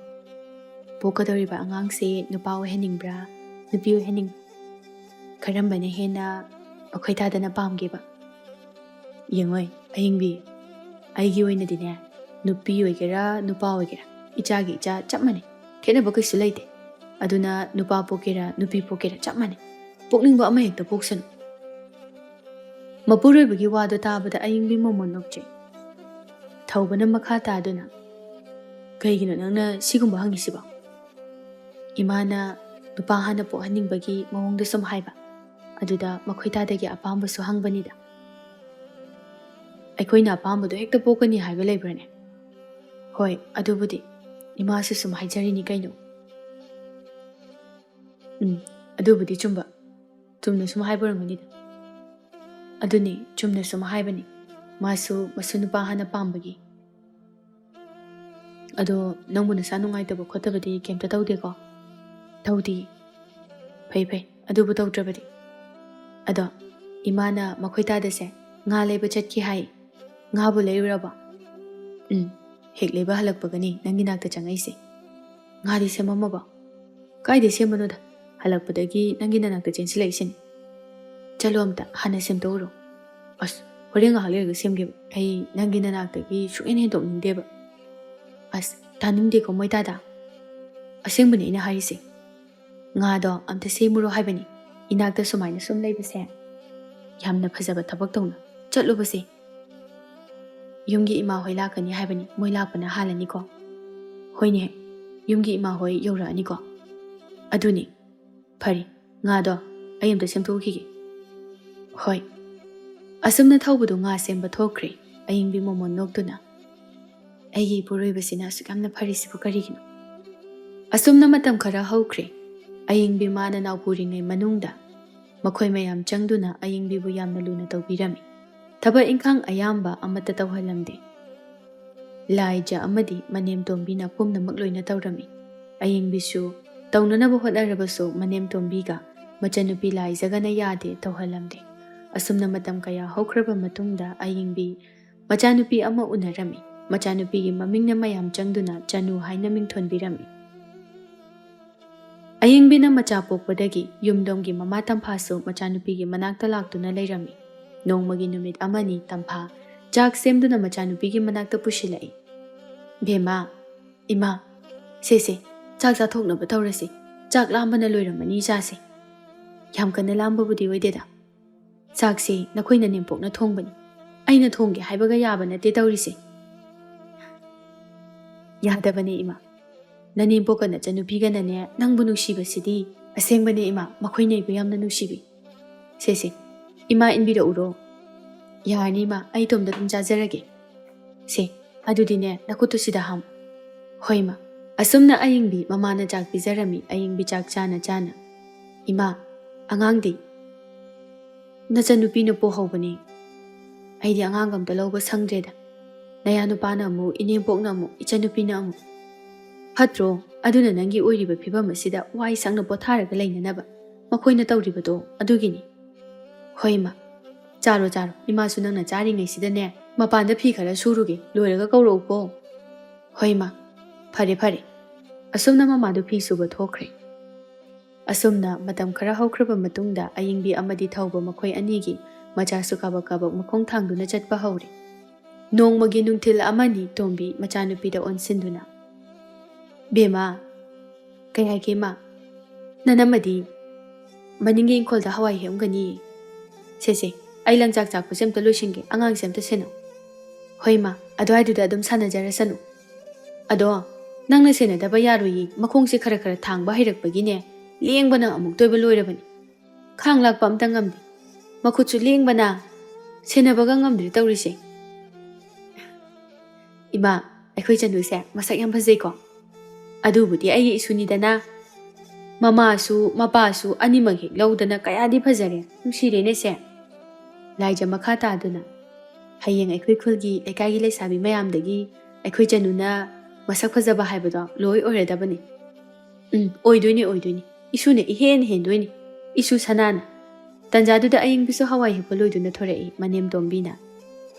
"ꯄꯣꯛꯀꯗꯧꯔꯤꯕ ꯑꯉꯥꯡꯁꯦ ꯅꯨꯄꯥ ꯑꯣꯏꯍꯟꯅꯤꯡꯕ꯭ꯔꯥ, ꯅꯨꯄꯤ ꯑꯣꯏꯍꯟꯅꯤꯡꯕ꯭ꯔꯥ? ꯀꯔꯝꯕꯅ ꯍꯦꯟꯅ ꯃꯈꯣꯏ ꯇꯥꯗꯅ ꯄꯥꯝꯒꯦꯕ?" "ꯌꯦꯡꯉꯣꯏ ꯑꯌꯤꯡꯕꯤ, ꯑꯩꯒꯤ ꯑꯣꯏꯅꯗꯤꯅꯦ, ꯅꯨꯄꯤ ꯑꯣꯏꯒꯦꯔꯥ ꯅꯨꯄꯥ ꯑꯣꯏꯒꯦꯔꯥ, ꯏꯆꯥꯒꯤ ꯏꯆꯥ ꯆꯞ ꯃꯥꯟꯅꯩ꯫ ꯈꯦꯠꯅꯕ ꯀꯩꯁꯨ ꯂꯩꯇꯦ꯫ ꯑꯗꯨꯅ ꯅꯨꯄꯥ ꯄꯣꯛꯀꯦꯔꯥ ꯅꯨꯄꯤ ꯄꯣꯛꯀꯦꯔꯥ ꯆꯞ ꯃꯥꯟꯅꯩ꯫ ꯄꯣꯛꯅꯤꯡꯕ ꯑꯃ ꯍꯦꯛꯇ ꯄꯣꯛꯁꯅꯨ꯫" ꯃꯄꯨꯔꯣꯏꯕꯒꯤ ꯋꯥꯗꯣ ꯇꯥꯕꯗ ꯑꯌꯤꯡꯕꯤ ꯃꯣꯃꯣꯟ ꯅꯣꯛꯆꯩ꯫ ꯊꯧꯕꯅ ꯃꯈꯥ ꯇꯥꯗꯨꯅ, "ꯀꯩꯒꯤꯅꯣ ꯅꯪꯅ ꯁꯤꯒꯨꯝꯕ ꯍꯪꯉꯤꯁꯤꯕꯣ?" "ꯏꯃꯥꯅ ꯅꯨꯄꯥ ꯍꯥꯟꯅ ꯄꯣꯛꯍꯟꯅꯤꯡꯕꯒꯤ ꯃꯑꯣꯡꯗ ꯁꯨꯝ ꯍꯥꯏꯕ, ꯑꯗꯨꯗ ꯃꯈꯣꯏ ꯇꯥꯗꯒꯤ ꯑꯄꯥꯝꯕꯁꯨ ꯍꯪꯕꯅꯤꯗ꯫ ꯑꯩꯈꯣꯏꯅ ꯑꯄꯥꯝꯕꯗꯣ ꯍꯦꯛꯇ ꯄꯣꯛꯀꯅꯤ ꯍꯥꯏꯕ ꯂꯩꯕ꯭ꯔꯅꯦ?" "ꯍꯣꯏ, ꯑꯗꯨꯕꯨꯗꯤ ꯏꯃꯥꯁꯨ ꯁꯨꯝ ꯍꯥꯏꯖꯔꯤꯅꯤ ꯀꯩꯅꯣ꯫" "ꯎꯝ, ꯑꯗꯨꯕꯨꯗꯤ ꯆꯨꯝꯕ꯫ ꯆꯨꯝꯅ ꯁꯨꯝ ꯍꯥꯏꯕ ꯑꯣꯏꯔꯝꯒꯅꯤꯗ꯫" "ꯑꯗꯨꯅꯤ, ꯆꯨꯝꯅ ꯁꯨꯝ ꯍꯥꯏꯕꯅꯤ꯫ ꯃꯥꯁꯨ ꯃꯁꯨ ꯅꯨꯄꯥ ꯍꯥꯟꯅ ꯄꯥꯝꯕꯒꯤ꯫ ꯑꯗꯣ ꯅꯪꯕꯨ ꯅꯁꯥ ꯅꯨꯡꯉꯥꯏꯇꯕ ꯈꯣꯠꯇꯕꯗꯤ ꯀꯩꯝꯇ ꯇꯧꯗꯦꯀꯣ?" ꯇꯧꯗꯤꯌꯦ꯫ ꯐꯩ ꯐꯩ, ꯑꯗꯨꯕꯨ ꯇꯧꯗ꯭ꯔꯕꯗꯤ꯫ ꯑꯗꯣ ꯏꯃꯥꯅ ꯃꯈꯣꯏ ꯇꯥꯗꯁꯦ ꯉꯥ ꯂꯩꯕ ꯆꯠꯈꯤ ꯍꯥꯏ꯫ ꯉꯥꯕꯨ ꯂꯩꯔꯨꯔꯕꯣ? ꯎꯝ, ꯍꯦꯛ ꯂꯩꯕ ꯍꯜꯂꯛꯄꯒꯅꯤ ꯅꯪꯒꯤ ꯅꯥꯛꯇ ꯆꯪꯉꯛꯏꯁꯦ꯫ ꯉꯥꯗꯤ ꯁꯦꯝꯃꯝꯃꯕꯣ? ꯀꯥꯏꯗꯩ ꯁꯦꯝꯕꯅꯣꯗ, ꯍꯜꯂꯛꯄꯗꯒꯤ ꯅꯪꯒꯤ ꯅꯅꯥꯛꯇ ꯆꯦꯟꯁꯤꯜꯂꯛꯏꯁꯤꯅꯤ꯫ ꯆꯠꯂꯣ, ꯑꯝꯇ ꯍꯥꯟꯅ ꯁꯦꯝꯗꯣꯛꯎꯔꯣ꯫ ꯑꯁ, ꯍꯣꯔꯦꯟ ꯉꯥꯏꯍꯥꯛ ꯂꯩꯔꯒ ꯁꯦꯝꯒꯦꯕ꯫ ꯑꯩ ꯅꯪꯒꯤ ꯅꯅꯥꯛꯇꯒꯤ ꯁꯨꯛꯍꯦꯟ ꯍꯦꯟꯗꯣꯛꯅꯤꯡꯗꯦꯕ꯫ ꯑꯁ, ꯇꯥꯅꯤꯡꯗꯦꯀꯣ ꯃꯣꯏ ꯇꯥꯗ꯫ ꯑꯁꯦꯡꯕꯅꯦ ꯑꯩꯅ ꯍꯥꯏꯔꯤꯁꯦ꯫ ꯉꯥꯗꯣ ꯑꯝꯇ ꯁꯦꯝꯃꯨꯔꯣ ꯍꯥꯏꯕꯅꯤ꯫ ꯏꯅꯥꯛꯇ ꯁꯨꯃꯥꯏꯅ ꯁꯨꯝ ꯂꯩꯕꯁꯦ ꯌꯥꯝꯅ ꯐꯖꯕ ꯊꯕꯛ ꯇꯧꯅ꯫ ꯆꯠꯂꯨꯕꯁꯦ꯫ ꯌꯨꯝꯒꯤ ꯏꯃꯥ ꯍꯣꯏ ꯂꯥꯛꯀꯅꯤ ꯍꯥꯏꯕꯅꯤ, ꯃꯣꯏ ꯂꯥꯛꯄꯅ ꯍꯥꯜꯂꯅꯤꯀꯣ꯫ ꯍꯣꯏꯅꯦ, ꯌꯨꯝꯒꯤ ꯏꯃꯥ ꯍꯣꯏ ꯌꯧꯔꯛꯑꯅꯤꯀꯣ꯫ ꯑꯗꯨꯅꯤ꯫ ꯐꯔꯦ, ꯉꯥꯗꯣ ꯑꯩ ꯑꯝꯇ ꯁꯦꯝꯗꯣꯛꯈꯤꯒꯦ꯫ ꯍꯣꯏ꯫ ꯑꯁꯨꯝꯅ ꯊꯧꯕꯗꯨ ꯉꯥ ꯁꯦꯝꯕ ꯊꯣꯛꯈ꯭ꯔꯦ꯫ ꯑꯌꯤꯡꯕꯤ ꯃꯣꯃꯣꯟ ꯅꯣꯛꯇꯨꯅ, "ꯑꯩꯒꯤ ꯏꯄꯨꯔꯣꯏꯕꯁꯤꯅ ꯑꯁꯨꯛ ꯌꯥꯝꯅ ꯐꯔꯤꯁꯤꯕꯨ ꯀꯔꯤꯒꯤꯅꯣ?" ꯑꯁꯨꯝꯅ ꯃꯇꯝ ꯈꯔ ꯍꯧꯈ꯭ꯔꯦ꯫ ꯑꯌꯤꯡꯕꯤ ꯃꯥꯅ ꯅꯥꯎꯄꯨꯔꯤꯉꯩ ꯃꯅꯨꯡꯗ ꯃꯈꯣꯏ ꯃꯌꯥꯝ ꯆꯪꯗꯨꯅ ꯑꯌꯤꯡꯕꯤꯕꯨ ꯌꯥꯝꯅ ꯂꯨꯅ ꯇꯧꯕꯤꯔꯝꯃꯤ꯫ ꯊꯕꯛ ꯏꯪꯈꯥꯡ ꯑꯌꯥꯝꯕ ꯑꯃꯠꯇ ꯇꯧꯍꯜꯂꯝꯗꯦ꯫ ꯂꯥꯏꯖ ꯑꯃꯗꯤ ꯃꯅꯦꯝꯇꯣꯝꯕꯤꯅ ꯄꯨꯝꯅꯃꯛ ꯂꯣꯏꯅ ꯇꯧꯔꯝꯃꯤ꯫ ꯑꯌꯤꯡꯕꯤꯁꯨ ꯇꯧꯅꯅꯕ ꯍꯣꯠꯅꯔꯕꯁꯨ ꯃꯅꯦꯝꯇꯣꯝꯕꯤꯒ ꯃꯆꯟꯅꯨꯄꯤ ꯂꯥꯏꯖꯒꯅ ꯌꯥꯗꯦ, ꯇꯧꯍꯜꯂꯝꯗꯦ꯫ ꯑꯁꯨꯝꯅ ꯃꯇꯝ ꯀꯌꯥ ꯍꯧꯈ꯭ꯔꯕ ꯃꯇꯨꯡꯗ ꯑꯌꯤꯡꯕꯤ ꯃꯆꯥꯅꯨꯄꯤ ꯑꯃ ꯎꯅꯔꯝꯃꯤ꯫ ꯃꯆꯥꯅꯨꯄꯤꯒꯤ ꯃꯃꯤꯡꯅ ꯃꯌꯥꯝ ꯆꯪꯗꯨꯅ ꯆꯅꯨ ꯍꯥꯏꯅ ꯃꯤꯡꯊꯣꯟꯕꯤꯔꯝꯃꯤ꯫ ꯑꯌꯤꯡꯕꯤꯅ ꯃꯆꯥ ꯄꯣꯛꯄꯗꯒꯤ ꯌꯨꯝꯗꯣꯡꯒꯤ ꯃꯃꯥ ꯇꯝꯐꯥꯁꯨ ꯃꯆꯥꯅꯨꯄꯤꯒꯤ ꯃꯅꯥꯛꯇ ꯂꯥꯛꯇꯨꯅ ꯂꯩꯔꯝꯃꯤ꯫ ꯅꯣꯡꯃꯒꯤ ꯅꯨꯃꯤꯠ ꯑꯃꯅꯤ ꯇꯝꯐꯥ ꯆꯥꯛ ꯁꯦꯝꯗꯨꯅ ꯃꯆꯥꯅꯨꯄꯤꯒꯤ ꯃꯅꯥꯛꯇ ꯄꯨꯁꯤꯜꯂꯛꯏ꯫ "ꯕꯦꯝꯃ, ꯏꯃꯥ, ꯁꯦ ꯁꯦ, ꯆꯥꯛ ꯆꯥꯊꯣꯛꯅꯕ ꯇꯧꯔꯁꯤ꯫ ꯆꯥꯛ ꯂꯥꯝꯕꯅ ꯂꯣꯏꯔꯝꯃꯅꯤ, ꯆꯥꯁꯦ꯫" "ꯌꯥꯝ ꯀꯟꯅ ꯂꯥꯝꯕꯕꯨꯗꯤ ꯑꯣꯏꯗꯦꯗ꯫ ꯆꯥꯛꯁꯦ ꯅꯈꯣꯏ ꯅꯅꯦꯝꯄꯣꯛꯅ ꯊꯣꯡꯕꯅꯤ꯫ ꯑꯩꯅ ꯊꯣꯡꯒꯦ ꯍꯥꯏꯕꯒ ꯌꯥꯕ ꯅꯠꯇꯦ ꯇꯧꯔꯤꯁꯦ꯫" "ꯌꯥꯗꯕꯅꯦ ꯏꯃꯥ꯫ ꯅꯅꯦꯝꯄꯣꯛꯀ ꯅꯆꯟꯅꯨꯄꯤꯒꯅꯅꯦ ꯅꯪꯕꯨ ꯅꯨꯡꯁꯤꯕꯁꯤꯗꯤ꯫" "ꯑꯁꯦꯡꯕꯅꯦ ꯏꯃꯥ, ꯃꯈꯣꯏꯅ ꯑꯩꯕꯨ ꯌꯥꯝꯅ ꯅꯨꯡꯁꯤꯕꯤ꯫" "ꯁꯦ ꯁꯦ, ꯏꯃꯥ ꯏꯟꯕꯤꯔꯛꯎꯔꯣ?" "ꯌꯥꯔꯅꯤ ꯏꯃꯥ, ꯑꯩ ꯏꯇꯣꯝꯗ ꯑꯗꯨꯝ ꯆꯥꯖꯔꯒꯦ꯫" "ꯁꯦ, ꯑꯗꯨꯗꯤꯅꯦ ꯅꯈꯨꯠꯇꯨ ꯁꯤꯗ ꯍꯥꯝ꯫" "ꯍꯣꯏ ꯏꯃꯥ꯫" ꯑꯁꯨꯝꯅ ꯑꯌꯤꯡꯕꯤ ꯃꯃꯥꯅ ꯆꯥꯛ ꯄꯤꯖꯔꯝꯃꯤ꯫ ꯑꯌꯤꯡꯕꯤ ꯆꯥꯛ ꯆꯥꯅ ꯆꯥꯅ, "ꯏꯃꯥ, ꯑꯉꯥꯡꯗꯤ?" "ꯅꯆꯟꯅꯨꯄꯤꯅ ꯄꯣꯛꯍꯧꯕꯅꯦ꯫ ꯑꯩꯗꯤ ꯑꯉꯥꯡ ꯑꯝꯇ ꯂꯧꯕ ꯁꯪꯗ꯭ꯔꯦꯗ꯫ ꯅꯌꯥ ꯅꯨꯄꯥꯅ ꯑꯃꯨꯛ, ꯏꯅꯦꯝꯄꯣꯛꯅ ꯑꯃꯨꯛ, ꯏꯆꯟꯅꯨꯄꯤꯅ ꯑꯃꯨꯛ꯫" ꯐꯠꯇ꯭ꯔꯣ? ꯑꯗꯨꯅ ꯅꯪꯒꯤ ꯑꯣꯏꯔꯤꯕ ꯐꯤꯕꯝ ꯑꯁꯤꯗ ꯋꯥꯏ ꯁꯪꯅ ꯄꯣꯊꯥꯔꯒ ꯂꯩꯅꯅꯕ ꯃꯈꯣꯏꯅ ꯇꯧꯔꯤꯕꯗꯣ ꯑꯗꯨꯒꯤꯅꯤ꯫ ꯍꯣꯏ, ꯏꯃꯥ꯫ ꯆꯥꯔꯣ, ꯆꯥꯔꯣ꯫ ꯏꯃꯥꯁꯨ ꯅꯪꯅ ꯆꯥꯔꯤꯉꯩꯁꯤꯗꯅꯦ, ꯃꯄꯥꯟꯗ ꯐꯤ ꯈꯔ ꯁꯨꯔꯨꯒꯦ, ꯂꯣꯏꯔꯒ ꯀꯧꯔꯛꯎꯀꯣ꯫ ꯍꯣꯏ, ꯏꯃꯥ꯫ ꯐꯔꯦ, ꯐꯔꯦ꯫ ꯑꯁꯨꯝꯅ ꯃꯃꯥꯗꯨ ꯐꯤ ꯁꯨꯕ ꯊꯣꯛꯈ꯭ꯔꯦ꯫ ꯑꯁꯨꯝꯅ ꯃꯇꯝ ꯈꯔ ꯍꯧꯈ꯭ꯔꯕ ꯃꯇꯨꯡꯗ ꯑꯌꯤꯡꯕꯤ ꯑꯃꯗꯤ ꯊꯧꯕ ꯃꯈꯣꯏ ꯑꯅꯤꯒꯤ ꯃꯆꯥꯁꯨ ꯀꯥꯕꯛ ꯀꯥꯕꯛ ꯃꯈꯣꯡ ꯊꯥꯡꯗꯨꯅ ꯆꯠꯄ ꯍꯧꯔꯦ꯫ ꯅꯣꯡꯃꯒꯤ ꯅꯨꯡꯊꯤꯜ ꯑꯃꯅꯤ ꯇꯣꯝꯕꯤ ꯃꯆꯥꯅꯨꯄꯤꯗ ꯑꯣꯟꯁꯤꯟꯗꯨꯅ, "ꯕꯦꯝꯃ, ꯀꯩ ꯍꯥꯏꯒꯦ ꯏꯃꯥ? ꯅꯅꯝꯃꯗꯤ ꯃꯅꯤꯡꯒꯤ ꯏꯪꯈꯣꯜꯗ ꯍꯋꯥꯏ ꯍꯦꯛꯑꯝꯒꯅꯤ꯫ ꯁꯦ, ꯁꯦ, ꯑꯩ ꯂꯪꯆꯥꯛ ꯆꯥꯛꯄꯁꯦ ꯑꯝꯇ ꯂꯣꯏꯁꯤꯟꯒꯦ, ꯑꯉꯥꯡꯁꯦ ꯑꯝꯇ ꯁꯦꯟꯅꯧ꯫" "ꯍꯣꯏ ꯏꯃꯥ, ꯑꯗꯨꯋꯥꯏꯗꯨꯗ ꯑꯗꯨꯝ ꯁꯥꯟꯅꯖꯔꯁꯅꯨ꯫ ꯑꯗꯣ ꯅꯪꯅ ꯁꯦꯟꯅꯗꯕ ꯌꯥꯔꯣꯏꯌꯦ, ꯃꯈꯣꯡꯁꯦ ꯈꯔ ꯈꯔ ꯊꯥꯡꯕ ꯍꯩꯔꯛꯄꯒꯤꯅꯦ, ꯂꯦꯡꯕꯅ ꯑꯃꯨꯛꯇ ꯑꯣꯏꯕ ꯂꯣꯏꯔꯕꯅꯤ꯫ ꯈꯥꯡ ꯂꯥꯛꯄ ꯑꯝꯇ ꯉꯝꯗꯦ꯫ ꯃꯈꯨꯠꯁꯨ ꯂꯦꯡꯕꯅ ꯁꯦꯟꯅꯕꯒ ꯉꯝꯗ꯭ꯔꯦ ꯇꯧꯔꯤꯁꯦ꯫" "ꯏꯃꯥ, ꯑꯩꯈꯣꯏ ꯆꯅꯨꯁꯦ ꯃꯁꯛ ꯌꯥꯝ ꯐꯖꯩꯀꯣ꯫ ꯑꯗꯨꯕꯨꯗꯤ ꯑꯩꯒꯤ ꯏꯁꯨꯅꯤꯗꯅ꯫ ꯃꯃꯥꯁꯨ ꯃꯄꯥꯁꯨ ꯑꯅꯤꯃꯛ ꯍꯦꯛ ꯂꯧꯗꯅ ꯀꯌꯥꯗꯤ ꯐꯖꯔꯦ, ꯅꯨꯡꯁꯤꯔꯦꯅꯦ ꯁꯦ꯫" ꯂꯥꯏꯖ ꯃꯈꯥ ꯇꯥꯗꯨꯅ, "ꯍꯌꯦꯡ ꯑꯩꯈꯣꯏ ꯈꯨꯜꯒꯤ ꯂꯩꯀꯥꯏꯒꯤ ꯂꯩꯁꯥꯕꯤ ꯃꯌꯥꯝꯗꯒꯤ ꯑꯩꯈꯣꯏ ꯆꯅꯨꯅ ꯃꯁꯛ ꯐꯖꯕ ꯍꯥꯏꯕꯗꯣ ꯂꯣꯏ ꯑꯣꯏꯔꯗꯕꯅꯤ꯫ ꯎꯝ, ꯑꯣꯏꯗꯣꯏꯅꯤ, ꯑꯣꯏꯗꯣꯏꯅꯤ꯫ ꯏꯁꯨꯅ ꯏꯍꯦꯟ ꯍꯦꯟꯗꯣꯏꯅꯤ꯫ ꯏꯁꯨ ꯁꯅꯥꯅ꯫" ꯇꯟꯖꯥꯗꯨꯗ ꯑꯌꯤꯡꯕꯤꯁꯨ ꯍꯋꯥꯏ ꯍꯦꯛꯄ ꯂꯣꯏꯗꯨꯅ ꯊꯣꯔꯛꯏ ꯃꯅꯦꯝ ꯇꯣꯝꯕꯤꯅ꯫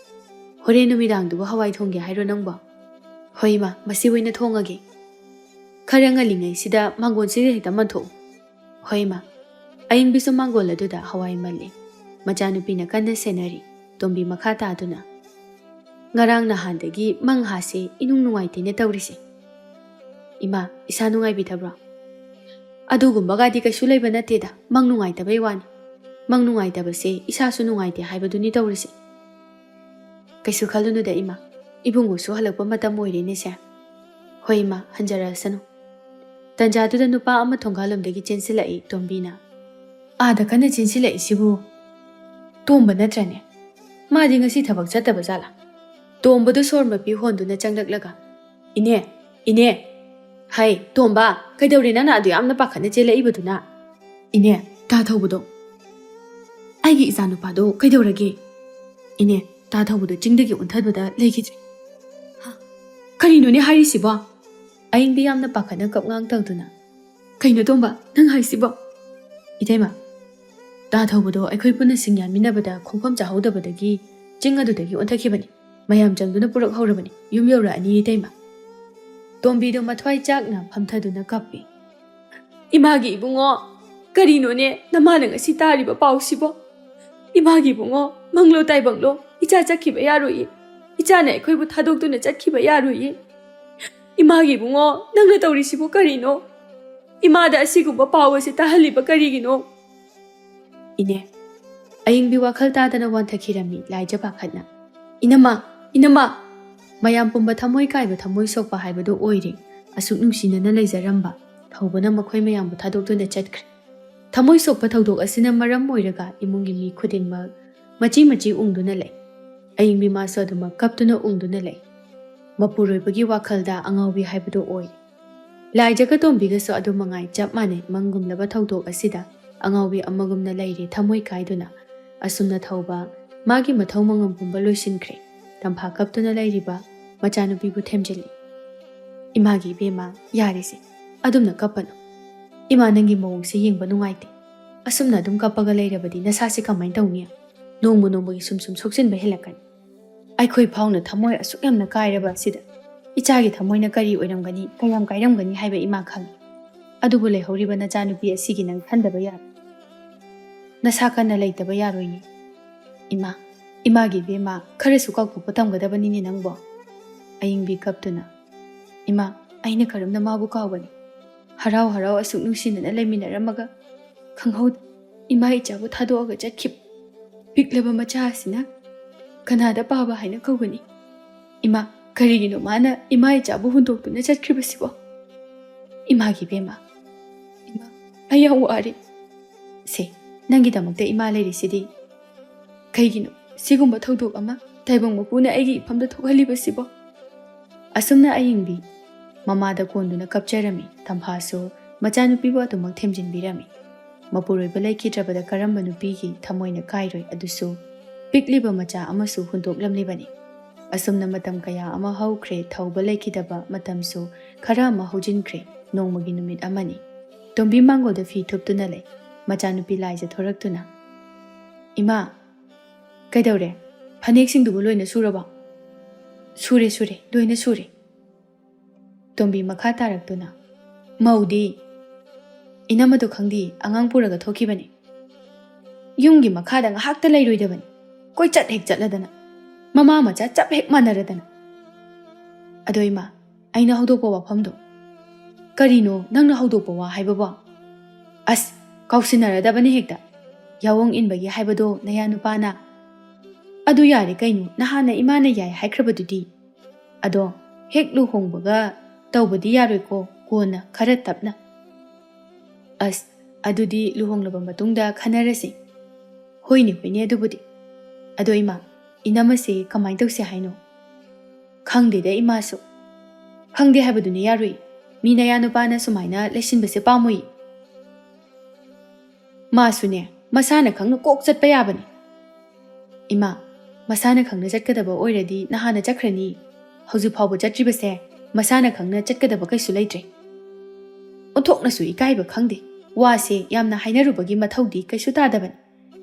"ꯍꯣꯔꯦꯟ ꯅꯨꯃꯤꯗꯥꯡꯗꯨꯕꯨ ꯍꯋꯥꯏ ꯊꯣꯡꯒꯦ ꯍꯥꯏꯔꯣ ꯅꯪꯕꯣ?" "ꯍꯣꯏ ꯏꯃꯥ, ꯃꯁꯤ ꯑꯣꯏꯅ ꯊꯣꯡꯉꯒꯦ꯫ ꯈꯔ ꯉꯜꯂꯤꯉꯩꯁꯤꯗ ꯃꯥꯡꯒꯣꯟꯁꯤꯗ ꯍꯦꯛꯇ ꯃꯟꯊꯣꯛꯎ꯫" "ꯍꯣꯏ ꯏꯃꯥ꯫" ꯑꯌꯤꯡꯕꯤꯁꯨ ꯃꯥꯡꯒꯣꯜ ꯑꯗꯨꯗ ꯍꯋꯥꯏ ꯃꯜꯂꯤ꯫ ꯃꯆꯥꯅꯨꯄꯤꯅ ꯀꯟꯅ ꯁꯦꯟꯅꯔꯤ꯫ ꯇꯣꯝꯕꯤ ꯃꯈꯥ ꯇꯥꯗꯨꯅ, "ꯉꯔꯥꯡ ꯅꯍꯥꯟꯗꯒꯤ ꯃꯪ ꯍꯥꯁꯦ ꯏꯅꯨꯡ ꯅꯨꯡꯉꯥꯏꯇꯦꯅꯦ ꯇꯧꯔꯤꯁꯦ꯫" "ꯏꯃꯥ, ꯏꯁꯥ ꯅꯨꯡꯉꯥꯏꯕꯤꯗꯕ꯭ꯔꯣ?" "ꯑꯗꯨꯒꯨꯝꯕꯒꯗꯤ ꯀꯩꯁꯨ ꯂꯩꯕ ꯅꯠꯇꯦꯗ, ꯃꯪ ꯅꯨꯡꯉꯥꯏꯇꯕꯩ ꯋꯥꯅꯤ꯫ ꯃꯪ ꯅꯨꯡꯉꯥꯏꯇꯕꯁꯦ ꯏꯁꯥꯁꯨ ꯅꯨꯡꯉꯥꯏꯇꯦ ꯍꯥꯏꯕꯗꯨꯅꯤ ꯇꯧꯔꯤꯁꯦ꯫" "ꯀꯩꯁꯨ ꯈꯜꯂꯨꯅꯨꯗ ꯏꯃꯥ, ꯏꯕꯨꯡꯉꯣꯁꯨ ꯍꯜꯂꯛꯄ ꯃꯇꯝ ꯑꯣꯏꯔꯦꯅꯦꯁꯦ꯫" "ꯍꯣꯏ ꯏꯃꯥ, ꯍꯟꯖꯔꯛꯑꯁꯅꯨ꯫" ꯇꯟꯖꯥꯗꯨꯗ ꯅꯨꯄꯥ ꯑꯃ ꯊꯣꯡꯒꯥꯜꯂꯣꯝꯗꯒꯤ ꯆꯦꯟꯁꯤꯜꯂꯛꯏ ꯇꯣꯝꯕꯤꯅ꯫ "ꯑꯥꯗ ꯀꯟꯅ ꯆꯦꯟꯁꯤꯜꯂꯛꯏꯁꯤꯕꯨ ꯇꯣꯝꯕ ꯅꯠꯇ꯭ꯔꯅꯦ? ꯃꯥꯗꯤ ꯉꯁꯤ ꯊꯕꯛ ꯆꯠꯇꯕ ꯖꯥꯠꯂꯥ?" ꯇꯣꯝꯕꯗꯨ ꯁꯣꯔ ꯃꯄꯤ ꯍꯣꯟꯗꯨꯅ ꯆꯪꯂꯛꯂꯒ, "ꯏꯅꯦ, ꯏꯅꯦ꯫ ꯍꯥꯏ, ꯇꯣꯝꯕ, ꯀꯩꯗꯧꯔꯦ ꯅꯪꯅ ꯑꯗꯨ ꯌꯥꯝꯅ ꯄꯥꯈꯠꯅ ꯆꯦꯜꯂꯛꯏꯕꯗꯨꯅ?" "ꯏꯅꯦ, ꯇꯥ ꯊꯧꯕꯗꯣ, ꯑꯩꯒꯤ ꯏꯆꯥꯅꯨꯄꯥꯗꯣ ꯀꯩꯗꯧꯔꯒꯦ?" "ꯏꯅꯦ, ꯇꯥ ꯊꯧꯕꯗꯣ ꯆꯤꯡꯗꯒꯤ ꯑꯣꯟꯊꯕꯗ ꯂꯩꯈꯤꯗ꯭ꯔꯦ꯫" "ꯍꯥ? ꯀꯔꯤꯅꯣꯅꯦ ꯍꯥꯏꯔꯤꯁꯤꯕꯣ?" ꯑꯏꯪꯕꯤ ꯌꯥꯝꯅ ꯄꯥꯈꯠꯅ ꯀꯞꯉꯥꯡ ꯇꯧꯗꯨꯅ, "ꯀꯩꯅꯣ ꯇꯣꯝꯕ, ꯅꯪ ꯍꯥꯏꯁꯤꯕꯣ?" "ꯏꯇꯩꯃ, ꯇꯥ ꯊꯧꯕꯗꯣ ꯑꯩꯈꯣꯏ ꯄꯨꯟꯅ ꯁꯤꯡ ꯌꯥꯟꯃꯤꯟꯅꯕꯗ ꯈꯣꯡꯐꯝ ꯆꯥꯍꯧꯗꯕꯗꯒꯤ ꯆꯤꯡ ꯑꯗꯨꯗꯒꯤ ꯑꯣꯟꯊꯈꯤꯕꯅꯤ꯫ ꯃꯌꯥꯝ ꯆꯪꯗꯨꯅ ꯄꯨꯔꯛꯍꯧꯔꯕꯅꯤ꯫ ꯌꯨꯝ ꯌꯧꯔꯛꯑꯅꯤ ꯏꯇꯩꯃ꯫" ꯇꯣꯝꯕꯤꯗꯣ ꯃꯊ꯭ꯋꯥꯏ ꯆꯥꯛꯅ ꯐꯝꯊꯗꯨꯅ ꯀꯞꯄꯤ꯫ "ꯏꯃꯥꯒꯤ ꯏꯕꯨꯡꯉꯣ, ꯀꯔꯤꯅꯣꯅꯦ ꯅꯃꯥꯅ ꯉꯁꯤ ꯇꯥꯔꯤꯕ ꯄꯥꯎꯁꯤꯕꯣ? ꯏꯃꯥꯒꯤ ꯏꯕꯨꯡꯉꯣ, ꯃꯪꯂꯣ ꯇꯥꯏꯕꯪꯂꯣ, ꯏꯆꯥ ꯆꯠꯈꯤꯕ ꯌꯥꯔꯣꯏꯌꯦ꯫ ꯏꯆꯥꯅ ꯑꯩꯈꯣꯏꯕꯨ ꯊꯥꯗꯣꯛꯇꯨꯅ ꯆꯠꯈꯤꯕ ꯌꯥꯔꯣꯏꯌꯦ꯫ ꯏꯃꯥꯒꯤ ꯏꯕꯨꯡꯉꯣ, ꯅꯪꯅ ꯇꯧꯔꯤꯁꯤꯕꯨ ꯀꯔꯤꯅꯣ? ꯏꯃꯥꯗ ꯑꯁꯤꯒꯨꯝꯕ ꯄꯥꯎ ꯑꯁꯤ ꯇꯥꯍꯜꯂꯤꯕ ꯀꯔꯤꯒꯤꯅꯣ?" "ꯏꯅꯦ꯫" ꯑꯏꯪꯕꯤ ꯋꯥꯈꯜ ꯇꯥꯗꯅ ꯋꯥꯟꯊꯈꯤꯔꯝꯃꯤ ꯂꯥꯏꯖ ꯄꯥꯈꯠꯅ꯫ "ꯏꯅꯝꯃ! ꯏꯅꯝꯃ!" ꯃꯌꯥꯝ ꯄꯨꯝꯕ ꯊꯃꯣꯏ ꯀꯥꯏꯕ, ꯊꯃꯣꯏ ꯁꯣꯛꯄ ꯍꯥꯏꯕꯗꯨ ꯑꯣꯏꯔꯦ꯫ ꯑꯁꯨꯛ ꯅꯨꯡꯁꯤꯅꯅ ꯂꯩꯖꯔꯝꯕ ꯊꯧꯕꯅ ꯃꯈꯣꯏ ꯃꯌꯥꯝꯕꯨ ꯊꯥꯗꯣꯛꯇꯨꯅ ꯆꯠꯈ꯭ꯔꯦ꯫ ꯊꯃꯣꯏ ꯁꯣꯛꯄ ꯊꯧꯗꯣꯛ ꯑꯁꯤꯅ ꯃꯔꯝ ꯑꯣꯏꯔꯒ ꯏꯃꯨꯡꯒꯤ ꯃꯤ ꯈꯨꯗꯤꯡꯃꯛ ꯃꯆꯤ ꯃꯆꯤ ꯎꯪꯗꯨꯅ ꯂꯩ꯫ ꯑꯏꯪꯕꯤ ꯃꯥꯁꯨ ꯑꯗꯨꯃꯛ ꯀꯞꯇꯨꯅ ꯎꯪꯗꯨꯅ ꯂꯩ꯫ ꯃꯄꯨꯔꯣꯏꯕꯒꯤ ꯋꯥꯈꯜꯗ ꯑꯉꯥꯎꯕꯤ ꯍꯥꯏꯕꯗꯨ ꯑꯣꯏ꯫ ꯂꯥꯏꯖꯒ ꯇꯣꯝꯕꯤꯒꯁꯨ ꯑꯗꯨ ꯃꯉꯥꯏ ꯆꯞ ꯃꯥꯟꯅꯩ꯫ ꯃꯪꯒꯨꯝꯂꯕ ꯊꯧꯗꯣꯛ ꯑꯁꯤꯗ ꯑꯉꯥꯎꯕꯤ ꯑꯃꯒꯨꯝꯅ ꯂꯩꯔꯦ ꯊꯃꯣꯏ ꯀꯥꯏꯗꯨꯅ꯫ ꯑꯁꯨꯝꯅ ꯊꯧꯕ ꯃꯥꯒꯤ ꯃꯊꯧ ꯃꯉꯝ ꯄꯨꯝꯕ ꯂꯣꯏꯁꯤꯟꯈ꯭ꯔꯦ꯫ ꯇꯝꯐꯥ ꯀꯞꯇꯨꯅ ꯂꯩꯔꯤꯕ ꯃꯆꯥꯅꯨꯄꯤꯕꯨ ꯊꯦꯝꯖꯤꯜꯂꯤ꯫ "ꯏꯃꯥꯒꯤ ꯏꯕꯦꯝꯃ, ꯌꯥꯔꯦꯁꯦ, ꯑꯗꯨꯝꯅ ꯀꯞꯄꯅꯨ꯫ ꯏꯃꯥ ꯅꯪꯒꯤ ꯃꯑꯣꯡꯁꯦ ꯌꯦꯡꯕ ꯅꯨꯡꯉꯥꯏꯇꯦ꯫ ꯑꯁꯨꯝꯅ ꯑꯗꯨꯝ ꯀꯞꯄꯒ ꯂꯩꯔꯕꯗꯤ ꯅꯁꯥꯁꯦ ꯀꯃꯥꯏꯅ ꯇꯧꯅꯤ? ꯅꯣꯡꯃ ꯅꯣꯡꯃꯒꯤ ꯁꯨꯝ ꯁꯨꯝ ꯁꯣꯛꯆꯤꯟꯕ ꯍꯦꯜꯂꯛꯀꯅꯤ꯫ ꯑꯩꯈꯣꯏ ꯐꯥꯎꯅ ꯊꯃꯣꯏ ꯑꯁꯨꯛ ꯌꯥꯝꯅ ꯀꯥꯏꯔꯕ ꯑꯁꯤꯗ ꯏꯆꯥꯒꯤ ꯊꯃꯣꯏꯅ ꯀꯔꯤ ꯑꯣꯏꯔꯝꯒꯅꯤ, ꯀꯌꯥꯝ ꯀꯥꯏꯔꯝꯒꯅꯤ ꯍꯥꯏꯕ ꯏꯃꯥ ꯈꯪꯏ꯫ ꯑꯗꯨꯕꯨ ꯂꯩꯍꯧꯔꯤꯕ ꯅꯆꯥꯅꯨꯄꯤ ꯑꯁꯤꯒꯤ ꯅꯪ ꯈꯟꯗꯕ ꯌꯥꯔꯣꯏ꯫ ꯅꯁꯥ ꯀꯟꯅ ꯂꯩꯇꯕ ꯌꯥꯔꯣꯏꯌꯦ꯫ ꯏꯃꯥ, ꯏꯃꯥꯒꯤ ꯏꯕꯦꯝꯃ, ꯈꯔꯁꯨ ꯀꯥꯎꯊꯣꯛꯄ ꯇꯝꯒꯗꯕꯅꯤꯅꯦ ꯅꯪꯕꯣ꯫" ꯑꯏꯪꯕꯤ ꯀꯞꯇꯨꯅ, "ꯏꯃꯥ, ꯑꯩꯅ ꯀꯔꯝꯅ ꯃꯥꯕꯨ ꯀꯥꯎꯒꯅꯤ? ꯍꯔꯥꯎ ꯍꯔꯥꯎ ꯑꯁꯨꯛ ꯅꯨꯡꯁꯤꯅꯅ ꯂꯩꯃꯤꯟꯅꯔꯝꯃꯒ ꯈꯪꯍꯧꯗ ꯏꯃꯥ ꯏꯆꯥꯕꯨ ꯊꯥꯗꯣꯛꯑꯒ ꯆꯠꯈꯤꯕ ꯄꯤꯛꯂꯕ ꯃꯆꯥ ꯑꯁꯤꯅ ꯀꯅꯥꯗ ꯄꯥꯕ ꯍꯥꯏꯅ ꯀꯧꯒꯅꯤ? ꯏꯃꯥ, ꯀꯔꯤꯒꯤꯅꯣ ꯃꯥꯅ ꯏꯃꯥ ꯏꯆꯥꯕꯨ ꯍꯨꯟꯗꯣꯛꯇꯨꯅ ꯆꯠꯈ꯭ꯔꯤꯕꯁꯤꯕꯣ? ꯏꯃꯥꯒꯤ ꯏꯕꯦꯝꯃ, ꯏꯃꯥ, ꯑꯩ ꯌꯥꯝ ꯋꯥꯔꯦ꯫ ꯁꯦ, ꯅꯪꯒꯤꯗꯃꯛꯇ ꯏꯃꯥ ꯂꯩꯔꯤꯁꯤꯗꯤ꯫ ꯀꯩꯒꯤꯅꯣ ꯁꯤꯒꯨꯝꯕ ꯊꯧꯗꯣꯛ ꯑꯃ ꯇꯥꯏꯕꯪ ꯃꯄꯨꯅ ꯑꯩꯒꯤ ꯏꯐꯝꯗ ꯊꯣꯛꯍꯜꯂꯤꯕꯁꯤꯕꯣ?" ꯑꯁꯨꯝꯅ ꯑꯏꯪꯕꯤ ꯃꯃꯥꯗ ꯀꯣꯟꯗꯨꯅ ꯀꯞꯆꯔꯝꯃꯤ꯫ ꯇꯝꯐꯥꯁꯨ ꯃꯆꯥꯅꯨꯄꯤꯕꯨ ꯑꯗꯨꯃꯛ ꯊꯦꯝꯖꯤꯟꯕꯤꯔꯝꯃꯤ꯫ ꯃꯄꯨꯔꯣꯏꯕ ꯂꯩꯈꯤꯗ꯭ꯔꯕꯗ ꯀꯔꯝꯕ ꯅꯨꯄꯤꯒꯤ ꯊꯃꯣꯏꯅ ꯀꯥꯏꯔꯣꯏ? ꯑꯗꯨꯁꯨ ꯄꯤꯛꯂꯤꯕ ꯃꯆꯥ ꯑꯃꯁꯨ ꯍꯨꯟꯗꯣꯛꯂꯝꯂꯤꯕꯅꯤ꯫ ꯑꯁꯨꯝꯅ ꯃꯇꯝ ꯀꯌꯥ ꯑꯃ ꯍꯧꯈ꯭ꯔꯦ꯫ ꯊꯧꯕ ꯂꯩꯈꯤꯗꯕ ꯃꯇꯝꯁꯨ ꯈꯔ ꯑꯃ ꯍꯧꯖꯤꯟꯈ꯭ꯔꯦ꯫ ꯅꯣꯡꯃꯒꯤ ꯅꯨꯃꯤꯠ ꯑꯃꯅꯤ꯫ ꯇꯣꯝꯕꯤ ꯃꯥꯡꯒꯣꯜꯗ ꯐꯤ ꯊꯨꯞꯇꯨꯅ ꯂꯩ꯫ ꯃꯆꯥꯅꯨꯄꯤ ꯂꯥꯏꯖ ꯊꯣꯔꯛꯇꯨꯅ, "ꯏꯃꯥ, ꯀꯩꯗꯧꯔꯦ? ꯐꯅꯦꯛꯁꯤꯡꯗꯨꯕꯨ ꯂꯣꯏꯅ ꯁꯨꯔꯕꯣ?" "ꯁꯨꯔꯦ, ꯁꯨꯔꯦ, ꯂꯣꯏꯅ ꯁꯨꯔꯦ꯫" ꯇꯣꯝꯕꯤ ꯃꯈꯥ ꯇꯥꯔꯛꯇꯨꯅ, "ꯃꯧꯗꯤ?" "ꯏꯅꯝꯃꯗꯣ ꯈꯪꯗꯦ, ꯑꯉꯥꯡ ꯄꯨꯔꯒ ꯊꯣꯛꯈꯤꯕꯅꯤ꯫ ꯌꯨꯝꯒꯤ ꯃꯈꯥꯗ ꯉꯥꯏꯍꯥꯛꯇ ꯂꯩꯔꯣꯏꯗꯕꯅꯤ꯫ ꯀꯣꯏꯆꯠ ꯍꯦꯛ ꯆꯠꯂꯗꯅ꯫ ꯃꯃꯥ ꯃꯆꯥ ꯆꯞ ꯍꯦꯛ ꯃꯥꯟꯅꯔꯗꯅ꯫ ꯑꯗꯣ ꯏꯃꯥ, ꯑꯩꯅ ꯍꯧꯗꯣꯛꯄ ꯋꯥꯐꯝꯗꯣ꯫" "ꯀꯔꯤꯅꯣ ꯅꯪꯅ ꯍꯧꯗꯣꯛꯄ ꯋꯥ ꯍꯥꯏꯕꯕꯣ?" "ꯑꯁ, ꯀꯥꯎꯁꯤꯟꯅꯔꯗꯕꯅꯤ ꯍꯦꯛꯇ꯫ ꯌꯥꯑꯣꯡ ꯏꯟꯕꯒꯤ ꯍꯥꯏꯕꯗꯣ ꯅꯌꯥ ꯅꯨꯄꯥꯅ꯫" "ꯑꯗꯨ ꯌꯥꯔꯦ ꯀꯩꯅꯣ, ꯅꯍꯥꯟꯅ ꯏꯃꯥꯅ ꯌꯥꯏ ꯍꯥꯏꯈ꯭ꯔꯕꯗꯨꯗꯤ꯫ ꯑꯗꯣ ꯍꯦꯛ ꯂꯨꯍꯣꯡꯕꯒ ꯇꯧꯕꯗꯤ ꯌꯥꯔꯣꯏꯀꯣ, ꯀꯣꯟꯅ ꯈꯔ ꯇꯞꯅ꯫" "ꯑꯁ, ꯑꯗꯨꯗꯤ ꯂꯨꯍꯣꯡꯂꯕ ꯃꯇꯨꯡꯗ ꯈꯟꯅꯔꯁꯤ꯫" "ꯍꯣꯏꯅꯦ, ꯍꯣꯏꯅꯦ, ꯑꯗꯨꯕꯨꯗꯤ꯫ ꯑꯗꯣ ꯏꯃꯥ, ꯏꯅꯝꯃꯁꯦ ꯀꯃꯥꯏꯅ ꯇꯧꯁꯦ ꯍꯥꯏꯅꯣ?" "ꯈꯪꯗꯦꯗ ꯏꯃꯥꯁꯨ꯫ ꯈꯪꯗꯦ ꯍꯥꯏꯕꯗꯨꯅ ꯌꯥꯔꯣꯏ꯫ ꯃꯤ ꯅꯌꯥ ꯅꯨꯄꯥꯅ ꯁꯨꯃꯥꯏꯅ ꯂꯩꯁꯤꯟꯕꯁꯦ ꯄꯥꯝꯃꯣꯏ꯫ ꯃꯥꯁꯨꯅꯦ, ꯃꯁꯥꯅ ꯈꯪꯅ ꯀꯣꯛ ꯆꯠꯄ ꯌꯥꯕꯅꯤ꯫" "ꯏꯃꯥ, ꯃꯁꯥꯅ ꯈꯪꯅ ꯆꯠꯀꯗꯕ ꯑꯣꯏꯔꯗꯤ ꯅꯍꯥꯟꯅ ꯆꯠꯈ꯭ꯔꯅꯤ꯫ ꯍꯧꯖꯤꯛ ꯐꯥꯎꯕ ꯆꯠꯇ꯭ꯔꯤꯕꯁꯦ ꯃꯁꯥꯅ ꯈꯪꯅ ꯆꯠꯀꯗꯕ ꯀꯩꯁꯨ ꯂꯩꯇ꯭ꯔꯦ꯫ ꯑꯣꯟꯊꯣꯛꯅꯁꯨ ꯏꯀꯥꯏꯕ ꯈꯪꯗꯦ꯫ ꯋꯥꯁꯦ ꯌꯥꯝꯅ ꯍꯥꯏꯅꯔꯨꯕꯒꯤ ꯃꯊꯧꯗꯤ ꯀꯩꯁꯨ ꯇꯥꯗꯕꯅꯤ꯫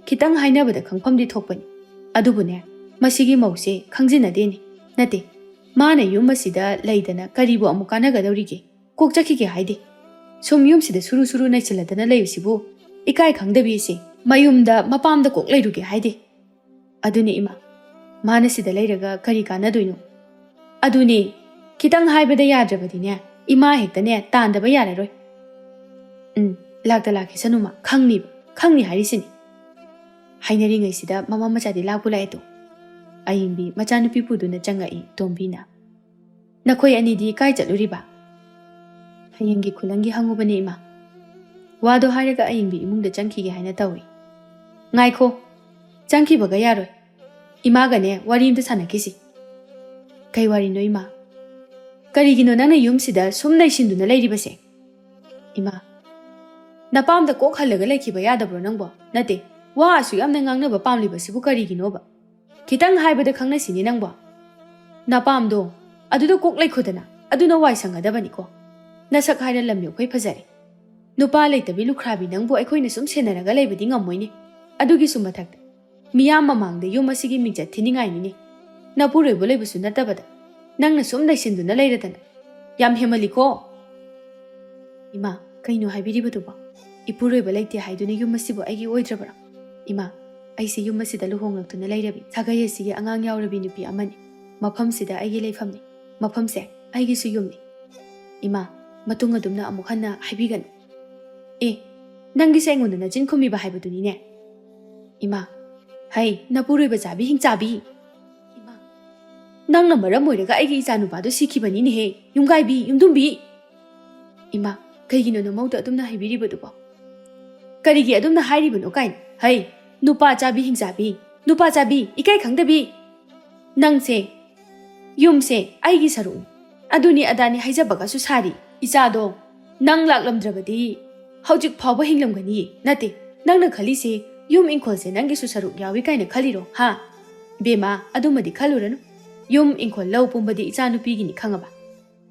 ꯈꯤꯇꯪ ꯍꯥꯏꯅꯕꯗ ꯈꯪꯐꯝꯗꯤ ꯊꯣꯛꯄꯅꯤ꯫ ꯑꯗꯨꯕꯨꯅꯦ, ꯃꯁꯤꯒꯤ ꯃꯧꯁꯦ ꯈꯪꯖꯤꯟꯅꯗꯦꯅꯦ꯫ ꯅꯠꯇꯦ, ꯃꯥꯅ ꯌꯨꯝ ꯑꯁꯤꯗ ꯂꯩꯗꯅ ꯀꯔꯤꯕꯨ ꯑꯃꯨꯛ ꯀꯥꯟꯅꯒꯗꯧꯔꯤꯒꯦ? ꯀꯣꯛ ꯆꯠꯈꯤꯒꯦ ꯍꯥꯏꯗꯦ꯫ ꯁꯨꯝ ꯌꯨꯝꯁꯤꯗ ꯁꯨꯔꯨ ꯁꯨꯔꯨ ꯅꯩꯁꯤꯜꯂꯗꯅ ꯂꯩꯕꯁꯤꯕꯨ ꯏꯀꯥꯏ ꯈꯪꯗꯕꯤꯁꯦ꯫ ꯃꯌꯨꯝꯗ ꯃꯄꯥꯝꯗ ꯀꯣꯛ ꯂꯩꯔꯨꯒꯦ ꯍꯥꯏꯗꯦ꯫" "ꯑꯗꯨꯅꯦ ꯏꯃꯥ, ꯃꯥꯅ ꯁꯤꯗ ꯂꯩꯔꯒ ꯀꯔꯤ ꯀꯥꯟꯅꯗꯣꯏꯅꯣ?" "ꯑꯗꯨꯅꯦ, ꯈꯤꯇꯪ ꯍꯥꯏꯕꯗ ꯌꯥꯗ꯭ꯔꯕꯗꯤꯅꯦ, ꯏꯃꯥ ꯍꯦꯛꯇꯅꯦ ꯇꯥꯟꯗꯕ ꯌꯥꯔꯔꯣꯏ꯫" "ꯎꯝ, ꯂꯥꯛꯇ ꯂꯥꯛꯈꯤꯁꯅꯨꯃ, ꯈꯪꯅꯤꯕ, ꯈꯪꯅꯤ ꯍꯥꯏꯔꯤꯁꯤꯅꯤ꯫" ꯍꯥꯏꯅꯔꯤꯉꯩꯁꯤꯗ ꯃꯃꯥ ꯃꯆꯥꯗꯤ ꯂꯥꯛꯄꯨ ꯂꯥꯛꯑꯦꯗꯣ꯫ ꯑꯌꯤꯡꯕꯤ ꯃꯆꯥꯅꯨꯄꯤ ꯄꯨꯗꯨꯅ ꯆꯪꯉꯛꯏ ꯇꯣꯝꯕꯤꯅ꯫ "ꯅꯈꯣꯏ ꯑꯅꯤꯗꯤ ꯀꯥꯏ ꯆꯠꯂꯨꯔꯤꯕ?" "ꯍꯌꯦꯡꯒꯤ ꯈꯨꯂꯪꯒꯤ ꯍꯪꯉꯨꯕꯅꯦ ꯏꯃꯥ꯫" ꯋꯥꯗꯣ ꯍꯥꯏꯔꯒ ꯑꯌꯤꯡꯕꯤ ꯏꯃꯨꯡꯗ ꯆꯪꯈꯤꯒꯦ ꯍꯥꯏꯅ ꯇꯧꯏ꯫ "ꯉꯥꯏꯈꯣ, ꯆꯪꯈꯤꯕꯒ ꯌꯥꯔꯣꯏ꯫ ꯏꯃꯥꯒꯅꯦ ꯋꯥꯔꯤ ꯑꯝꯇ ꯁꯥꯟꯅꯈꯤꯁꯤ꯫" "ꯀꯩ ꯋꯥꯔꯤꯅꯣ ꯏꯃꯥ?" "ꯀꯔꯤꯒꯤꯅꯣ ꯅꯪꯅ ꯌꯨꯝꯁꯤꯗ ꯁꯨꯝ ꯂꯩꯁꯤꯟꯗꯨꯅ ꯂꯩꯔꯤꯕꯁꯦ?" "ꯏꯃꯥ, ꯅꯄꯥꯝꯗ ꯀꯣꯛ ꯍꯜꯂꯒ ꯂꯩꯈꯤꯕ ꯌꯥꯗꯕ꯭ꯔꯣ ꯅꯪꯕꯣ? ꯅꯠꯇꯦ, ꯋꯥ ꯑꯁꯨꯛ ꯌꯥꯝꯅ ꯉꯥꯡꯅꯕ ꯄꯥꯝꯂꯤꯕꯁꯤꯕꯨ ꯀꯔꯤꯒꯤꯅꯣꯕ? ꯈꯤꯇꯪ ꯍꯥꯏꯕꯗ ꯈꯪꯅꯁꯤꯅꯦ ꯅꯪꯕꯣ꯫ ꯅꯄꯥꯝꯗꯣ ꯑꯗꯨꯗ ꯀꯣꯛ ꯂꯩꯈꯣꯗꯅ꯫" ꯑꯗꯨꯅ ꯋꯥꯏ ꯁꯪꯒꯗꯕꯅꯤꯀꯣ꯫ ꯅꯁꯛ ꯍꯥꯏꯔ ꯂꯝ ꯌꯣꯛꯈꯩ ꯐꯖꯔꯦ꯫ ꯅꯨꯄꯥ ꯂꯩꯇꯕꯤ ꯂꯨꯈ꯭ꯔꯥꯕꯤ ꯅꯪꯕꯨ ꯑꯩꯈꯣꯏꯅ ꯁꯨꯝ ꯁꯦꯟꯅꯔꯒ ꯂꯩꯕꯗꯤ ꯉꯝꯃꯣꯏꯅꯦ꯫ ꯑꯗꯨꯒꯤꯁꯨ ꯃꯊꯛꯇ ꯃꯤꯌꯥꯝ ꯃꯃꯥꯡꯗ ꯌꯨꯝ ꯑꯁꯤꯒꯤ ꯃꯤꯡꯆꯠ ꯊꯤꯅꯤꯡꯉꯥꯏꯅꯤꯅꯦ꯫ ꯅꯄꯨꯔꯣꯏꯕ ꯂꯩꯕꯁꯨ ꯅꯠꯇꯕꯗ ꯅꯪꯅ ꯁꯨꯝ ꯂꯩꯁꯤꯟꯗꯨꯅ ꯂꯩꯔꯗꯅ꯫ ꯌꯥꯝ ꯍꯦꯃꯜꯂꯤꯀꯣ꯫ ꯏꯃꯥ, ꯀꯩꯅꯣ ꯍꯥꯏꯕꯤꯔꯤꯕꯗꯨꯕꯣ? ꯏꯄꯨꯔꯣꯏꯕ ꯂꯩꯇꯦ ꯍꯥꯏꯗꯨꯅ ꯌꯨꯝ ꯑꯁꯤꯕꯨ ꯑꯩꯒꯤ ꯑꯣꯏꯗ꯭ꯔꯕ꯭ꯔꯣ? ꯏꯃꯥ, ꯑꯩꯁꯦ ꯌꯨꯝ ꯑꯁꯤꯗ ꯂꯨꯍꯣꯡꯂꯛꯇꯨꯅ ꯂꯩꯔꯕꯤ, ꯁꯥꯒꯩ ꯑꯁꯤꯒꯤ ꯑꯉꯥꯡ ꯌꯥꯎꯔꯕꯤ ꯅꯨꯄꯤ ꯑꯃꯅꯤ꯫ ꯃꯐꯝꯁꯤꯗ ꯑꯩꯒꯤ ꯂꯩꯐꯝꯅꯤ꯫ ꯃꯐꯝꯁꯦ ꯑꯩꯒꯤꯁꯨ ꯌꯨꯝꯅꯤ꯫ ꯏꯃꯥ, ꯃꯇꯨꯡ ꯑꯗꯨꯝꯅ ꯑꯃꯨꯛ ꯍꯟꯅ ꯍꯥꯏꯕꯤꯒꯅꯨ꯫ ꯑꯦ, ꯅꯪꯒꯤꯁꯦ ꯑꯩꯉꯣꯟꯗ ꯅꯆꯤꯟ ꯈꯨꯝꯃꯤꯕ ꯍꯥꯏꯕꯗꯨꯅꯤꯅꯦ꯫ ꯏꯃꯥ, ꯍꯩ, ꯅꯄꯨꯔꯣꯏꯕ ꯆꯥꯕꯤ ꯍꯤꯡꯆꯥꯕꯤ꯫ ꯏꯃꯥ, ꯅꯪꯅ ꯃꯔꯝ ꯑꯣꯏꯔꯒ ꯑꯩꯒꯤ ꯏꯆꯥ ꯅꯨꯄꯥꯗꯣ ꯁꯤꯈꯤꯕꯅꯤꯅꯦꯍꯦ, ꯌꯨꯝꯒꯥꯏꯕꯤ, ꯌꯨꯝꯗꯨꯝꯕꯤ꯫ ꯏꯃꯥ, ꯀꯩꯒꯤꯅꯣ ꯅꯃꯧꯗ ꯑꯗꯨꯝꯅ ꯍꯥꯏꯕꯤꯔꯤꯕꯗꯨꯕꯣ? ꯀꯔꯤꯒꯤ ꯑꯗꯨꯝꯅ ꯍꯥꯏꯔꯤꯕꯅꯣ ꯀꯥꯏꯅ? ꯍꯩ, ꯅꯨꯄꯥ ꯆꯥꯕꯤ ꯍꯤꯡꯆꯥꯕꯤ, ꯅꯨꯄꯥ ꯆꯥꯕꯤ, ꯏꯀꯥꯏ ꯈꯪꯗꯕꯤ꯫ ꯅꯪꯁꯦ, ꯌꯨꯝꯁꯦ ꯑꯩꯒꯤ ꯁꯔꯨꯛꯅꯤ꯫ ꯑꯗꯨꯅꯤ ꯑꯗꯥꯅꯤ ꯍꯥꯏꯖꯕꯒꯁꯨ ꯁꯥꯔꯤ꯫ ꯏꯆꯥꯗꯣ ꯅꯪ ꯂꯥꯛꯂꯝꯗ꯭ꯔꯕꯗꯤ ꯍꯧꯖꯤꯛ ꯐꯥꯎꯕ ꯍꯤꯡꯂꯝꯒꯅꯤꯌꯦ꯫ ꯅꯠꯇꯦ, ꯅꯪꯅ ꯈꯜꯂꯤꯁꯦ ꯌꯨꯝ ꯏꯪꯈꯣꯜꯁꯦ ꯅꯪꯒꯤꯁꯨ ꯁꯔꯨꯛ ꯌꯥꯎꯏ ꯀꯥꯏꯅ ꯈꯜꯂꯤꯔꯣ, ꯍꯥ? ꯕꯦꯃꯥ, ꯑꯗꯨꯃꯗꯤ ꯈꯜꯂꯨꯔꯅꯨ꯫ ꯌꯨꯝ ꯏꯪꯈꯣꯜ ꯂꯧ ꯄꯨꯝꯕꯗꯤ ꯏꯆꯥ ꯅꯨꯄꯤꯒꯤꯅꯤ, ꯈꯪꯉꯕ?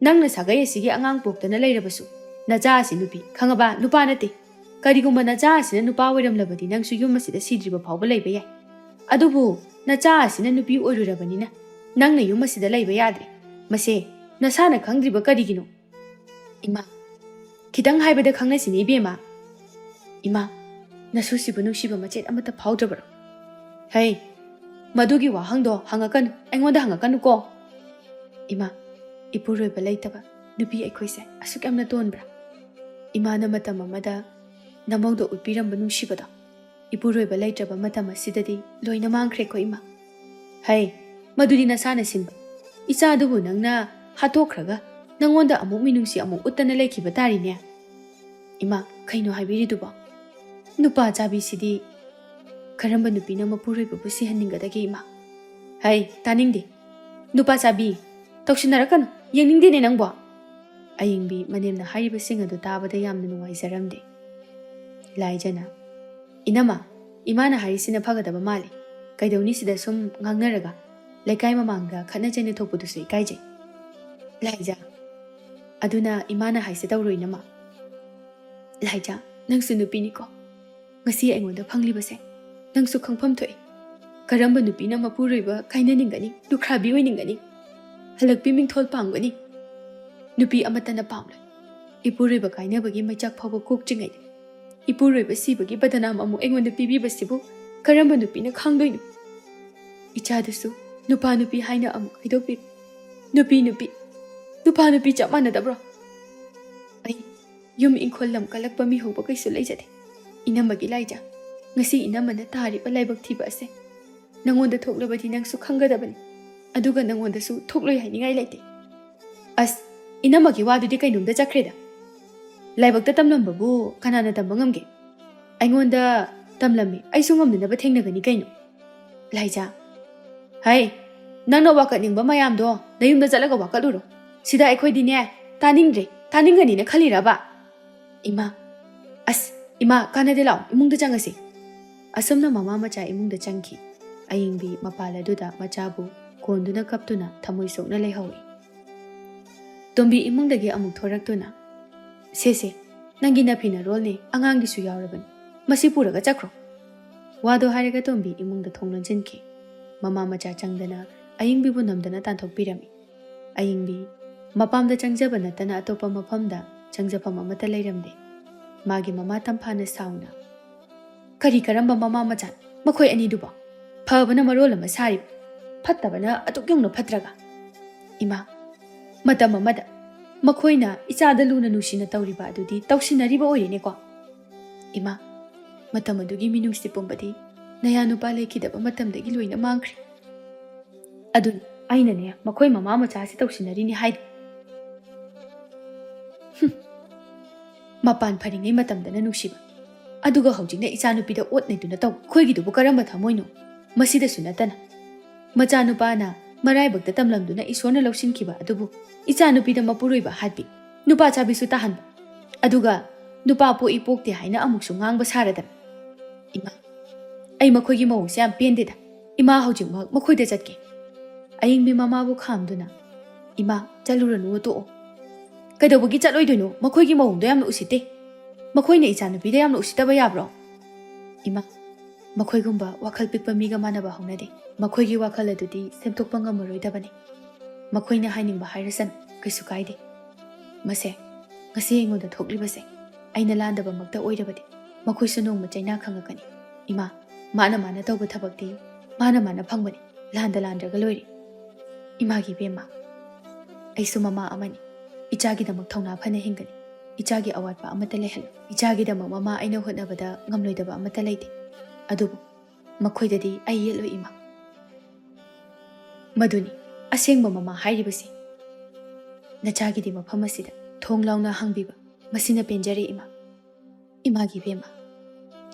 ꯅꯪꯅ ꯁꯥꯒꯩ ꯑꯁꯤꯒꯤ ꯑꯉꯥꯡ ꯄꯣꯛꯇꯅ ꯂꯩꯔꯕꯁꯨ, ꯅꯆꯥ ꯑꯁꯤ ꯅꯨꯄꯤ, ꯈꯪꯉꯕ? ꯅꯨꯄꯥ ꯅꯠꯇꯦ꯫ ꯀꯔꯤꯒꯨꯝꯕ ꯅꯆꯥ ꯑꯁꯤꯅ ꯅꯨꯄꯥ ꯑꯣꯏꯔꯝꯂꯕꯗꯤ ꯅꯪꯁꯨ ꯌꯨꯝ ꯑꯁꯤꯗ ꯁꯤꯗ꯭ꯔꯤꯕ ꯐꯥꯎꯕ ꯂꯩꯕ ꯌꯥꯏ꯫ ꯑꯗꯨꯕꯨ ꯅꯆꯥ ꯑꯁꯤꯅ ꯅꯨꯄꯤ ꯑꯣꯏꯔꯨꯔꯕꯅꯤꯅ ꯅꯪꯅ ꯌꯨꯝ ꯑꯁꯤꯗ ꯂꯩꯕ ꯌꯥꯗ꯭ꯔꯦ꯫ ꯃꯁꯦ ꯅꯁꯥꯅ ꯈꯪꯗ꯭ꯔꯤꯕ ꯀꯔꯤꯒꯤꯅꯣ? ꯏꯃꯥ, ꯈꯤꯇꯪ ꯍꯥꯏꯕꯗ ꯈꯪꯅꯁꯤꯅꯦ ꯏꯕꯦꯝꯃ꯫ ꯏꯃꯥ, ꯅꯁꯨꯁꯤꯕꯨ ꯅꯨꯡꯁꯤꯕ ꯃꯆꯦꯠ ꯑꯃꯠꯇ ꯐꯥꯎꯗ꯭ꯔꯕ꯭ꯔꯣ? ꯍꯩ, ꯃꯗꯨꯒꯤ ꯋꯥꯍꯪꯗꯣ ꯍꯪꯉꯛꯀꯅꯨ, ꯑꯩꯉꯣꯟꯗ ꯍꯪꯉꯛꯀꯅꯨꯀꯣ꯫ ꯏꯃꯥ, ꯏꯄꯨꯔꯣꯏꯕ ꯂꯩꯇꯕ ꯅꯨꯄꯤ ꯑꯩꯈꯣꯏꯁꯦ ꯑꯁꯨꯛ ꯌꯥꯝꯅ ꯇꯣꯟꯕ꯭ꯔꯥ? ꯏꯃꯥꯅ ꯃꯇꯝ ꯑꯃꯗ ꯅꯃꯧꯗ ꯎꯠꯄꯤꯔꯝꯕ ꯅꯨꯡꯁꯤꯕꯗꯣ ꯏꯄꯨꯔꯣꯏꯕ ꯂꯩꯇ꯭ꯔꯕ ꯃꯇꯝ ꯑꯁꯤꯗꯗꯤ ꯂꯣꯏꯅ ꯃꯥꯡꯈ꯭ꯔꯦꯀꯣ ꯏꯃꯥ꯫ ꯍꯩ, ꯃꯗꯨꯗꯤ ꯅꯁꯥꯅ ꯁꯤꯟꯕ꯫ ꯏꯆꯥꯗꯨꯕꯨ ꯅꯪꯅ ꯍꯥꯠꯇꯣꯛꯈ꯭ꯔꯒ ꯅꯪꯉꯣꯟꯗ ꯑꯃꯨꯛ ꯃꯤꯅꯨꯡꯁꯤ ꯑꯃꯨꯛ ꯎꯠꯇꯅ ꯂꯩꯈꯤꯕ ꯇꯥꯔꯤꯅꯦ꯫ ꯏꯃꯥ, ꯀꯩꯅꯣ ꯍꯥꯏꯕꯤꯔꯤꯗꯨꯕꯣ? ꯅꯨꯄꯥ ꯆꯥꯕꯤꯁꯤꯗꯤ ꯀꯔꯝꯕ ꯅꯨꯄꯤꯅ ꯃꯄꯨꯔꯣꯏꯕꯕꯨ ꯁꯤꯍꯟꯅꯤꯡꯒꯗꯒꯦ ꯏꯃꯥ? ꯍꯩ, ꯇꯥꯅꯤꯡꯗꯦ꯫ ꯅꯨꯄꯥ ꯆꯥꯕꯤ, ꯇꯧꯁꯤꯟꯅꯔꯛꯀꯅꯨ, ꯌꯦꯡꯅꯤꯡꯗꯦꯅꯦ ꯅꯪꯕꯣ꯫ ꯑꯌꯤꯡꯕꯤ ꯃꯅꯦꯝꯅ ꯍꯥꯏꯔꯤꯕꯁꯤꯡ ꯑꯗꯨ ꯇꯥꯕꯗ ꯌꯥꯝꯅ ꯅꯨꯡꯉꯥꯏꯖꯔꯝꯗꯦ꯫ ꯂꯥꯏꯖꯅ, "ꯏꯅꯝꯃ, ꯏꯃꯥꯅ ꯍꯥꯏꯔꯤꯁꯤꯅ ꯐꯒꯗꯕ ꯃꯥꯜꯂꯤ꯫ ꯀꯩꯗꯧꯅꯤ ꯁꯤꯗ ꯁꯨꯝ ꯉꯥꯡꯅꯔꯒ? ꯂꯩꯀꯥꯏ ꯃꯃꯥꯡꯗ ꯈꯠꯅ ꯆꯩꯅ ꯊꯣꯛꯄꯗꯨꯁꯨ ꯏꯀꯥꯏꯖꯩ꯫" ꯂꯥꯏꯖ, ꯑꯗꯨꯅ ꯏꯃꯥꯅ ꯍꯥꯏꯁꯦ ꯇꯧꯔꯣ, ꯏꯅꯝꯃ꯫ ꯂꯥꯏꯖꯥ, ꯅꯪꯁꯨ ꯅꯨꯄꯤꯅꯤꯀꯣ꯫ ꯉꯁꯤ ꯑꯩꯉꯣꯟꯗ ꯐꯪꯂꯤꯕꯁꯦ ꯅꯪꯁꯨ ꯈꯪꯐꯝ ꯊꯣꯛꯏ꯫ ꯀꯔꯝꯕ ꯅꯨꯄꯤꯅ ꯃꯄꯨꯔꯣꯏꯕ ꯀꯥꯏꯅꯅꯤꯡꯒꯅꯤ, ꯂꯨꯈ꯭ꯔꯥꯕꯤ ꯑꯣꯏꯅꯤꯡꯒꯅꯤ, ꯍꯜꯂꯛꯄꯤ ꯃꯤꯡꯊꯣꯜ ꯄꯥꯝꯒꯅꯤ? ꯅꯨꯄꯤ ꯑꯃꯠꯇꯅ ꯄꯥꯝꯂꯣꯏ꯫ ꯏꯄꯨꯔꯣꯏꯕ ꯀꯥꯏꯅꯕꯒꯤ ꯃꯩꯆꯥꯛ ꯐꯥꯎꯕ ꯀꯣꯛꯇ꯭ꯔꯤꯉꯩꯗ, ꯏꯄꯨꯔꯣꯏꯕ ꯁꯤꯕꯒꯤ ꯕꯗꯅꯥꯝ ꯑꯃꯨꯛ ꯑꯩꯉꯣꯟꯗ ꯄꯤꯕꯤꯕꯁꯤꯕꯨ ꯀꯔꯝꯕ ꯅꯨꯄꯤꯅ ꯈꯥꯡꯗꯣꯏꯅꯣ? ꯏꯆꯥꯗꯨꯁꯨ ꯅꯨꯄꯥ ꯅꯨꯄꯤ ꯍꯥꯏꯅ ꯑꯃꯨꯛ ꯈꯥꯏꯗꯣꯛꯄꯤꯔꯣ꯫ ꯅꯨꯄꯤ ꯅꯨꯄꯤ, ꯅꯨꯄꯥ ꯅꯨꯄꯤ ꯆꯞ ꯃꯥꯟꯅꯗꯕ꯭ꯔꯣ? ꯑꯩ ꯌꯨꯝ ꯏꯪꯈꯣꯜ ꯂꯝ ꯀꯜꯂꯛꯄ ꯃꯤꯍꯧꯕ ꯀꯩꯁꯨ ꯂꯩꯖꯗꯦ꯫ ꯏꯅꯝꯃꯒꯤ ꯂꯥꯏꯖꯥ, ꯉꯁꯤ ꯏꯅꯝꯃꯅ ꯇꯥꯔꯤꯕ ꯂꯥꯏꯕꯛ ꯊꯤꯕ ꯑꯁꯦ ꯅꯪꯉꯣꯟꯗ ꯊꯣꯛꯂꯕꯗꯤ ꯅꯪꯁꯨ ꯈꯪꯒꯗꯕꯅꯤ꯫ ꯑꯗꯨꯒ ꯅꯪꯉꯣꯟꯗꯁꯨ ꯊꯣꯛꯂꯣꯏ ꯍꯥꯏꯅꯤꯡꯉꯥꯏ ꯂꯩꯇꯦ꯫ ꯑꯁ, ꯏꯅꯝꯃꯒꯤ ꯋꯥꯗꯨꯗꯤ ꯀꯩꯅꯣꯝꯗ ꯆꯠꯈ꯭ꯔꯦꯗ꯫ ꯂꯥꯏꯕꯛꯇ ꯇꯝꯂꯝꯕꯕꯨ ꯀꯅꯥꯅ ꯇꯝꯕ ꯉꯝꯒꯦ? ꯑꯩꯉꯣꯟꯗ ꯇꯝꯂꯝꯃꯤ, ꯑꯩꯁꯨ ꯉꯝꯅꯅꯕ ꯊꯦꯡꯅꯒꯅꯤ ꯀꯩꯅꯣ꯫ ꯂꯥꯏꯖꯥ, ꯍꯩ, ꯅꯪꯅ ꯋꯥꯀꯠꯅꯤꯡꯕ ꯃꯌꯥꯝꯗꯣ ꯅꯌꯨꯝꯗ ꯆꯠꯂꯒ ꯋꯥꯀꯠꯂꯨꯔꯣ꯫ ꯁꯤꯗ ꯑꯩꯈꯣꯏꯗꯤꯅꯦ, ꯇꯥꯅꯤꯡꯗ꯭ꯔꯦ, ꯇꯥꯅꯤꯡꯒꯅꯤꯅ ꯈꯜꯂꯤꯔꯕ? ꯏꯃꯥ, ꯑꯁ, ꯏꯃꯥ, ꯀꯥꯟꯅꯗꯦ, ꯂꯥꯛꯑꯣ, ꯏꯃꯨꯡꯗ ꯆꯪꯉꯁꯤ꯫ ꯑꯁꯨꯝꯅ ꯃꯃꯥ ꯃꯆꯥ ꯏꯃꯨꯡꯗ ꯆꯪꯈꯤ꯫ ꯑꯌꯤꯡꯕꯤ ꯃꯄꯥꯜ ꯑꯗꯨꯗ ꯃꯆꯥꯕꯨ ꯀꯣꯟꯗꯨꯅ ꯀꯞꯇꯨꯅ ꯊꯃꯣꯏ ꯁꯣꯛꯅ ꯂꯩꯍꯧꯏ꯫ ꯇꯣꯝꯕꯤ ꯏꯃꯨꯡꯗꯒꯤ ꯑꯃꯨꯛ ꯊꯣꯔꯛꯇꯨꯅ, "ꯁꯦ, ꯁꯦ, ꯅꯪꯒꯤ ꯅꯐꯤ ꯅꯔꯣꯜꯅꯦ, ꯑꯉꯥꯡꯒꯤꯁꯨ ꯌꯥꯎꯔꯕꯅꯤ, ꯃꯁꯤ ꯄꯨꯔꯒ ꯆꯠꯈ꯭ꯔꯣ"꯫ ꯋꯥꯗꯣ ꯍꯥꯏꯔꯒ ꯇꯣꯝꯕꯤ ꯏꯃꯨꯡꯗ ꯊꯣꯡ ꯂꯣꯟꯁꯤꯟꯈꯤ꯫ ꯃꯃꯥ ꯃꯆꯥ ꯆꯪꯗꯅ ꯑꯌꯤꯡꯕꯤꯕꯨ ꯅꯝꯗꯅ ꯇꯥꯟꯊꯣꯛꯄꯤꯔꯝꯃꯤ꯫ ꯑꯌꯤꯡꯕꯤ ꯃꯄꯥꯝꯗ ꯆꯪꯖꯕ ꯅꯠꯇꯅ ꯑꯇꯣꯞꯄ ꯃꯐꯝꯗ ꯆꯪꯖꯐꯝ ꯑꯃꯠꯇ ꯂꯩꯔꯝꯗꯦ꯫ ꯃꯥꯒꯤ ꯃꯃꯥ ꯇꯝꯐꯥꯅ ꯁꯥꯎꯅ, "ꯀꯔꯤ ꯀꯔꯝꯕ ꯃꯃꯥ ꯃꯆꯥ ꯃꯈꯣꯏ ꯑꯅꯤꯗꯨꯕꯣ? ꯐꯕꯅ ꯃꯔꯣꯜ ꯑꯃ ꯁꯥꯔꯤꯕ, ꯐꯠꯇꯕꯅ ꯑꯗꯨꯛ ꯌꯧꯅ ꯐꯠꯇ꯭ꯔꯒ?" ꯏꯃꯥ, ꯃꯇꯝ ꯑꯃꯗ ꯃꯈꯣꯏꯅ ꯏꯆꯥꯗ ꯂꯨꯅ ꯅꯨꯡꯁꯤꯅ ꯇꯧꯔꯤꯕ ꯑꯗꯨꯗꯤ ꯇꯧꯁꯤꯟꯅꯔꯤꯕ ꯑꯣꯏꯔꯦꯅꯦꯀꯣ꯫ ꯏꯃꯥ, ꯃꯇꯝ ꯑꯗꯨꯒꯤ ꯃꯤꯅꯨꯡꯁꯤ ꯄꯨꯝꯕꯗꯤ ꯅꯌꯥ ꯅꯨꯄꯥ ꯂꯩꯈꯤꯗꯕ ꯃꯇꯝꯗꯒꯤ ꯂꯣꯏꯅ ꯃꯥꯡꯈ꯭ꯔꯦ꯫ ꯑꯗꯨꯅꯤ ꯑꯩꯅꯅꯦ ꯃꯈꯣꯏ ꯃꯃꯥ ꯃꯆꯥꯁꯤ ꯇꯧꯁꯤꯟꯅꯔꯤꯅꯤ ꯍꯥꯏꯗꯣ꯫ ꯍꯨꯝ꯫ ꯃꯄꯥꯟ ꯐꯔꯤꯉꯩ ꯃꯇꯝꯗꯅ ꯅꯨꯡꯁꯤꯕ, ꯑꯗꯨꯒ ꯍꯧꯖꯤꯛꯅ ꯏꯆꯥꯅꯨꯄꯤꯗ ꯑꯣꯠ ꯅꯩꯗꯨꯅ ꯇꯧ꯫ ꯑꯩꯈꯣꯏꯒꯤꯗꯨꯕꯨ ꯀꯔꯝꯕ ꯊꯃꯣꯏꯅꯣ? ꯃꯁꯤꯗꯁꯨ ꯅꯠꯇꯅ ꯃꯆꯥꯅꯨꯄꯥꯅ ꯃꯔꯥꯏꯕꯛꯇ ꯇꯝꯂꯝꯗꯨꯅ ꯏꯁꯣꯔꯅ ꯂꯧꯁꯤꯟꯈꯤꯕ ꯑꯗꯨꯕꯨ ꯏꯆꯥꯅꯨꯄꯤꯗ ꯃꯄꯨꯔꯣꯏꯕ ꯍꯥꯠꯄꯤ, ꯅꯨꯄꯥ ꯆꯥꯕꯤꯁꯨ ꯇꯥꯍꯟꯕ, ꯑꯗꯨꯒ ꯅꯨꯄꯥ ꯄꯣꯛꯏ ꯄꯣꯛꯇꯦ ꯍꯥꯏꯅ ꯑꯃꯨꯛꯁꯨ ꯉꯥꯡꯕ ꯁꯥꯔꯗꯅ꯫ ꯏꯃꯥ, ꯑꯩ ꯃꯈꯣꯏꯒꯤ ꯃꯑꯣꯡꯁꯦ ꯌꯥꯝ ꯄꯦꯟꯗꯦꯗ꯫ ꯏꯃꯥ, ꯍꯧꯖꯤꯛꯃꯛ ꯃꯈꯣꯏꯗ ꯆꯠꯀꯦ꯫ ꯑꯌꯤꯡꯕꯤ ꯃꯃꯥꯕꯨ ꯈꯥꯝꯗꯨꯅ, "ꯏꯃꯥ, ꯆꯠꯂꯨꯔꯅꯨ, ꯇꯣꯛꯑꯣ"꯫ "ꯀꯩꯗꯧꯕꯒꯤ ꯆꯠꯂꯣꯏꯗꯣꯏꯅꯣ? ꯃꯈꯣꯏꯒꯤ ꯃꯑꯣꯡꯗꯣ ꯌꯥꯝꯅ ꯎꯁꯤꯠꯇꯦ꯫ ꯃꯈꯣꯏꯅ ꯏꯆꯥꯅꯨꯄꯤꯗ ꯌꯥꯝꯅ ꯎꯁꯤꯠꯇꯕ ꯌꯥꯕ꯭ꯔꯣ?" "ꯏꯃꯥ, ꯃꯈꯣꯏꯒꯨꯝꯕ ꯋꯥꯈꯜ ꯄꯤꯛꯄ ꯃꯤꯒ ꯃꯥꯟꯅꯕ ꯍꯧꯅꯗꯦ꯫ ꯃꯈꯣꯏꯒꯤ ꯋꯥꯈꯜ ꯑꯗꯨꯗꯤ ꯁꯦꯝꯗꯣꯛꯄ ꯉꯝꯃꯔꯣꯏꯗꯕꯅꯤ꯫ ꯃꯈꯣꯏꯅ ꯍꯥꯏꯅꯤꯡꯕ ꯍꯥꯏꯔꯁꯅꯨ, ꯀꯩꯁꯨ ꯀꯥꯏꯗꯦ꯫ ꯃꯁꯦ, ꯉꯁꯤ ꯑꯩꯉꯣꯟꯗ ꯊꯣꯛꯂꯤꯕꯁꯦ ꯑꯩꯅ ꯂꯥꯟꯗꯕꯃꯛꯇ ꯑꯣꯏꯔꯕꯗꯤ ꯃꯈꯣꯏꯁꯨ ꯅꯣꯡꯃ ꯆꯩꯅꯥ ꯈꯪꯉꯛꯀꯅꯤ꯫ ꯏꯃꯥ, ꯃꯥꯅ ꯃꯥꯅ ꯇꯧꯕ ꯊꯕꯛꯇꯤ ꯃꯥꯅ ꯃꯥꯅ ꯐꯪꯕꯅꯤ, ꯂꯥꯟꯗ ꯂꯥꯟꯗ꯭ꯔꯒ ꯂꯣꯏꯔꯦ꯫ ꯏꯃꯥꯒꯤ ꯏꯕꯦꯝꯃ, ꯑꯩꯁꯨ ꯃꯃꯥ ꯑꯃꯅꯤ꯫ ꯏꯆꯥꯒꯤꯗꯃꯛ ꯊꯧꯅꯥ ꯐꯅ ꯍꯤꯡꯒꯅꯤ꯫ ꯏꯆꯥꯒꯤ ꯑꯋꯥꯠꯄ ꯑꯃꯠꯇ ꯂꯩꯍꯜꯂꯨ꯫ ꯏꯆꯥꯒꯤꯗꯃꯛ ꯃꯃꯥ ꯑꯩꯅ ꯍꯣꯠꯅꯕꯗ ꯉꯝꯂꯣꯏꯗꯕ ꯑꯃꯠꯇ ꯂꯩꯇꯦ꯫ ꯑꯗꯨꯕꯨ ꯃꯈꯣꯏꯗꯗꯤ ꯑꯩ ꯌꯦꯠꯂꯣꯏ, ꯏꯃꯥ꯫ ꯃꯗꯨꯅꯤ ꯑꯁꯦꯡꯕ ꯃꯃꯥ ꯍꯥꯏꯔꯤꯕꯁꯤ꯫ ꯅꯆꯥꯒꯤꯗꯤ ꯃꯐꯝ ꯑꯁꯤꯗ ꯊꯣꯡ ꯂꯥꯎꯅ ꯍꯥꯡꯕꯤꯕ, ꯃꯁꯤꯅ ꯄꯦꯟꯖꯔꯦ, ꯏꯃꯥ꯫ ꯏꯃꯥꯒꯤ ꯏꯕꯦꯝꯃ,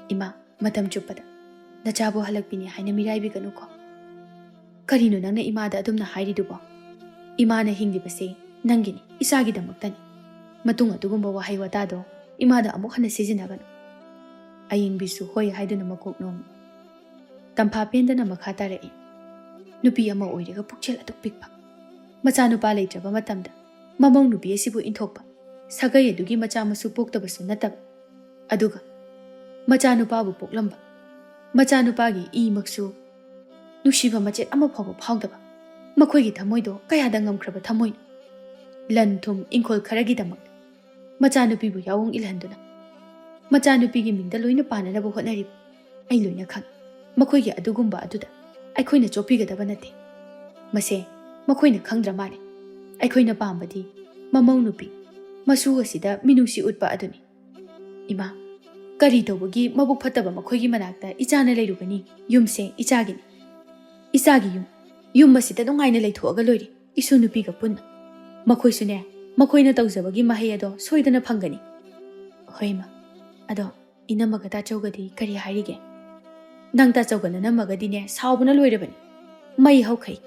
ꯏꯃꯥ, ꯃꯇꯝ ꯆꯨꯞꯄꯗ ꯅꯆꯥꯕꯨ ꯍꯜꯂꯛꯄꯤꯅꯤ ꯍꯥꯏꯅ ꯃꯤꯔꯥꯏꯕꯤꯒꯅꯨꯀꯣ꯫ ꯀꯔꯤꯅꯣ ꯅꯪꯅ ꯏꯃꯥꯗ ꯑꯗꯨꯝꯅ ꯍꯥꯏꯔꯤꯗꯨꯕꯣ? ꯏꯃꯥꯅ ꯍꯤꯡꯂꯤꯕꯁꯦ ꯅꯪꯒꯤꯅꯤ, ꯏꯆꯥꯒꯤꯗꯃꯛꯇꯅꯤ꯫ ꯃꯇꯨꯡ ꯑꯗꯨꯒꯨꯝꯕ ꯋꯥꯍꯩ ꯋꯥꯇꯥꯗꯣ ꯏꯃꯥꯗ ꯑꯃꯨꯛ ꯍꯟꯅ ꯁꯤꯖꯤꯟꯅꯒꯅꯨ꯫ ꯑꯌꯤꯡꯕꯤꯁꯨ ꯍꯣꯏ ꯍꯥꯏꯗꯨꯅ ꯃꯀꯣꯛ ꯅꯣꯝꯃꯤ꯫ ꯇꯝꯐꯥ ꯄꯦꯟꯗꯅ ꯃꯈꯥ ꯇꯥꯔꯛꯏ꯫ ꯅꯨꯄꯤ ꯑꯃ ꯑꯣꯏꯔꯒ ꯄꯨꯛꯆꯦꯜ ꯑꯗꯨꯛ ꯄꯤꯛꯄ, ꯃꯆꯥꯅꯨꯄꯥ ꯂꯩꯇ꯭ꯔꯕ ꯃꯇꯝꯗ ꯃꯃꯧ ꯅꯨꯄꯤ ꯑꯁꯤꯕꯨ ꯏꯟꯊꯣꯛꯄ, ꯁꯥꯒꯩ ꯑꯗꯨꯒꯤ ꯃꯆꯥ ꯃꯁꯨ ꯄꯣꯛꯇꯕꯁꯨ ꯅꯠꯇꯕ, ꯑꯗꯨꯒ ꯃꯆꯥꯅꯨꯄꯥꯕꯨ ꯄꯣꯛꯂꯝꯕ ꯃꯆꯥꯅꯨꯄꯥꯒꯤ ꯏꯃꯛꯁꯨ ꯅꯨꯡꯁꯤꯕ ꯃꯆꯦꯠ ꯑꯃ ꯐꯥꯎꯕ ꯐꯥꯎꯗꯕ, ꯃꯈꯣꯏꯒꯤ ꯊꯃꯣꯏꯗꯣ ꯀꯌꯥꯗ ꯉꯝꯈ꯭ꯔꯕ ꯊꯃꯣꯏꯅꯣ? ꯂꯟ ꯊꯨꯝ ꯏꯪꯈꯣꯜ ꯈꯔꯒꯤꯗꯃꯛ ꯃꯆꯥꯅꯨꯄꯤꯕꯨ ꯌꯥꯑꯣꯡ ꯏꯜꯍꯟꯗꯨꯅ ꯃꯆꯥꯅꯨꯄꯤꯒꯤ ꯃꯤꯡꯗ ꯂꯣꯏꯅ ꯄꯥꯟꯅꯅꯕ ꯍꯣꯠꯅꯔꯤꯕ ꯑꯩ ꯂꯣꯏꯅ ꯈꯪꯏ꯫ ꯃꯈꯣꯏꯒꯤ ꯑꯗꯨꯒꯨꯝꯕ ꯑꯗꯨꯗ ꯑꯩꯈꯣꯏꯅ ꯆꯣꯞꯄꯤꯒꯗꯕ ꯅꯠꯇꯦ꯫ ꯃꯁꯦ ꯃꯈꯣꯏꯅ ꯈꯪꯗ꯭ꯔ ꯃꯥꯜꯂꯦ꯫ ꯑꯩꯈꯣꯏꯅ ꯄꯥꯝꯕꯗꯤ ꯃꯃꯧ ꯅꯨꯄꯤ, ꯃꯁꯨ ꯑꯁꯤꯗ ꯃꯤꯅꯨꯡꯁꯤ ꯎꯠꯄ ꯑꯗꯨꯅꯤ꯫ ꯏꯃꯥ, ꯀꯔꯤ ꯇꯧꯕꯒꯤ ꯃꯕꯨꯛ ꯐꯠꯇꯕ ꯃꯈꯣꯏꯒꯤ ꯃꯅꯥꯛꯇ ꯏꯆꯥꯅ ꯂꯩꯔꯨꯒꯅꯤ? ꯌꯨꯝꯁꯦ ꯏꯆꯥꯒꯤꯅꯤ꯫ ꯏꯆꯥꯒꯤ ꯌꯨꯝ꯫ ꯌꯨꯝ ꯑꯁꯤꯗ ꯅꯨꯡꯉꯥꯏꯅ ꯂꯩꯊꯣꯛꯑꯒ ꯂꯣꯏꯔꯦ, ꯏꯁꯨ ꯅꯨꯄꯤꯒ ꯄꯨꯟꯅ꯫ ꯃꯈꯣꯏꯁꯨꯅꯦ, ꯃꯈꯣꯏꯅ ꯇꯧꯖꯕꯒꯤ ꯃꯍꯩ ꯑꯗꯣ ꯁꯣꯏꯗꯅ ꯐꯪꯒꯅꯤ꯫ ꯍꯣꯏ, ꯏꯃꯥ꯫ ꯑꯗꯣ ꯏꯅꯝꯃꯒ ꯇꯥꯆꯧꯒꯗꯤ ꯀꯔꯤ ꯍꯥꯏꯔꯤꯒꯦ? ꯅꯪ ꯇꯥꯆꯧꯒ ꯅꯅꯝꯃꯒꯗꯤꯅꯦ, ꯁꯥꯎꯕꯅ ꯂꯣꯏꯔꯕꯅꯤ꯫ ꯃꯩ ꯍꯧꯈꯩ꯫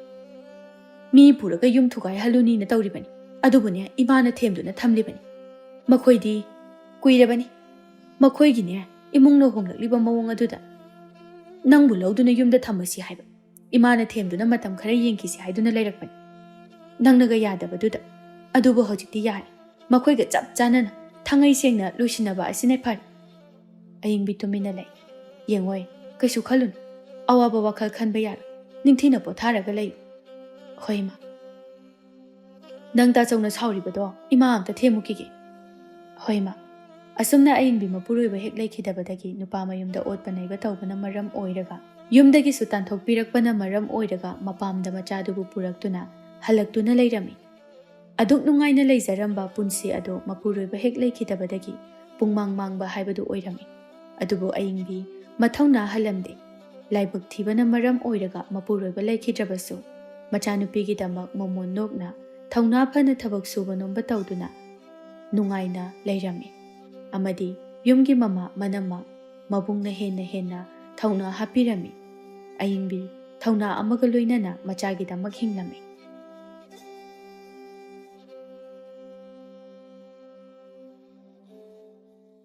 ꯃꯤ ꯄꯨꯔꯒ ꯌꯨꯝ ꯊꯨꯒꯥꯏꯍꯜꯂꯨꯅꯤꯅ ꯇꯧꯔꯤꯕꯅꯤ꯫ ꯑꯗꯨꯕꯨꯅꯦ, ꯏꯃꯥꯅ ꯊꯦꯝꯗꯨꯅ ꯊꯝꯂꯤꯕꯅꯤ꯫ ꯃꯈꯣꯏꯗꯤ ꯀꯨꯏꯔꯕꯅꯤ꯫ ꯃꯈꯣꯏꯒꯤꯅꯦ, ꯏꯃꯨꯡꯅ ꯍꯣꯡꯂꯛꯂꯤꯕ ꯃꯑꯣꯡ ꯑꯗꯨꯗ ꯅꯪꯕꯨ ꯂꯧꯗꯨꯅ ꯌꯨꯝꯗ ꯊꯝꯃꯁꯤ ꯍꯥꯏꯕ꯫ ꯏꯃꯥꯅ ꯊꯦꯝꯗꯨꯅ ꯃꯇꯝ ꯈꯔ ꯌꯦꯡꯈꯤꯁꯤ ꯍꯥꯏꯗꯨꯅ ꯂꯩꯔꯛꯄꯅꯤ꯫ ꯅꯪꯅꯒ ꯌꯥꯗꯕꯗꯨꯗ꯫ ꯑꯗꯨꯕꯨ ꯍꯧꯖꯤꯛꯇꯤ ꯌꯥꯔꯦ꯫ ꯃꯈꯣꯏꯒ ꯆꯞ ꯆꯥꯟꯅꯅ ꯊꯉꯩ ꯁꯦꯡꯅ ꯂꯣꯏꯁꯤꯟꯅꯕ ꯑꯁꯤꯅ ꯐꯔꯦ꯫ ꯑꯌꯤꯡꯕꯤ ꯇꯨꯃꯤꯟꯅ ꯂꯩ꯫ "ꯌꯦꯡꯉꯣꯏ, ꯀꯩꯁꯨ ꯈꯜꯂꯨꯅꯨ꯫ ꯑꯋꯥꯕ ꯋꯥꯈꯜ ꯈꯟꯕ ꯌꯥꯔꯣꯏ꯫ ꯅꯤꯡꯊꯤꯅ ꯄꯣꯊꯥꯔꯒ ꯂꯩꯌꯨ꯫" "ꯍꯣꯏ, ꯏꯃꯥ꯫" "ꯅꯪ ꯇꯥꯆꯧꯅ ꯁꯥꯎꯔꯤꯕꯗꯣ ꯏꯃꯥ ꯑꯝꯇ ꯊꯦꯝꯃꯨꯈꯤꯒꯦ꯫" "ꯍꯣꯏ, ꯏꯃꯥ꯫" ꯑꯁꯨꯝꯅ ꯑꯌꯤꯡꯕꯤ ꯃꯄꯨꯔꯣꯏꯕ ꯍꯦꯛ ꯂꯩꯈꯤꯗꯕꯗꯒꯤ ꯅꯨꯄꯥ ꯃꯌꯨꯝꯗ ꯑꯣꯠꯄ ꯅꯩꯕ ꯇꯧꯕꯅ ꯃꯔꯝ ꯑꯣꯏꯔꯒ, ꯌꯨꯝꯗꯒꯤꯁꯨ ꯇꯥꯟꯊꯣꯛꯄꯤꯔꯛꯄꯅ ꯃꯔꯝ ꯑꯣꯏꯔꯒ, ꯃꯄꯥꯝꯗ ꯃꯆꯥꯗꯨꯕꯨ ꯄꯨꯔꯛꯇꯨꯅ ꯍꯜꯂꯛꯇꯨꯅ ꯂꯩꯔꯝꯃꯤ꯫ ꯑꯗꯨꯛ ꯅꯨꯡꯉꯥꯏꯅ ꯂꯩꯖꯔꯝꯕ ꯄꯨꯟꯁꯤ ꯑꯗꯨ ꯃꯄꯨꯔꯣꯏꯕ ꯍꯦꯛ ꯂꯩꯈꯤꯗꯕꯗꯒꯤ ꯄꯨꯡꯃꯥꯡ ꯃꯥꯡꯕ ꯍꯥꯏꯕꯗꯨ ꯑꯣꯏꯔꯝꯃꯤ꯫ ꯑꯗꯨꯕꯨ ꯑꯌꯤꯡꯕꯤ ꯃꯊꯧꯅꯥ ꯍꯜꯂꯝꯗꯦ꯫ ꯂꯥꯏꯕꯛ ꯊꯤꯕꯅ ꯃꯔꯝ ꯑꯣꯏꯔꯒ ꯃꯄꯨꯔꯣꯏꯕ ꯂꯩꯈꯤꯗ꯭ꯔꯕꯁꯨ, ꯃꯆꯥꯅꯨꯄꯤꯒꯤꯗꯃꯛ ꯃꯃꯣꯟ ꯅꯣꯛꯅ, ꯊꯧꯅꯥ ꯐꯅ ꯊꯕꯛ ꯁꯨꯕ ꯅꯣꯝꯕ ꯇꯧꯗꯨꯅ ꯅꯨꯡꯉꯥꯏꯅ ꯂꯩꯔꯝꯃꯤ꯫ ꯑꯃꯗꯤ ꯌꯨꯝꯒꯤ ꯃꯃꯥ ꯃꯅꯝꯃ ꯃꯕꯨꯡꯅ ꯍꯦꯟꯅ ꯍꯦꯟꯅ ꯊꯧꯅꯥ ꯍꯥꯞꯄꯤꯔꯝꯃꯤ꯫ ꯑꯌꯤꯡꯕꯤ ꯊꯧꯅꯥ ꯑꯃꯒ ꯂꯣꯏꯅꯅ ꯃꯆꯥꯒꯤꯗꯃꯛ ꯍꯤꯡꯂꯝꯃꯤ꯫